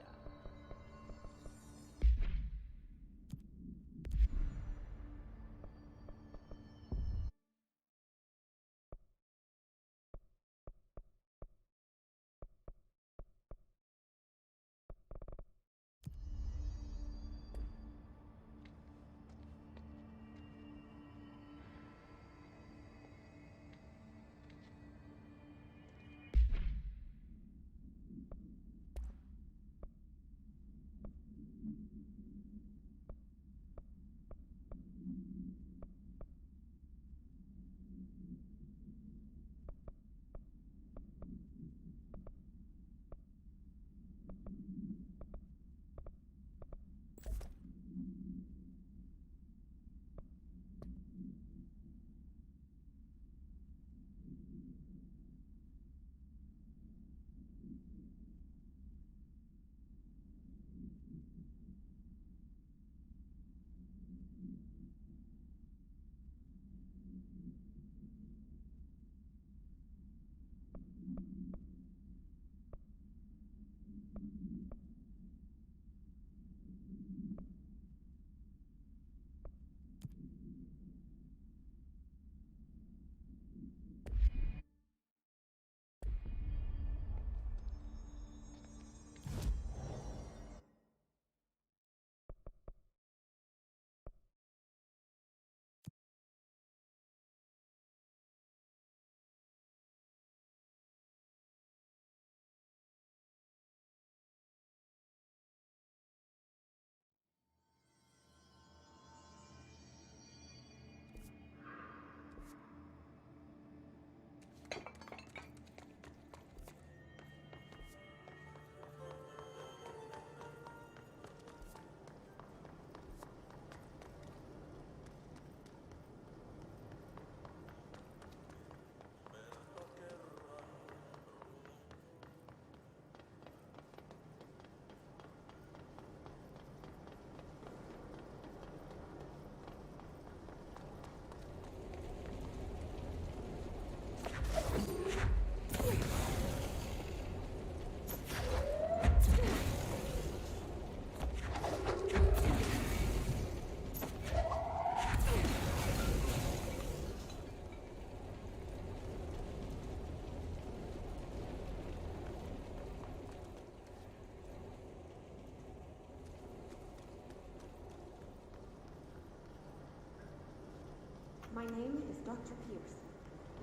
My name is Dr. Pierce,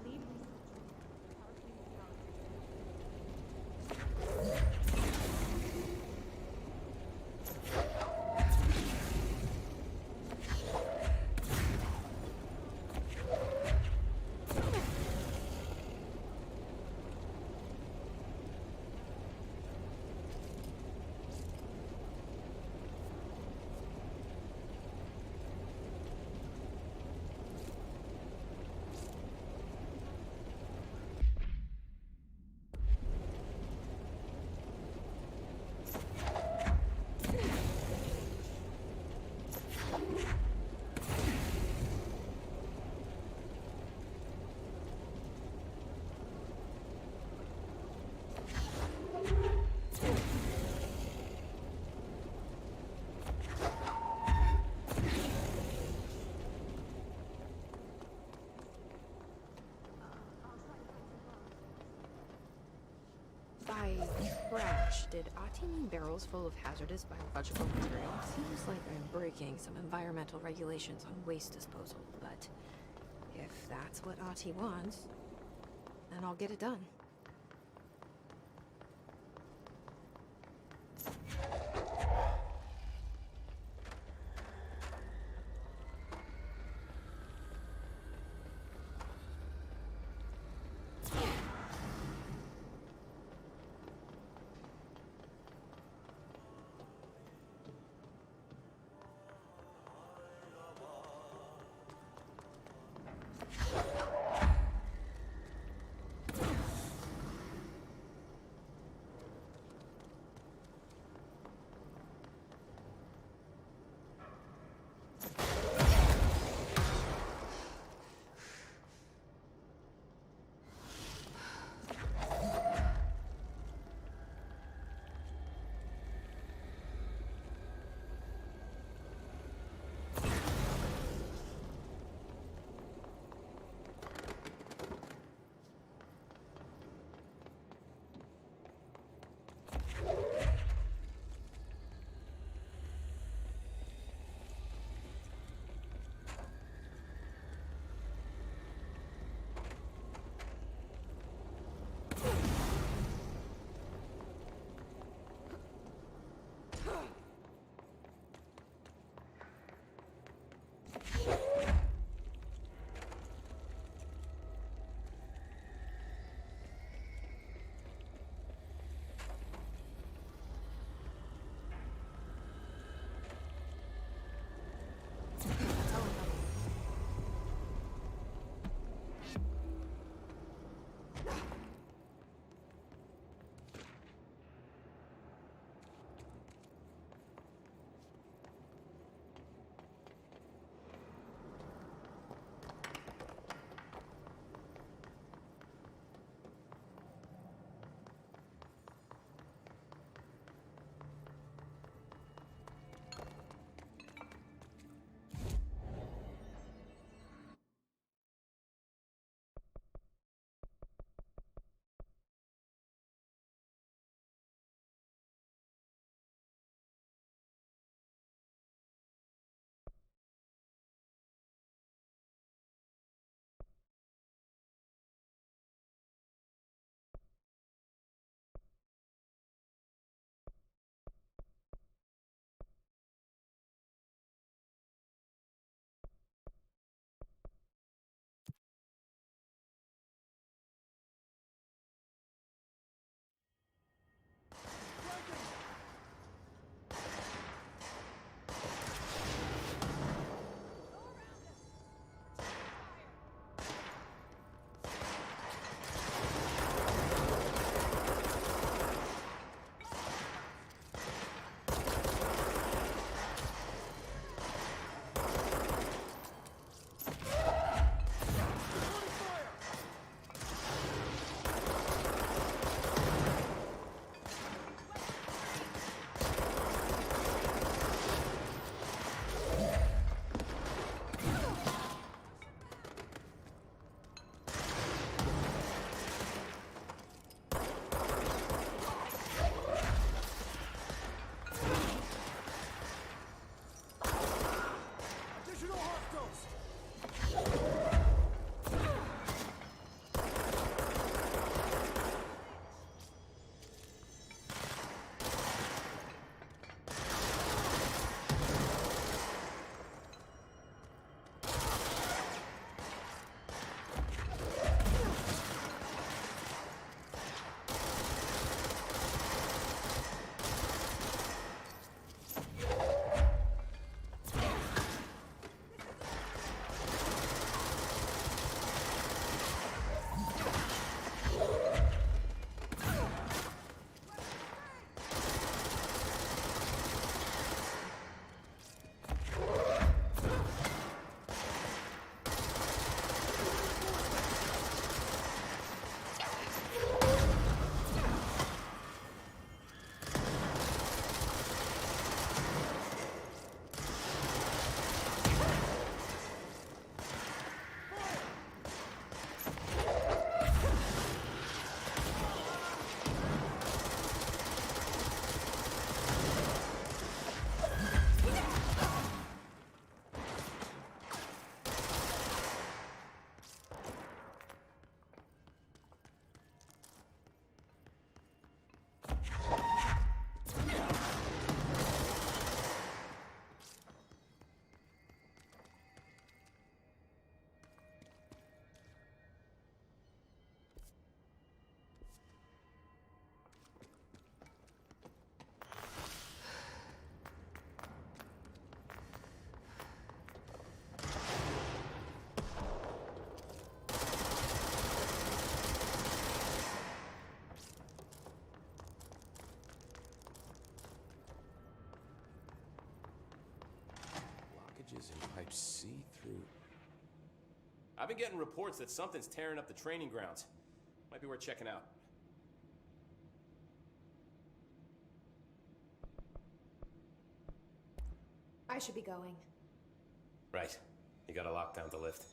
lead researcher at the Parakinesiology By trash, did Ahti mean barrels full of hazardous biological material? Seems like I'm breaking some environmental regulations on waste disposal, but if that's what Ahti wants, then I'll get it done. Additional hostiles! I've been getting reports that something's tearing up the training grounds. Might be worth checking out. I should be going. Right. You gotta lock down the lift.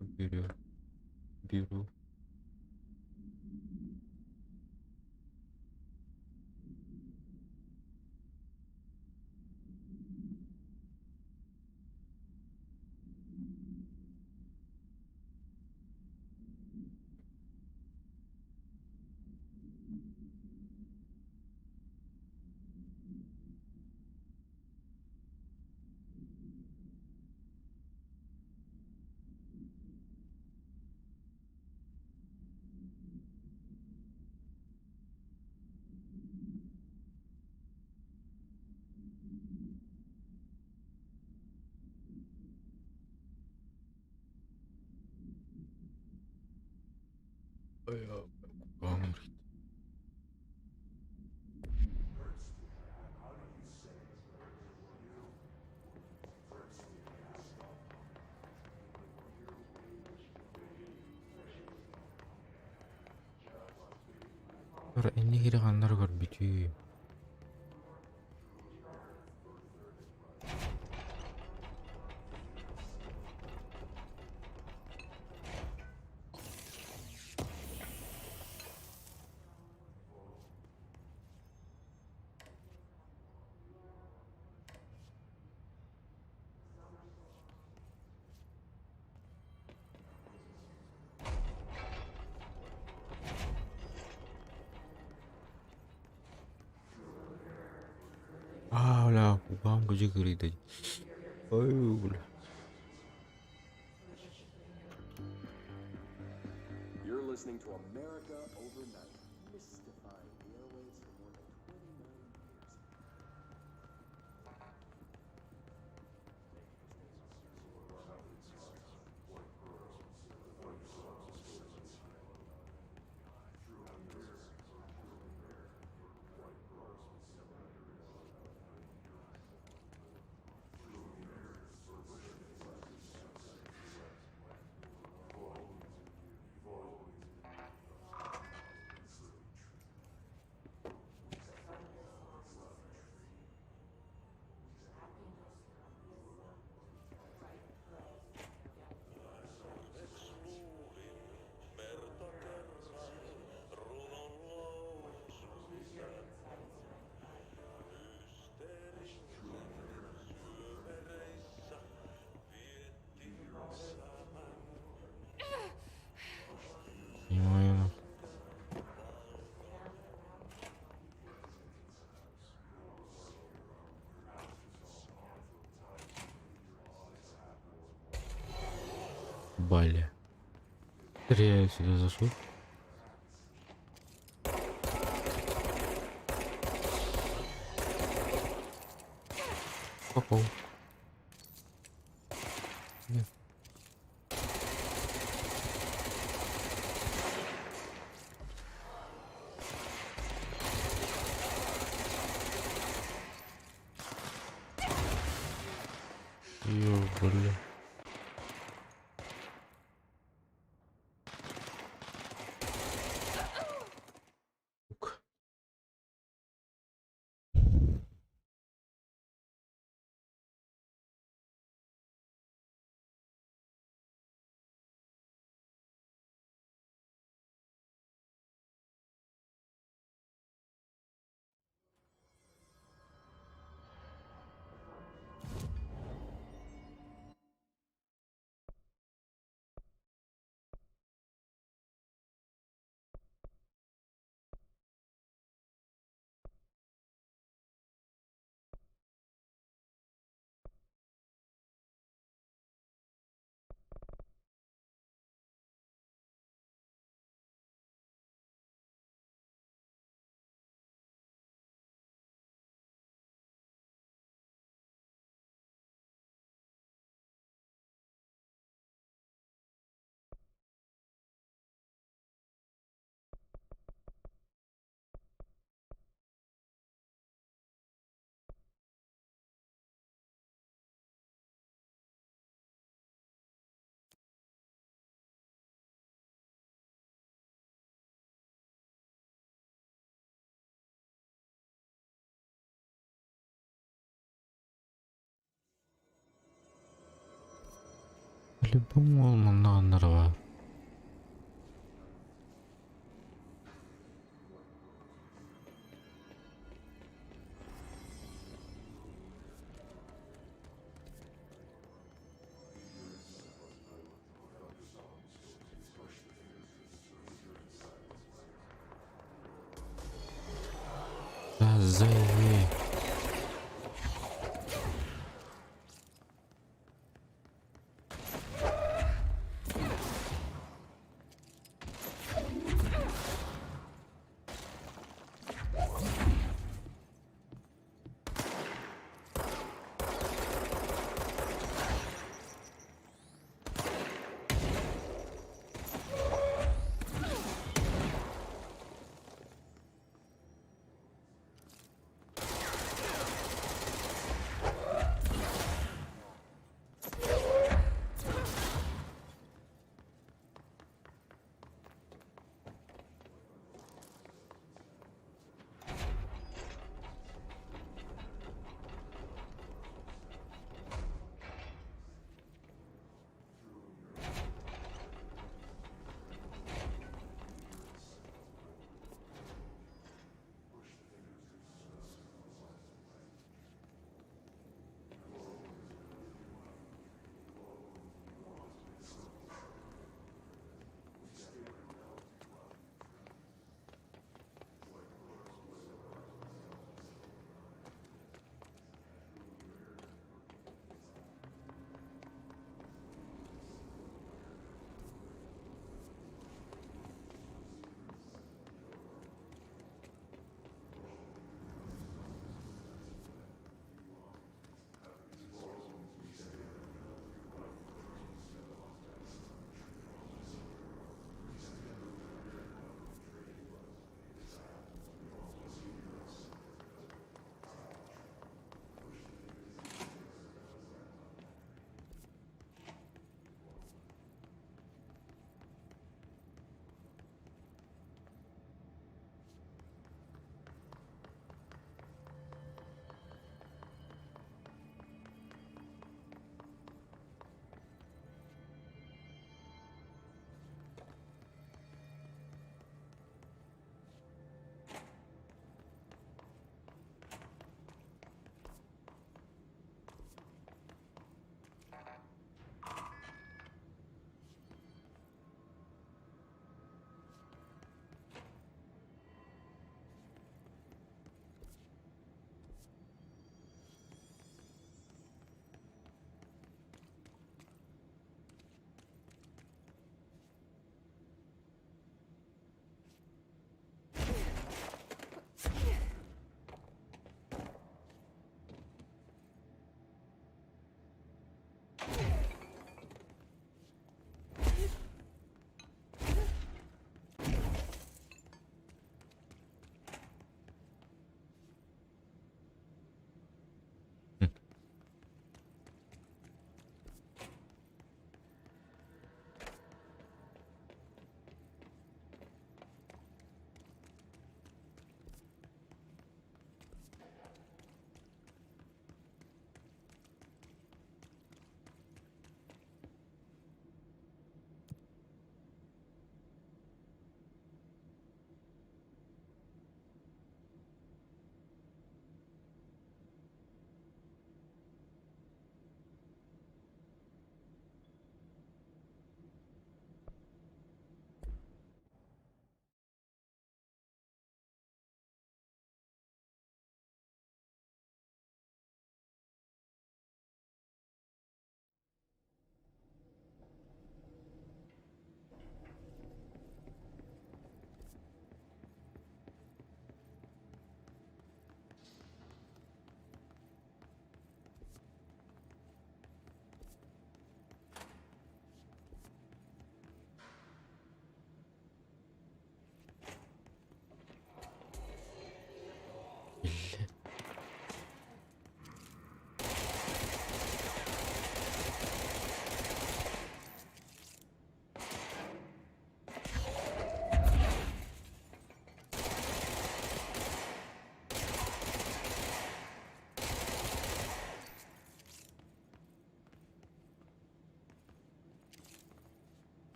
Бюро. Бюро. Камерит. Инни кири ханнар көрбүтүү. Аа, бля, кугам кыжы кырыйды. Ой, бля. You're listening to America Overnight, mystifying the airwaves for more than 29 years. Понимаю. Бали. Зря я сюда зашел. Попал. Нет. Ё, бля. Сука. По-любому ол манна ханна эрэ баар. Да заеби.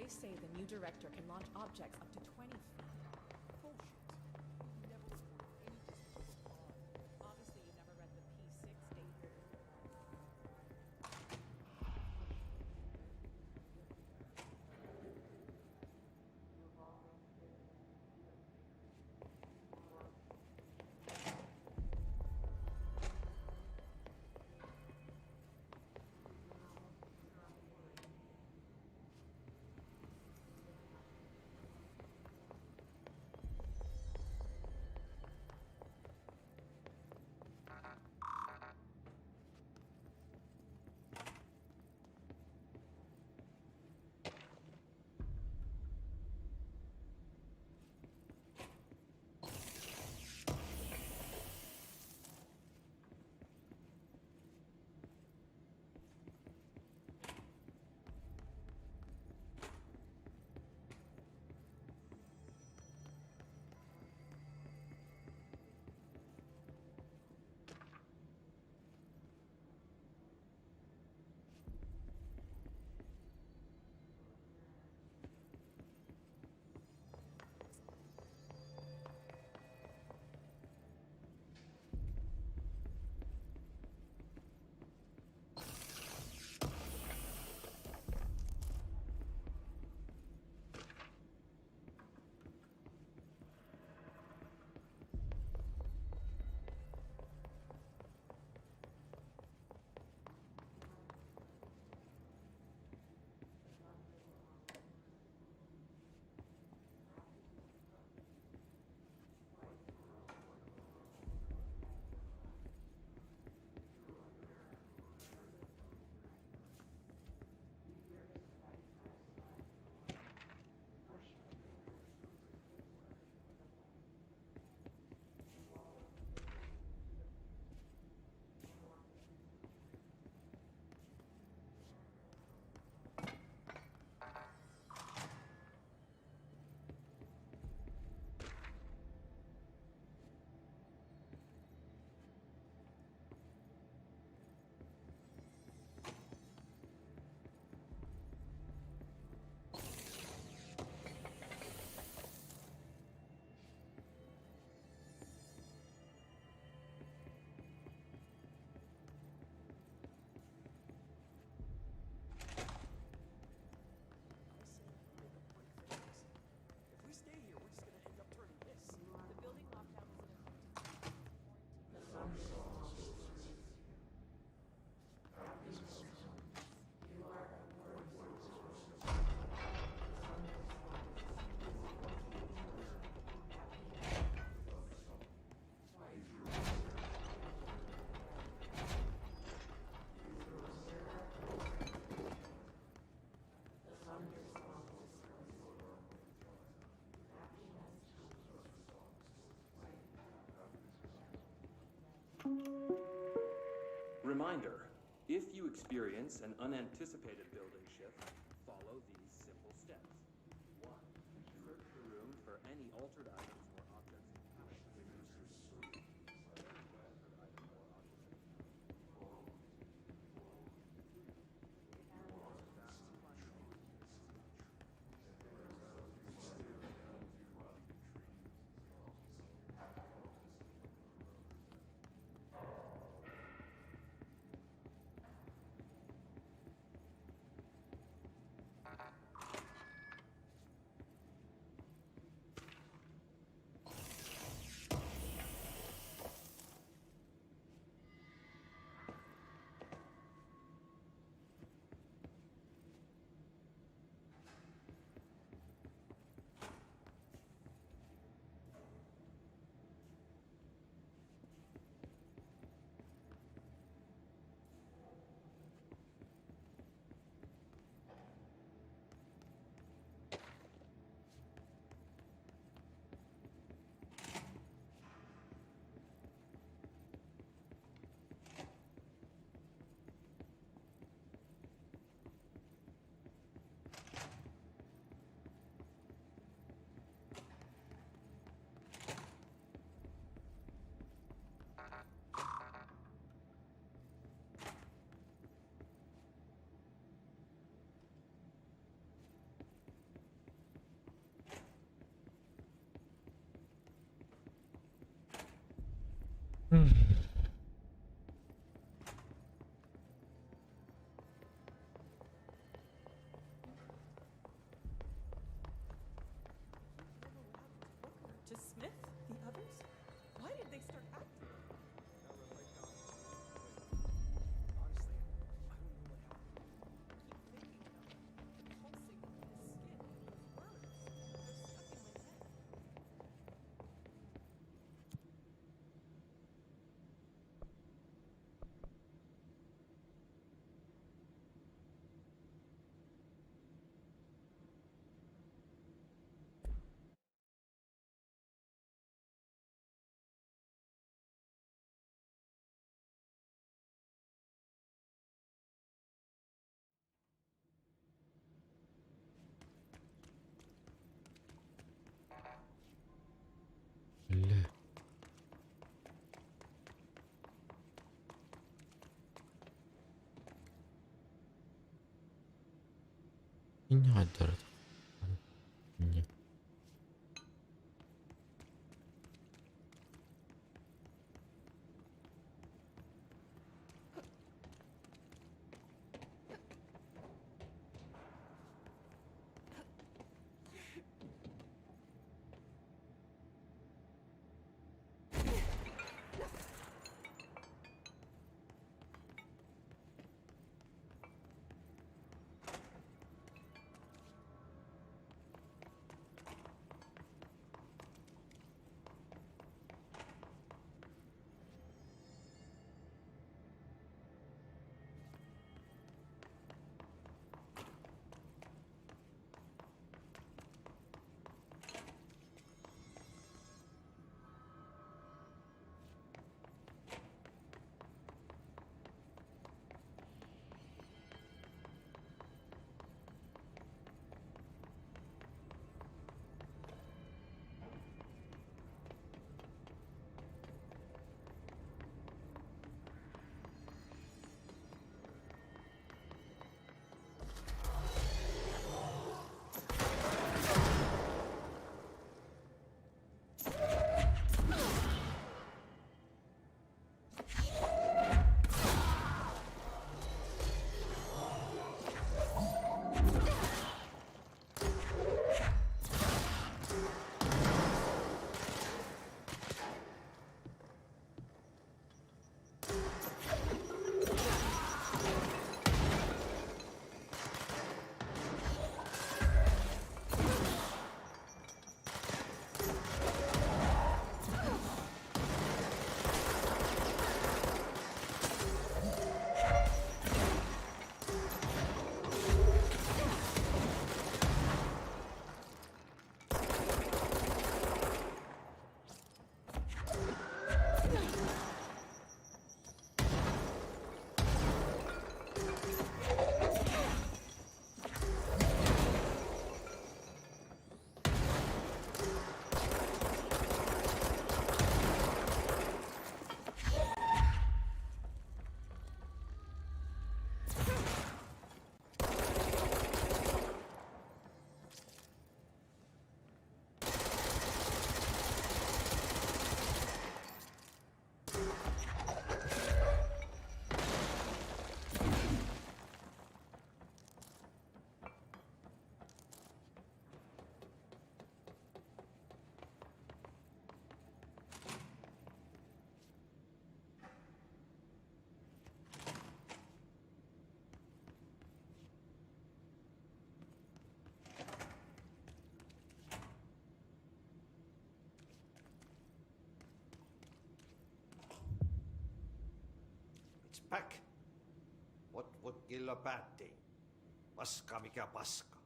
They say the new director can launch objects up to 20 feet. Bullshit. We've never recorded any distance over 5. Obviously, you never read the P6 data. I say we make a break for this. If we stay here, we're just gonna end up turning this. The building lockdown was in effect until quarantine. Reminder if you experience an unanticipated building shift, follow these simple steps. 1. Search the room for any altered items or objects. To Smith? The others? Why did they start acting? Бля. Инньэ Не. It's back. What would kill a bad day? Paska mikä paska.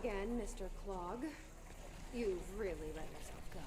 again, Mr. Clog. You've really let yourself go.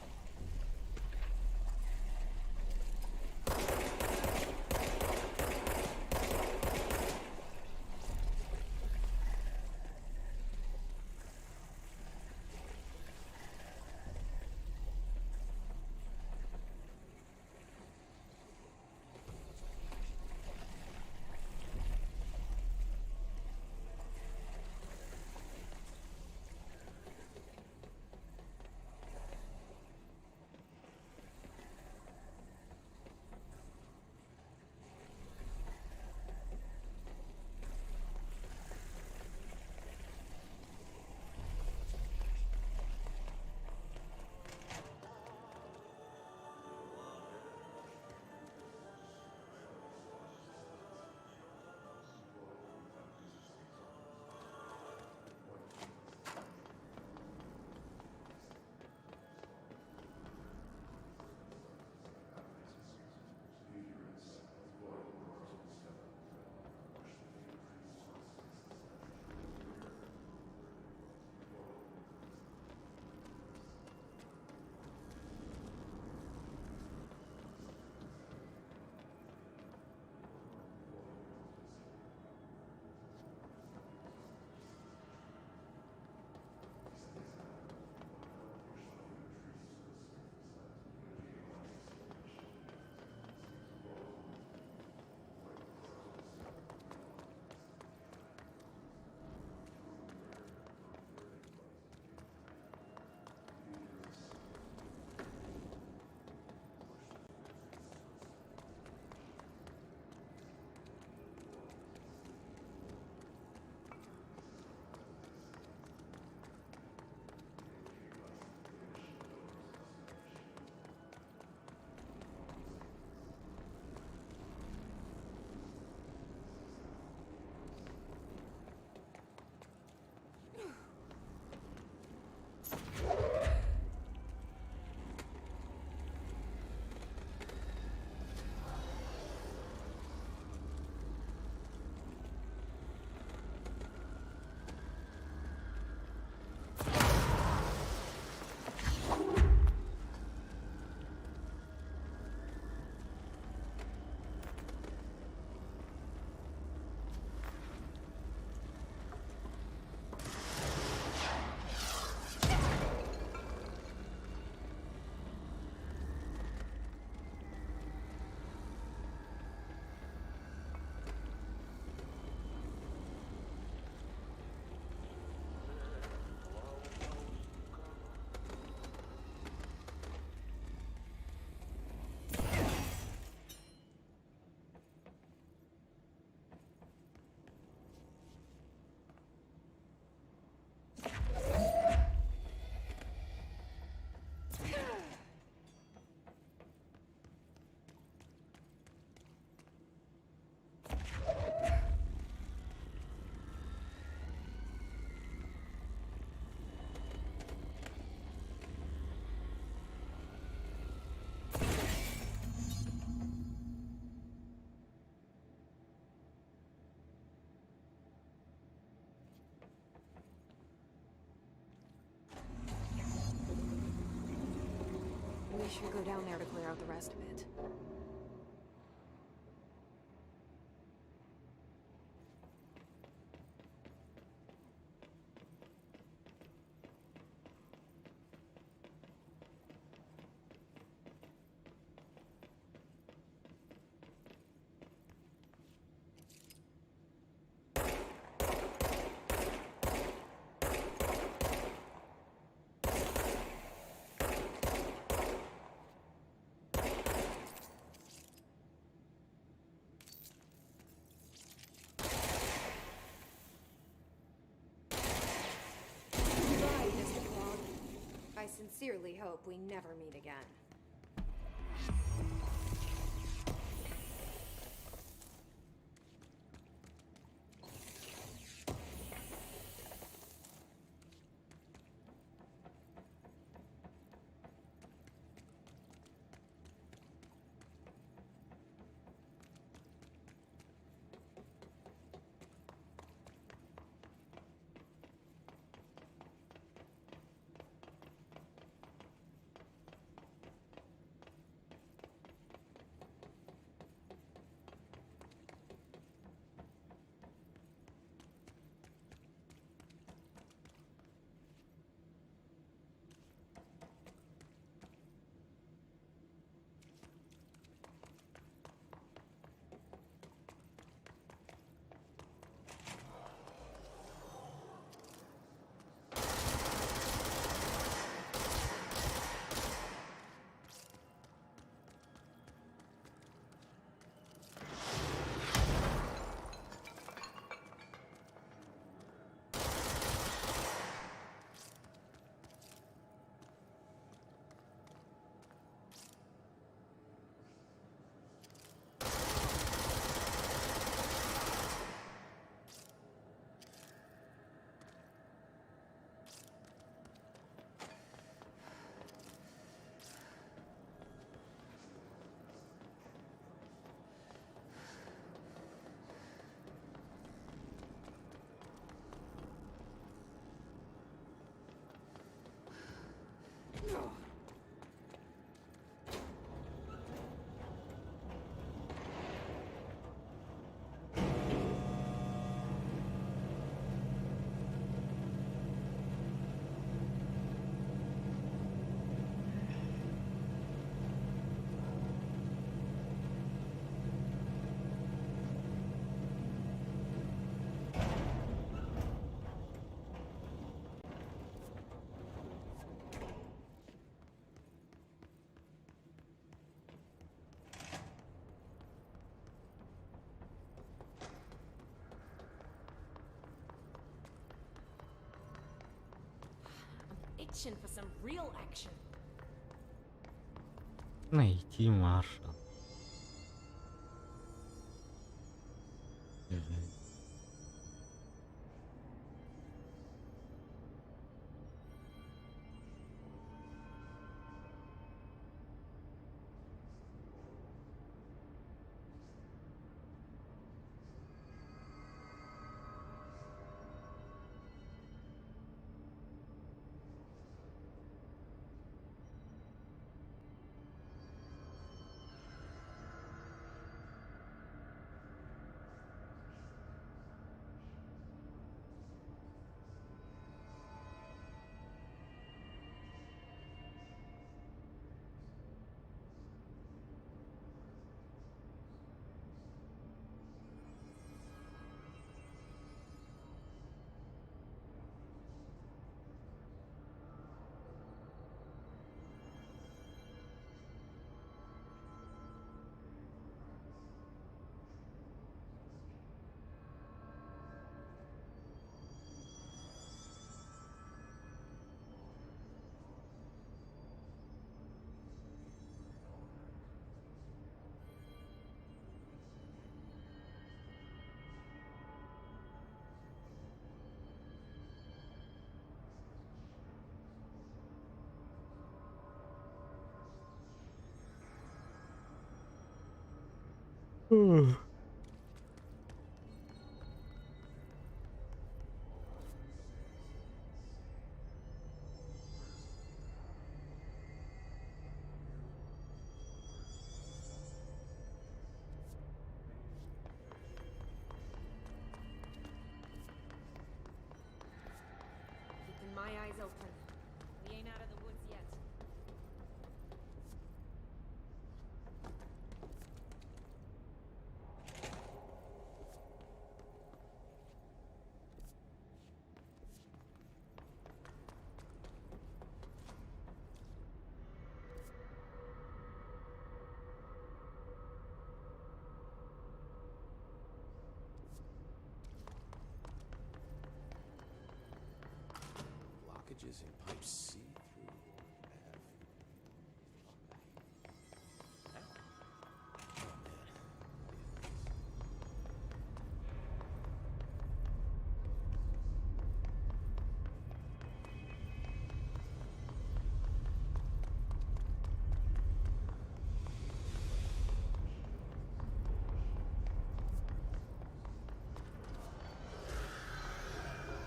We should go down there to clear out the rest of it. Goodbye, Mr. Clog. I sincerely hope we never meet again. Itching for some real action. Найти маршал. Keeping my eyes open. We ain't out of the woods yet. Blockages in pipe C through F. Oh man.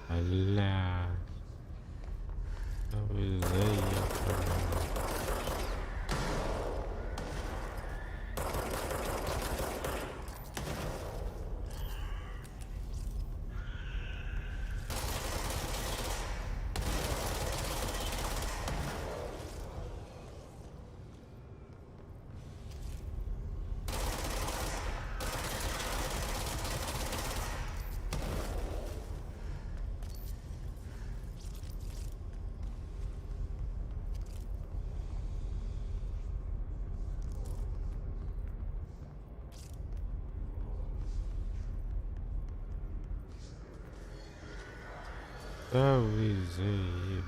Бля. Да вы заехали. Да вы заеб...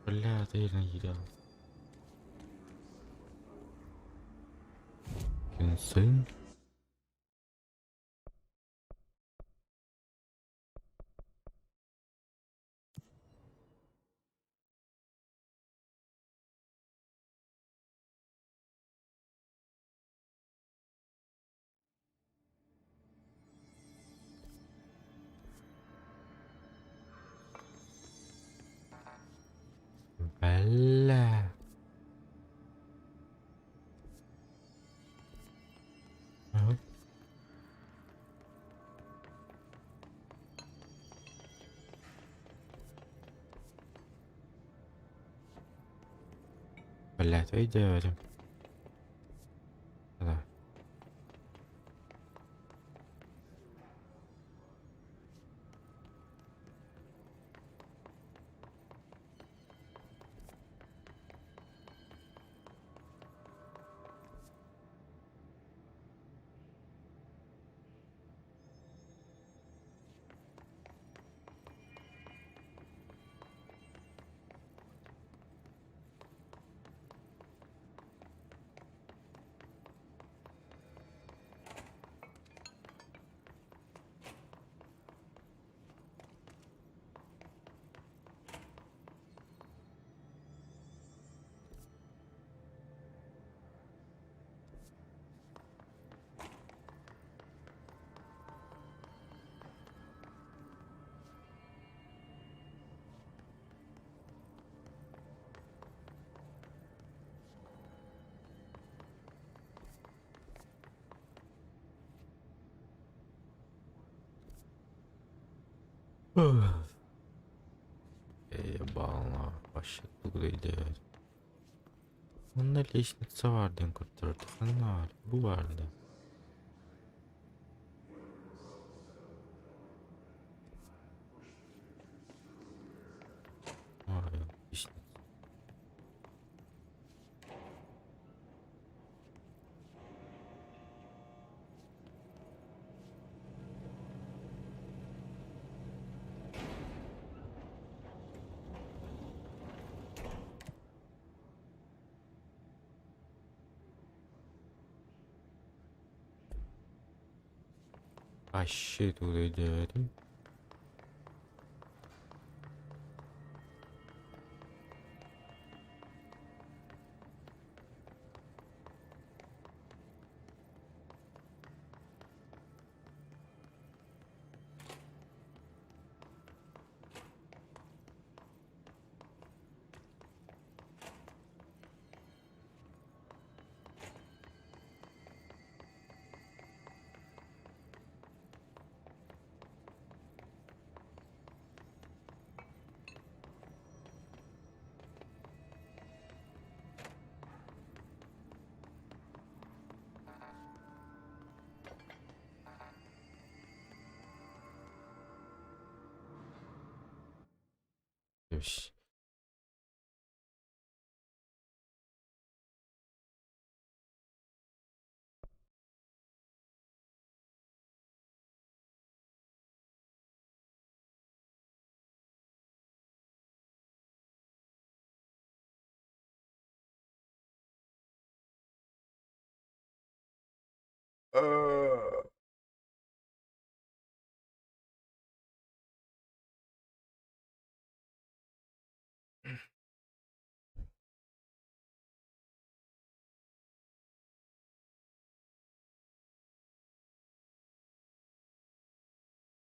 Бля, ты наедал. Сын. Блядь, өйдөөбөтүм. Да. Ебало, вообще куда идет? Онно лестница баар диэн көрдөрдө. Ханна баар? Бу баар да. Ой, лестница. Вообще туда идет. Есть.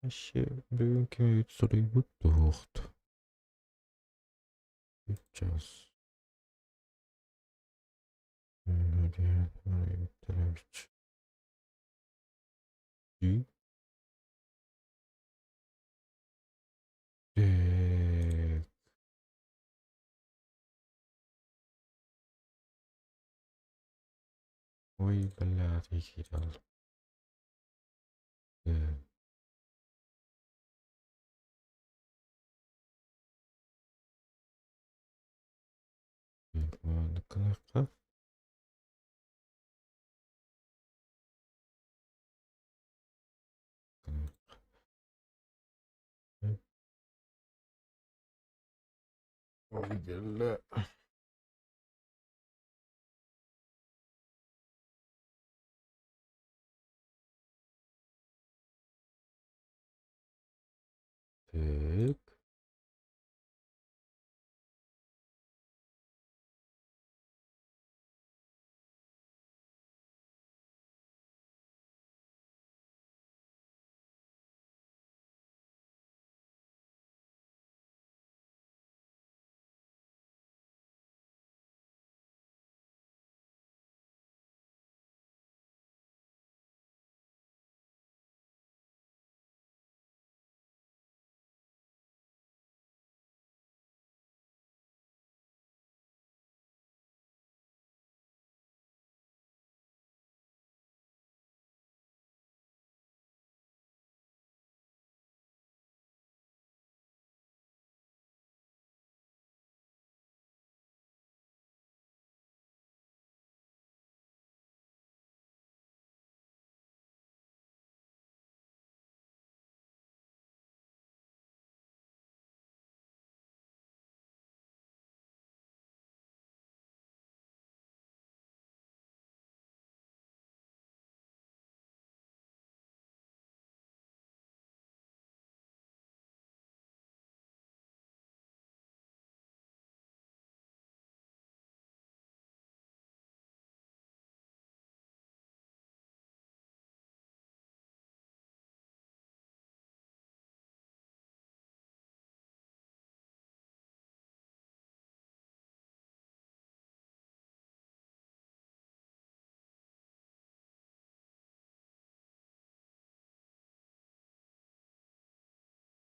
Вообще, бүгүн ким суруйбут туохт. Сейчас. Так. Ой, блядь, я Так. Кнопка. Ой, бля. Так.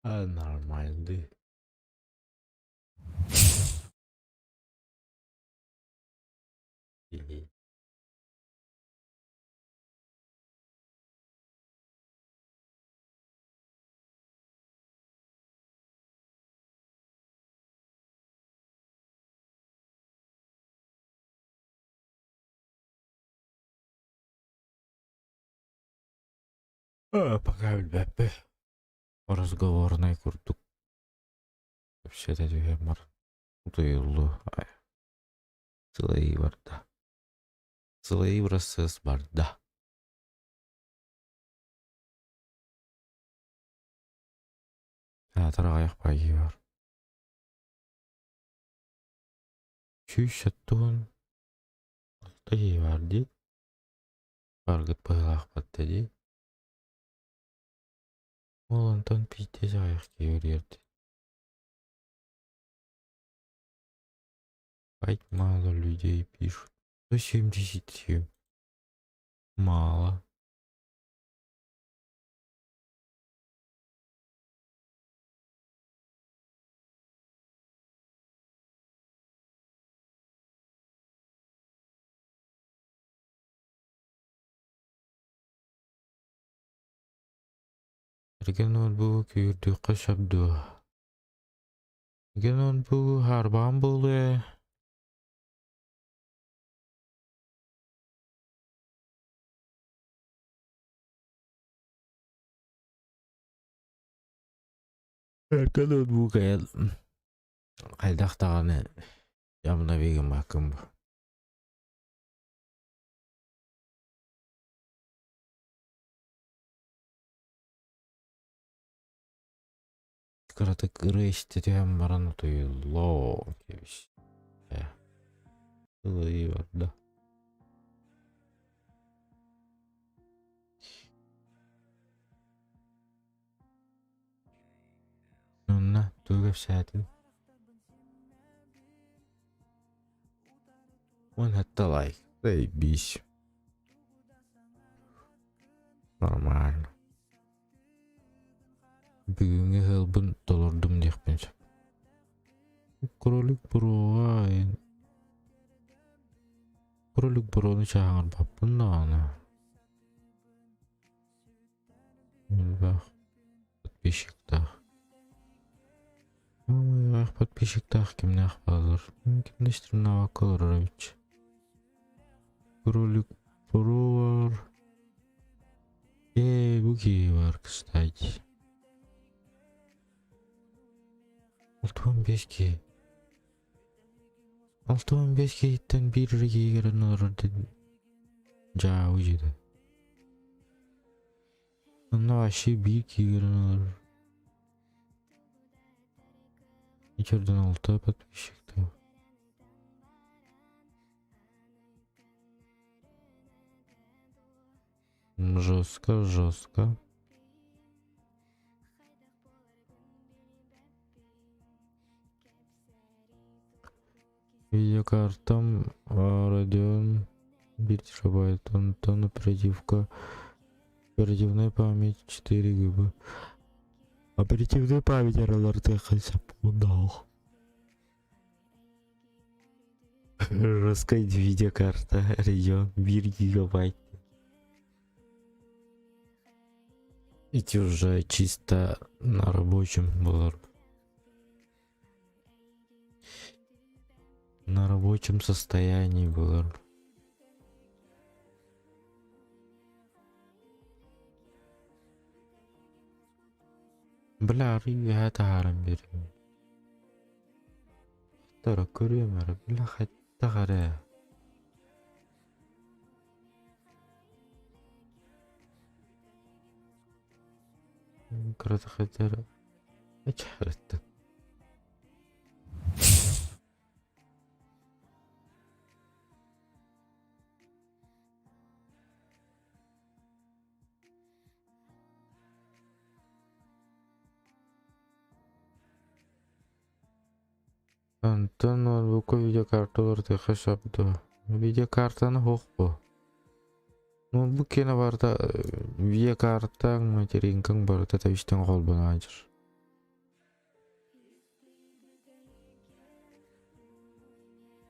Нормальный. Или Пока билбэппин. Разговорнай курдук кэпсэтэ түһэн баран утуйуллуо. Сылайыы барда. Сылайыы бырассыас барда. Аатар аҕыйах баайыы бар. 176 киһи баар дии. Баргыт быһыылаахпат дии. Ол онтон пиздец аҕыйах киһи өрүөрдэ. Опять мало людей пишут. 177. Мало. Эргэ ноутбугу күүрдүөххэ сөп дуо? Эргэ ноутбугу хаарбаҕым буолуо ээ. Эргэ ноутбук хайдах даҕаны обнови гыммаккын бу. Кыратык ырыа истэ түһэн баран утуйуллоо кэбис. Э. Ылыы барда. Онно тугу кэпсээтим? 17 лайк. Заебись. Нормально. Бүгүҥҥү ыһыалбын толордум диэхпин сөп. Кролик буруоҕа Кролик буруону чааһыҥырбаппын даҕаны. Элбэх подписчиктаах. Элбэх подписчиктаах кимнээх бааллар? Кимнэ стримнаабакка олорор эбит. Кролик буруо бар. Ээ, бу киһи бар, кстати. 65 киһи. 65 киһиттэн биир эрэ киһи кэлэн олорор диэн дьаабы дьиэтэ. Онно вообще биир киһи кэлэн олорор. Ичерден алта подписчиктаах. Жестко, жестко. Видеокартам Radeon 1 терабайт, онтон оперативка, оперативная память 4 гб. Оперативная память аралартыахха сөп удал. Жесткая видеокарта Radeon 1 гигабайт. Эти уже чисто на рабочем было. На рабочем состоянии было. Бля, арыы таһааран биэриҥ. Тара көрүөм эрэ, бля хайдах эрэ. Кыратык эрэ эчэрэттэн. Онтон ноутбукка видеокарта уларытыахха сөп дуо? Видеокартаны суох буо. Ноутбук киэнэ барыта видеокартаҥ, материнкаҥ барыта тэбистэн холбоно сылдьар.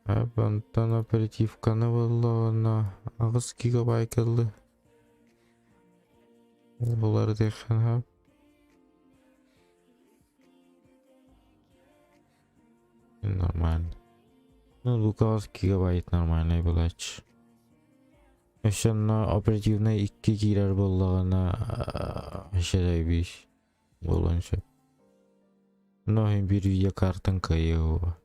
Онтон оперативканы буллаҕына аҕыс гигабайт ыллы. Булар диэххин сөп. Нормально. Ну, лука аҕыс гигабайт нормальный буолааччы. Өссө онно оперативнай икки киирэр буоллаҕына өссө буолуон сөп. Но иһин биир видеокартан кыайыа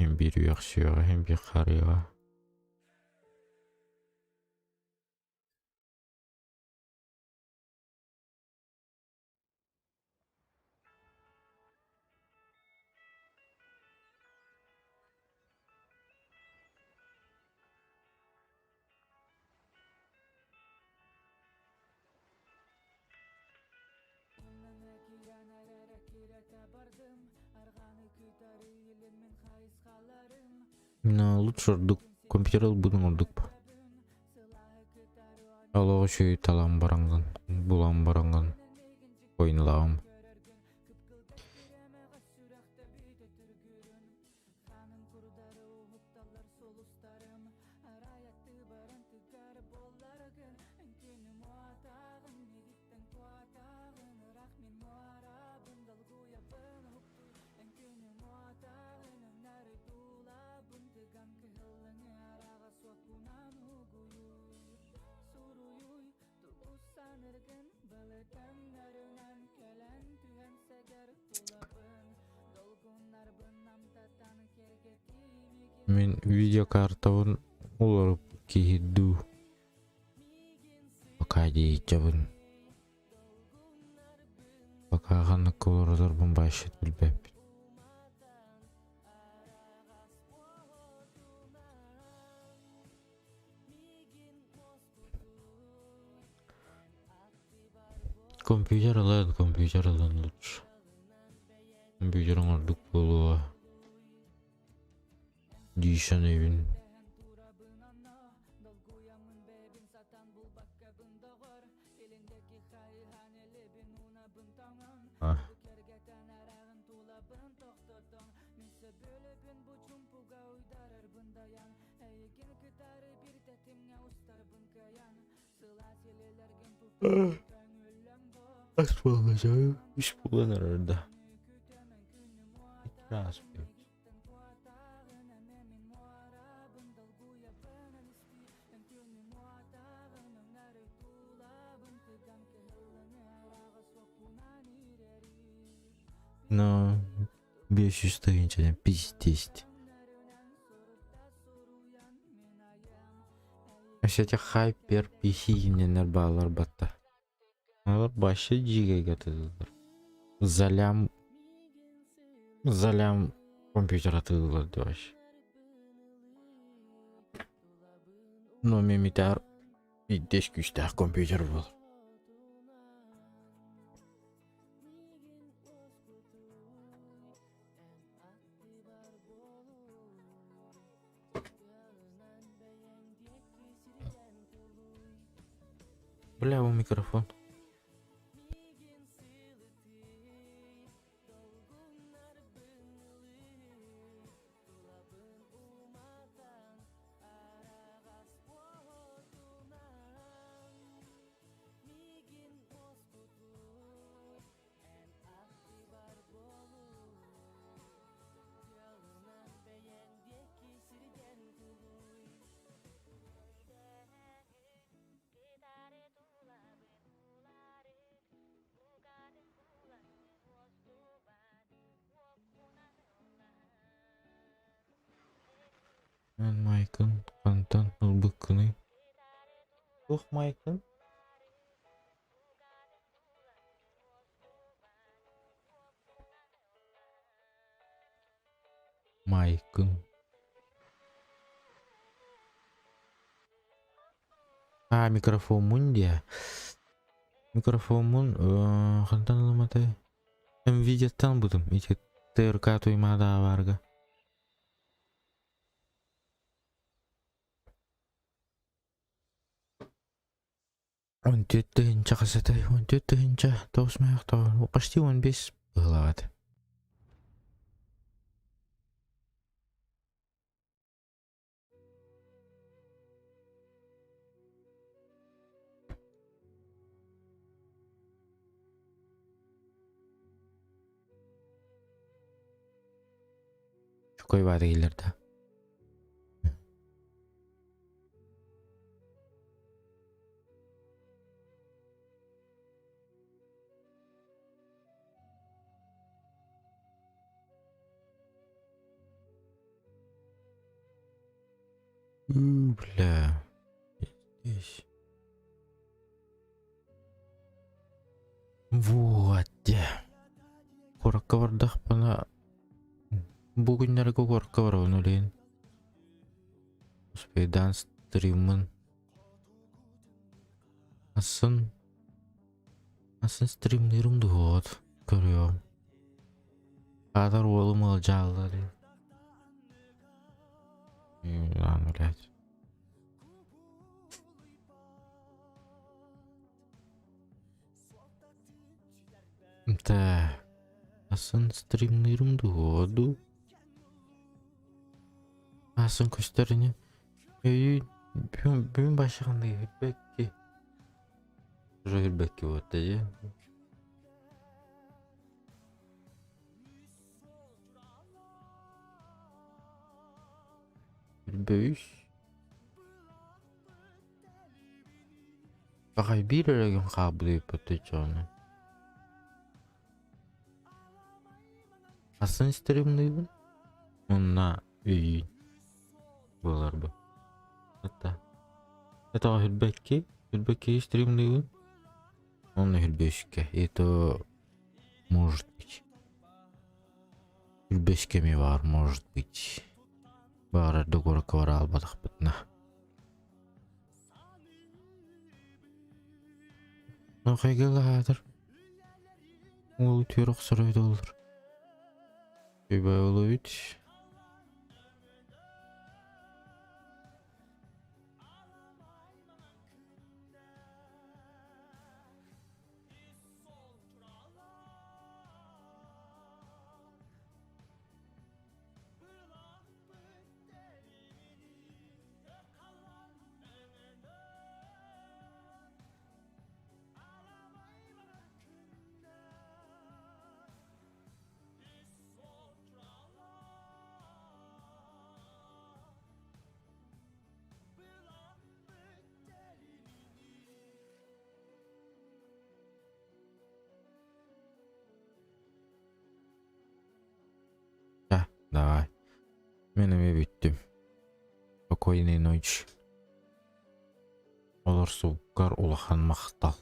Иһин биир үөхсүөҕэ, иһин биир харыаҕа. Но лучше ордук компьютер ылбытыҥ ордук Олоҕу үчүгэй талан бараҥҥын, булан бараҥҥын ойнулаҕым. Мин видеокартабын уларып киһи дуу пока диэччэбин пока ханнык уларытарбын баайшыт билбэппин. Компьютер ылан, компьютер ылан лучше. Компьютерың ордук буолуо дии саныыбын. А. Ас буолла үс буолан эрэр да. Раз Но 500 тыһыынча пиздец. Өссө хайпер PC иннэнэр баалар батта. Алар башы дьигэйгэ атыылыыллар. Залям Залям компьютер атыылыыллар дуо Но мемитар биирдэс күүстээх компьютер буолар. Бля, у микрофон. Эн майкын хантан ылбыккыный? Туох майкын? Майкын. А, микрофоммун диэ. Микрофоммун хантан ылым этэй? Nvidia'ттан ылбытым. Ити ТРК Туймаада баарга. Он түөрт тыһыынча хас этэй? Он түөрт тыһыынча тоҕус мөһөөх тоҕо почти он бес. Быһылаҕыт. Чукой баары киллэр да. Бля. Здесь. Вот. Куоракка бардахпына бу күннэргэ куоракка барабын үлэйин. Успейдаан стриммын. Асын Асын стримныырым дуһуот көрүөм. Аатар уолум ыалдьаалла дии. Ладно, блядь. Да. Асын стримныырым дуһуоду. Асын көстөрүнү. Өйүн бүгүн башыгындай үрбэкки. Уже үрбэкки буотта дии. Үрбөйүс. Баҕай биир эрэ күн хаалбыт эбиппит дьону. Асын стримныыбын. Онно өйүүн буолар бу. Это это үрбэкки, үрбэкки стримныыбын. Онно үрбөшкэ. Это может быть. Үрбөшкэ ми бар, может быть. Баарар да куоракка бара албатахпытына. Ну хайгылаатыр. Уол үтүөр охсор эбит олор. Өйбөөлөбүт. Да, давай. Мен эмиэ бүттүм. Спокойной ночи. Олорсугар улахан махтал.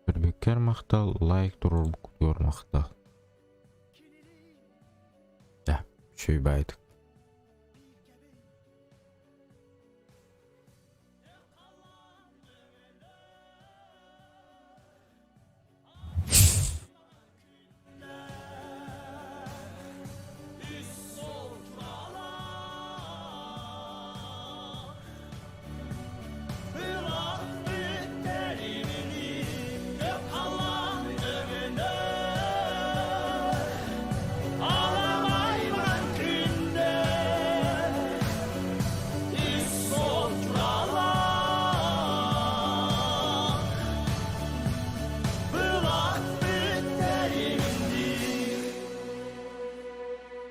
Көрбүккэр махтал, лайк туруорбуккутугар махтал. Да, үчүгэй баайдык.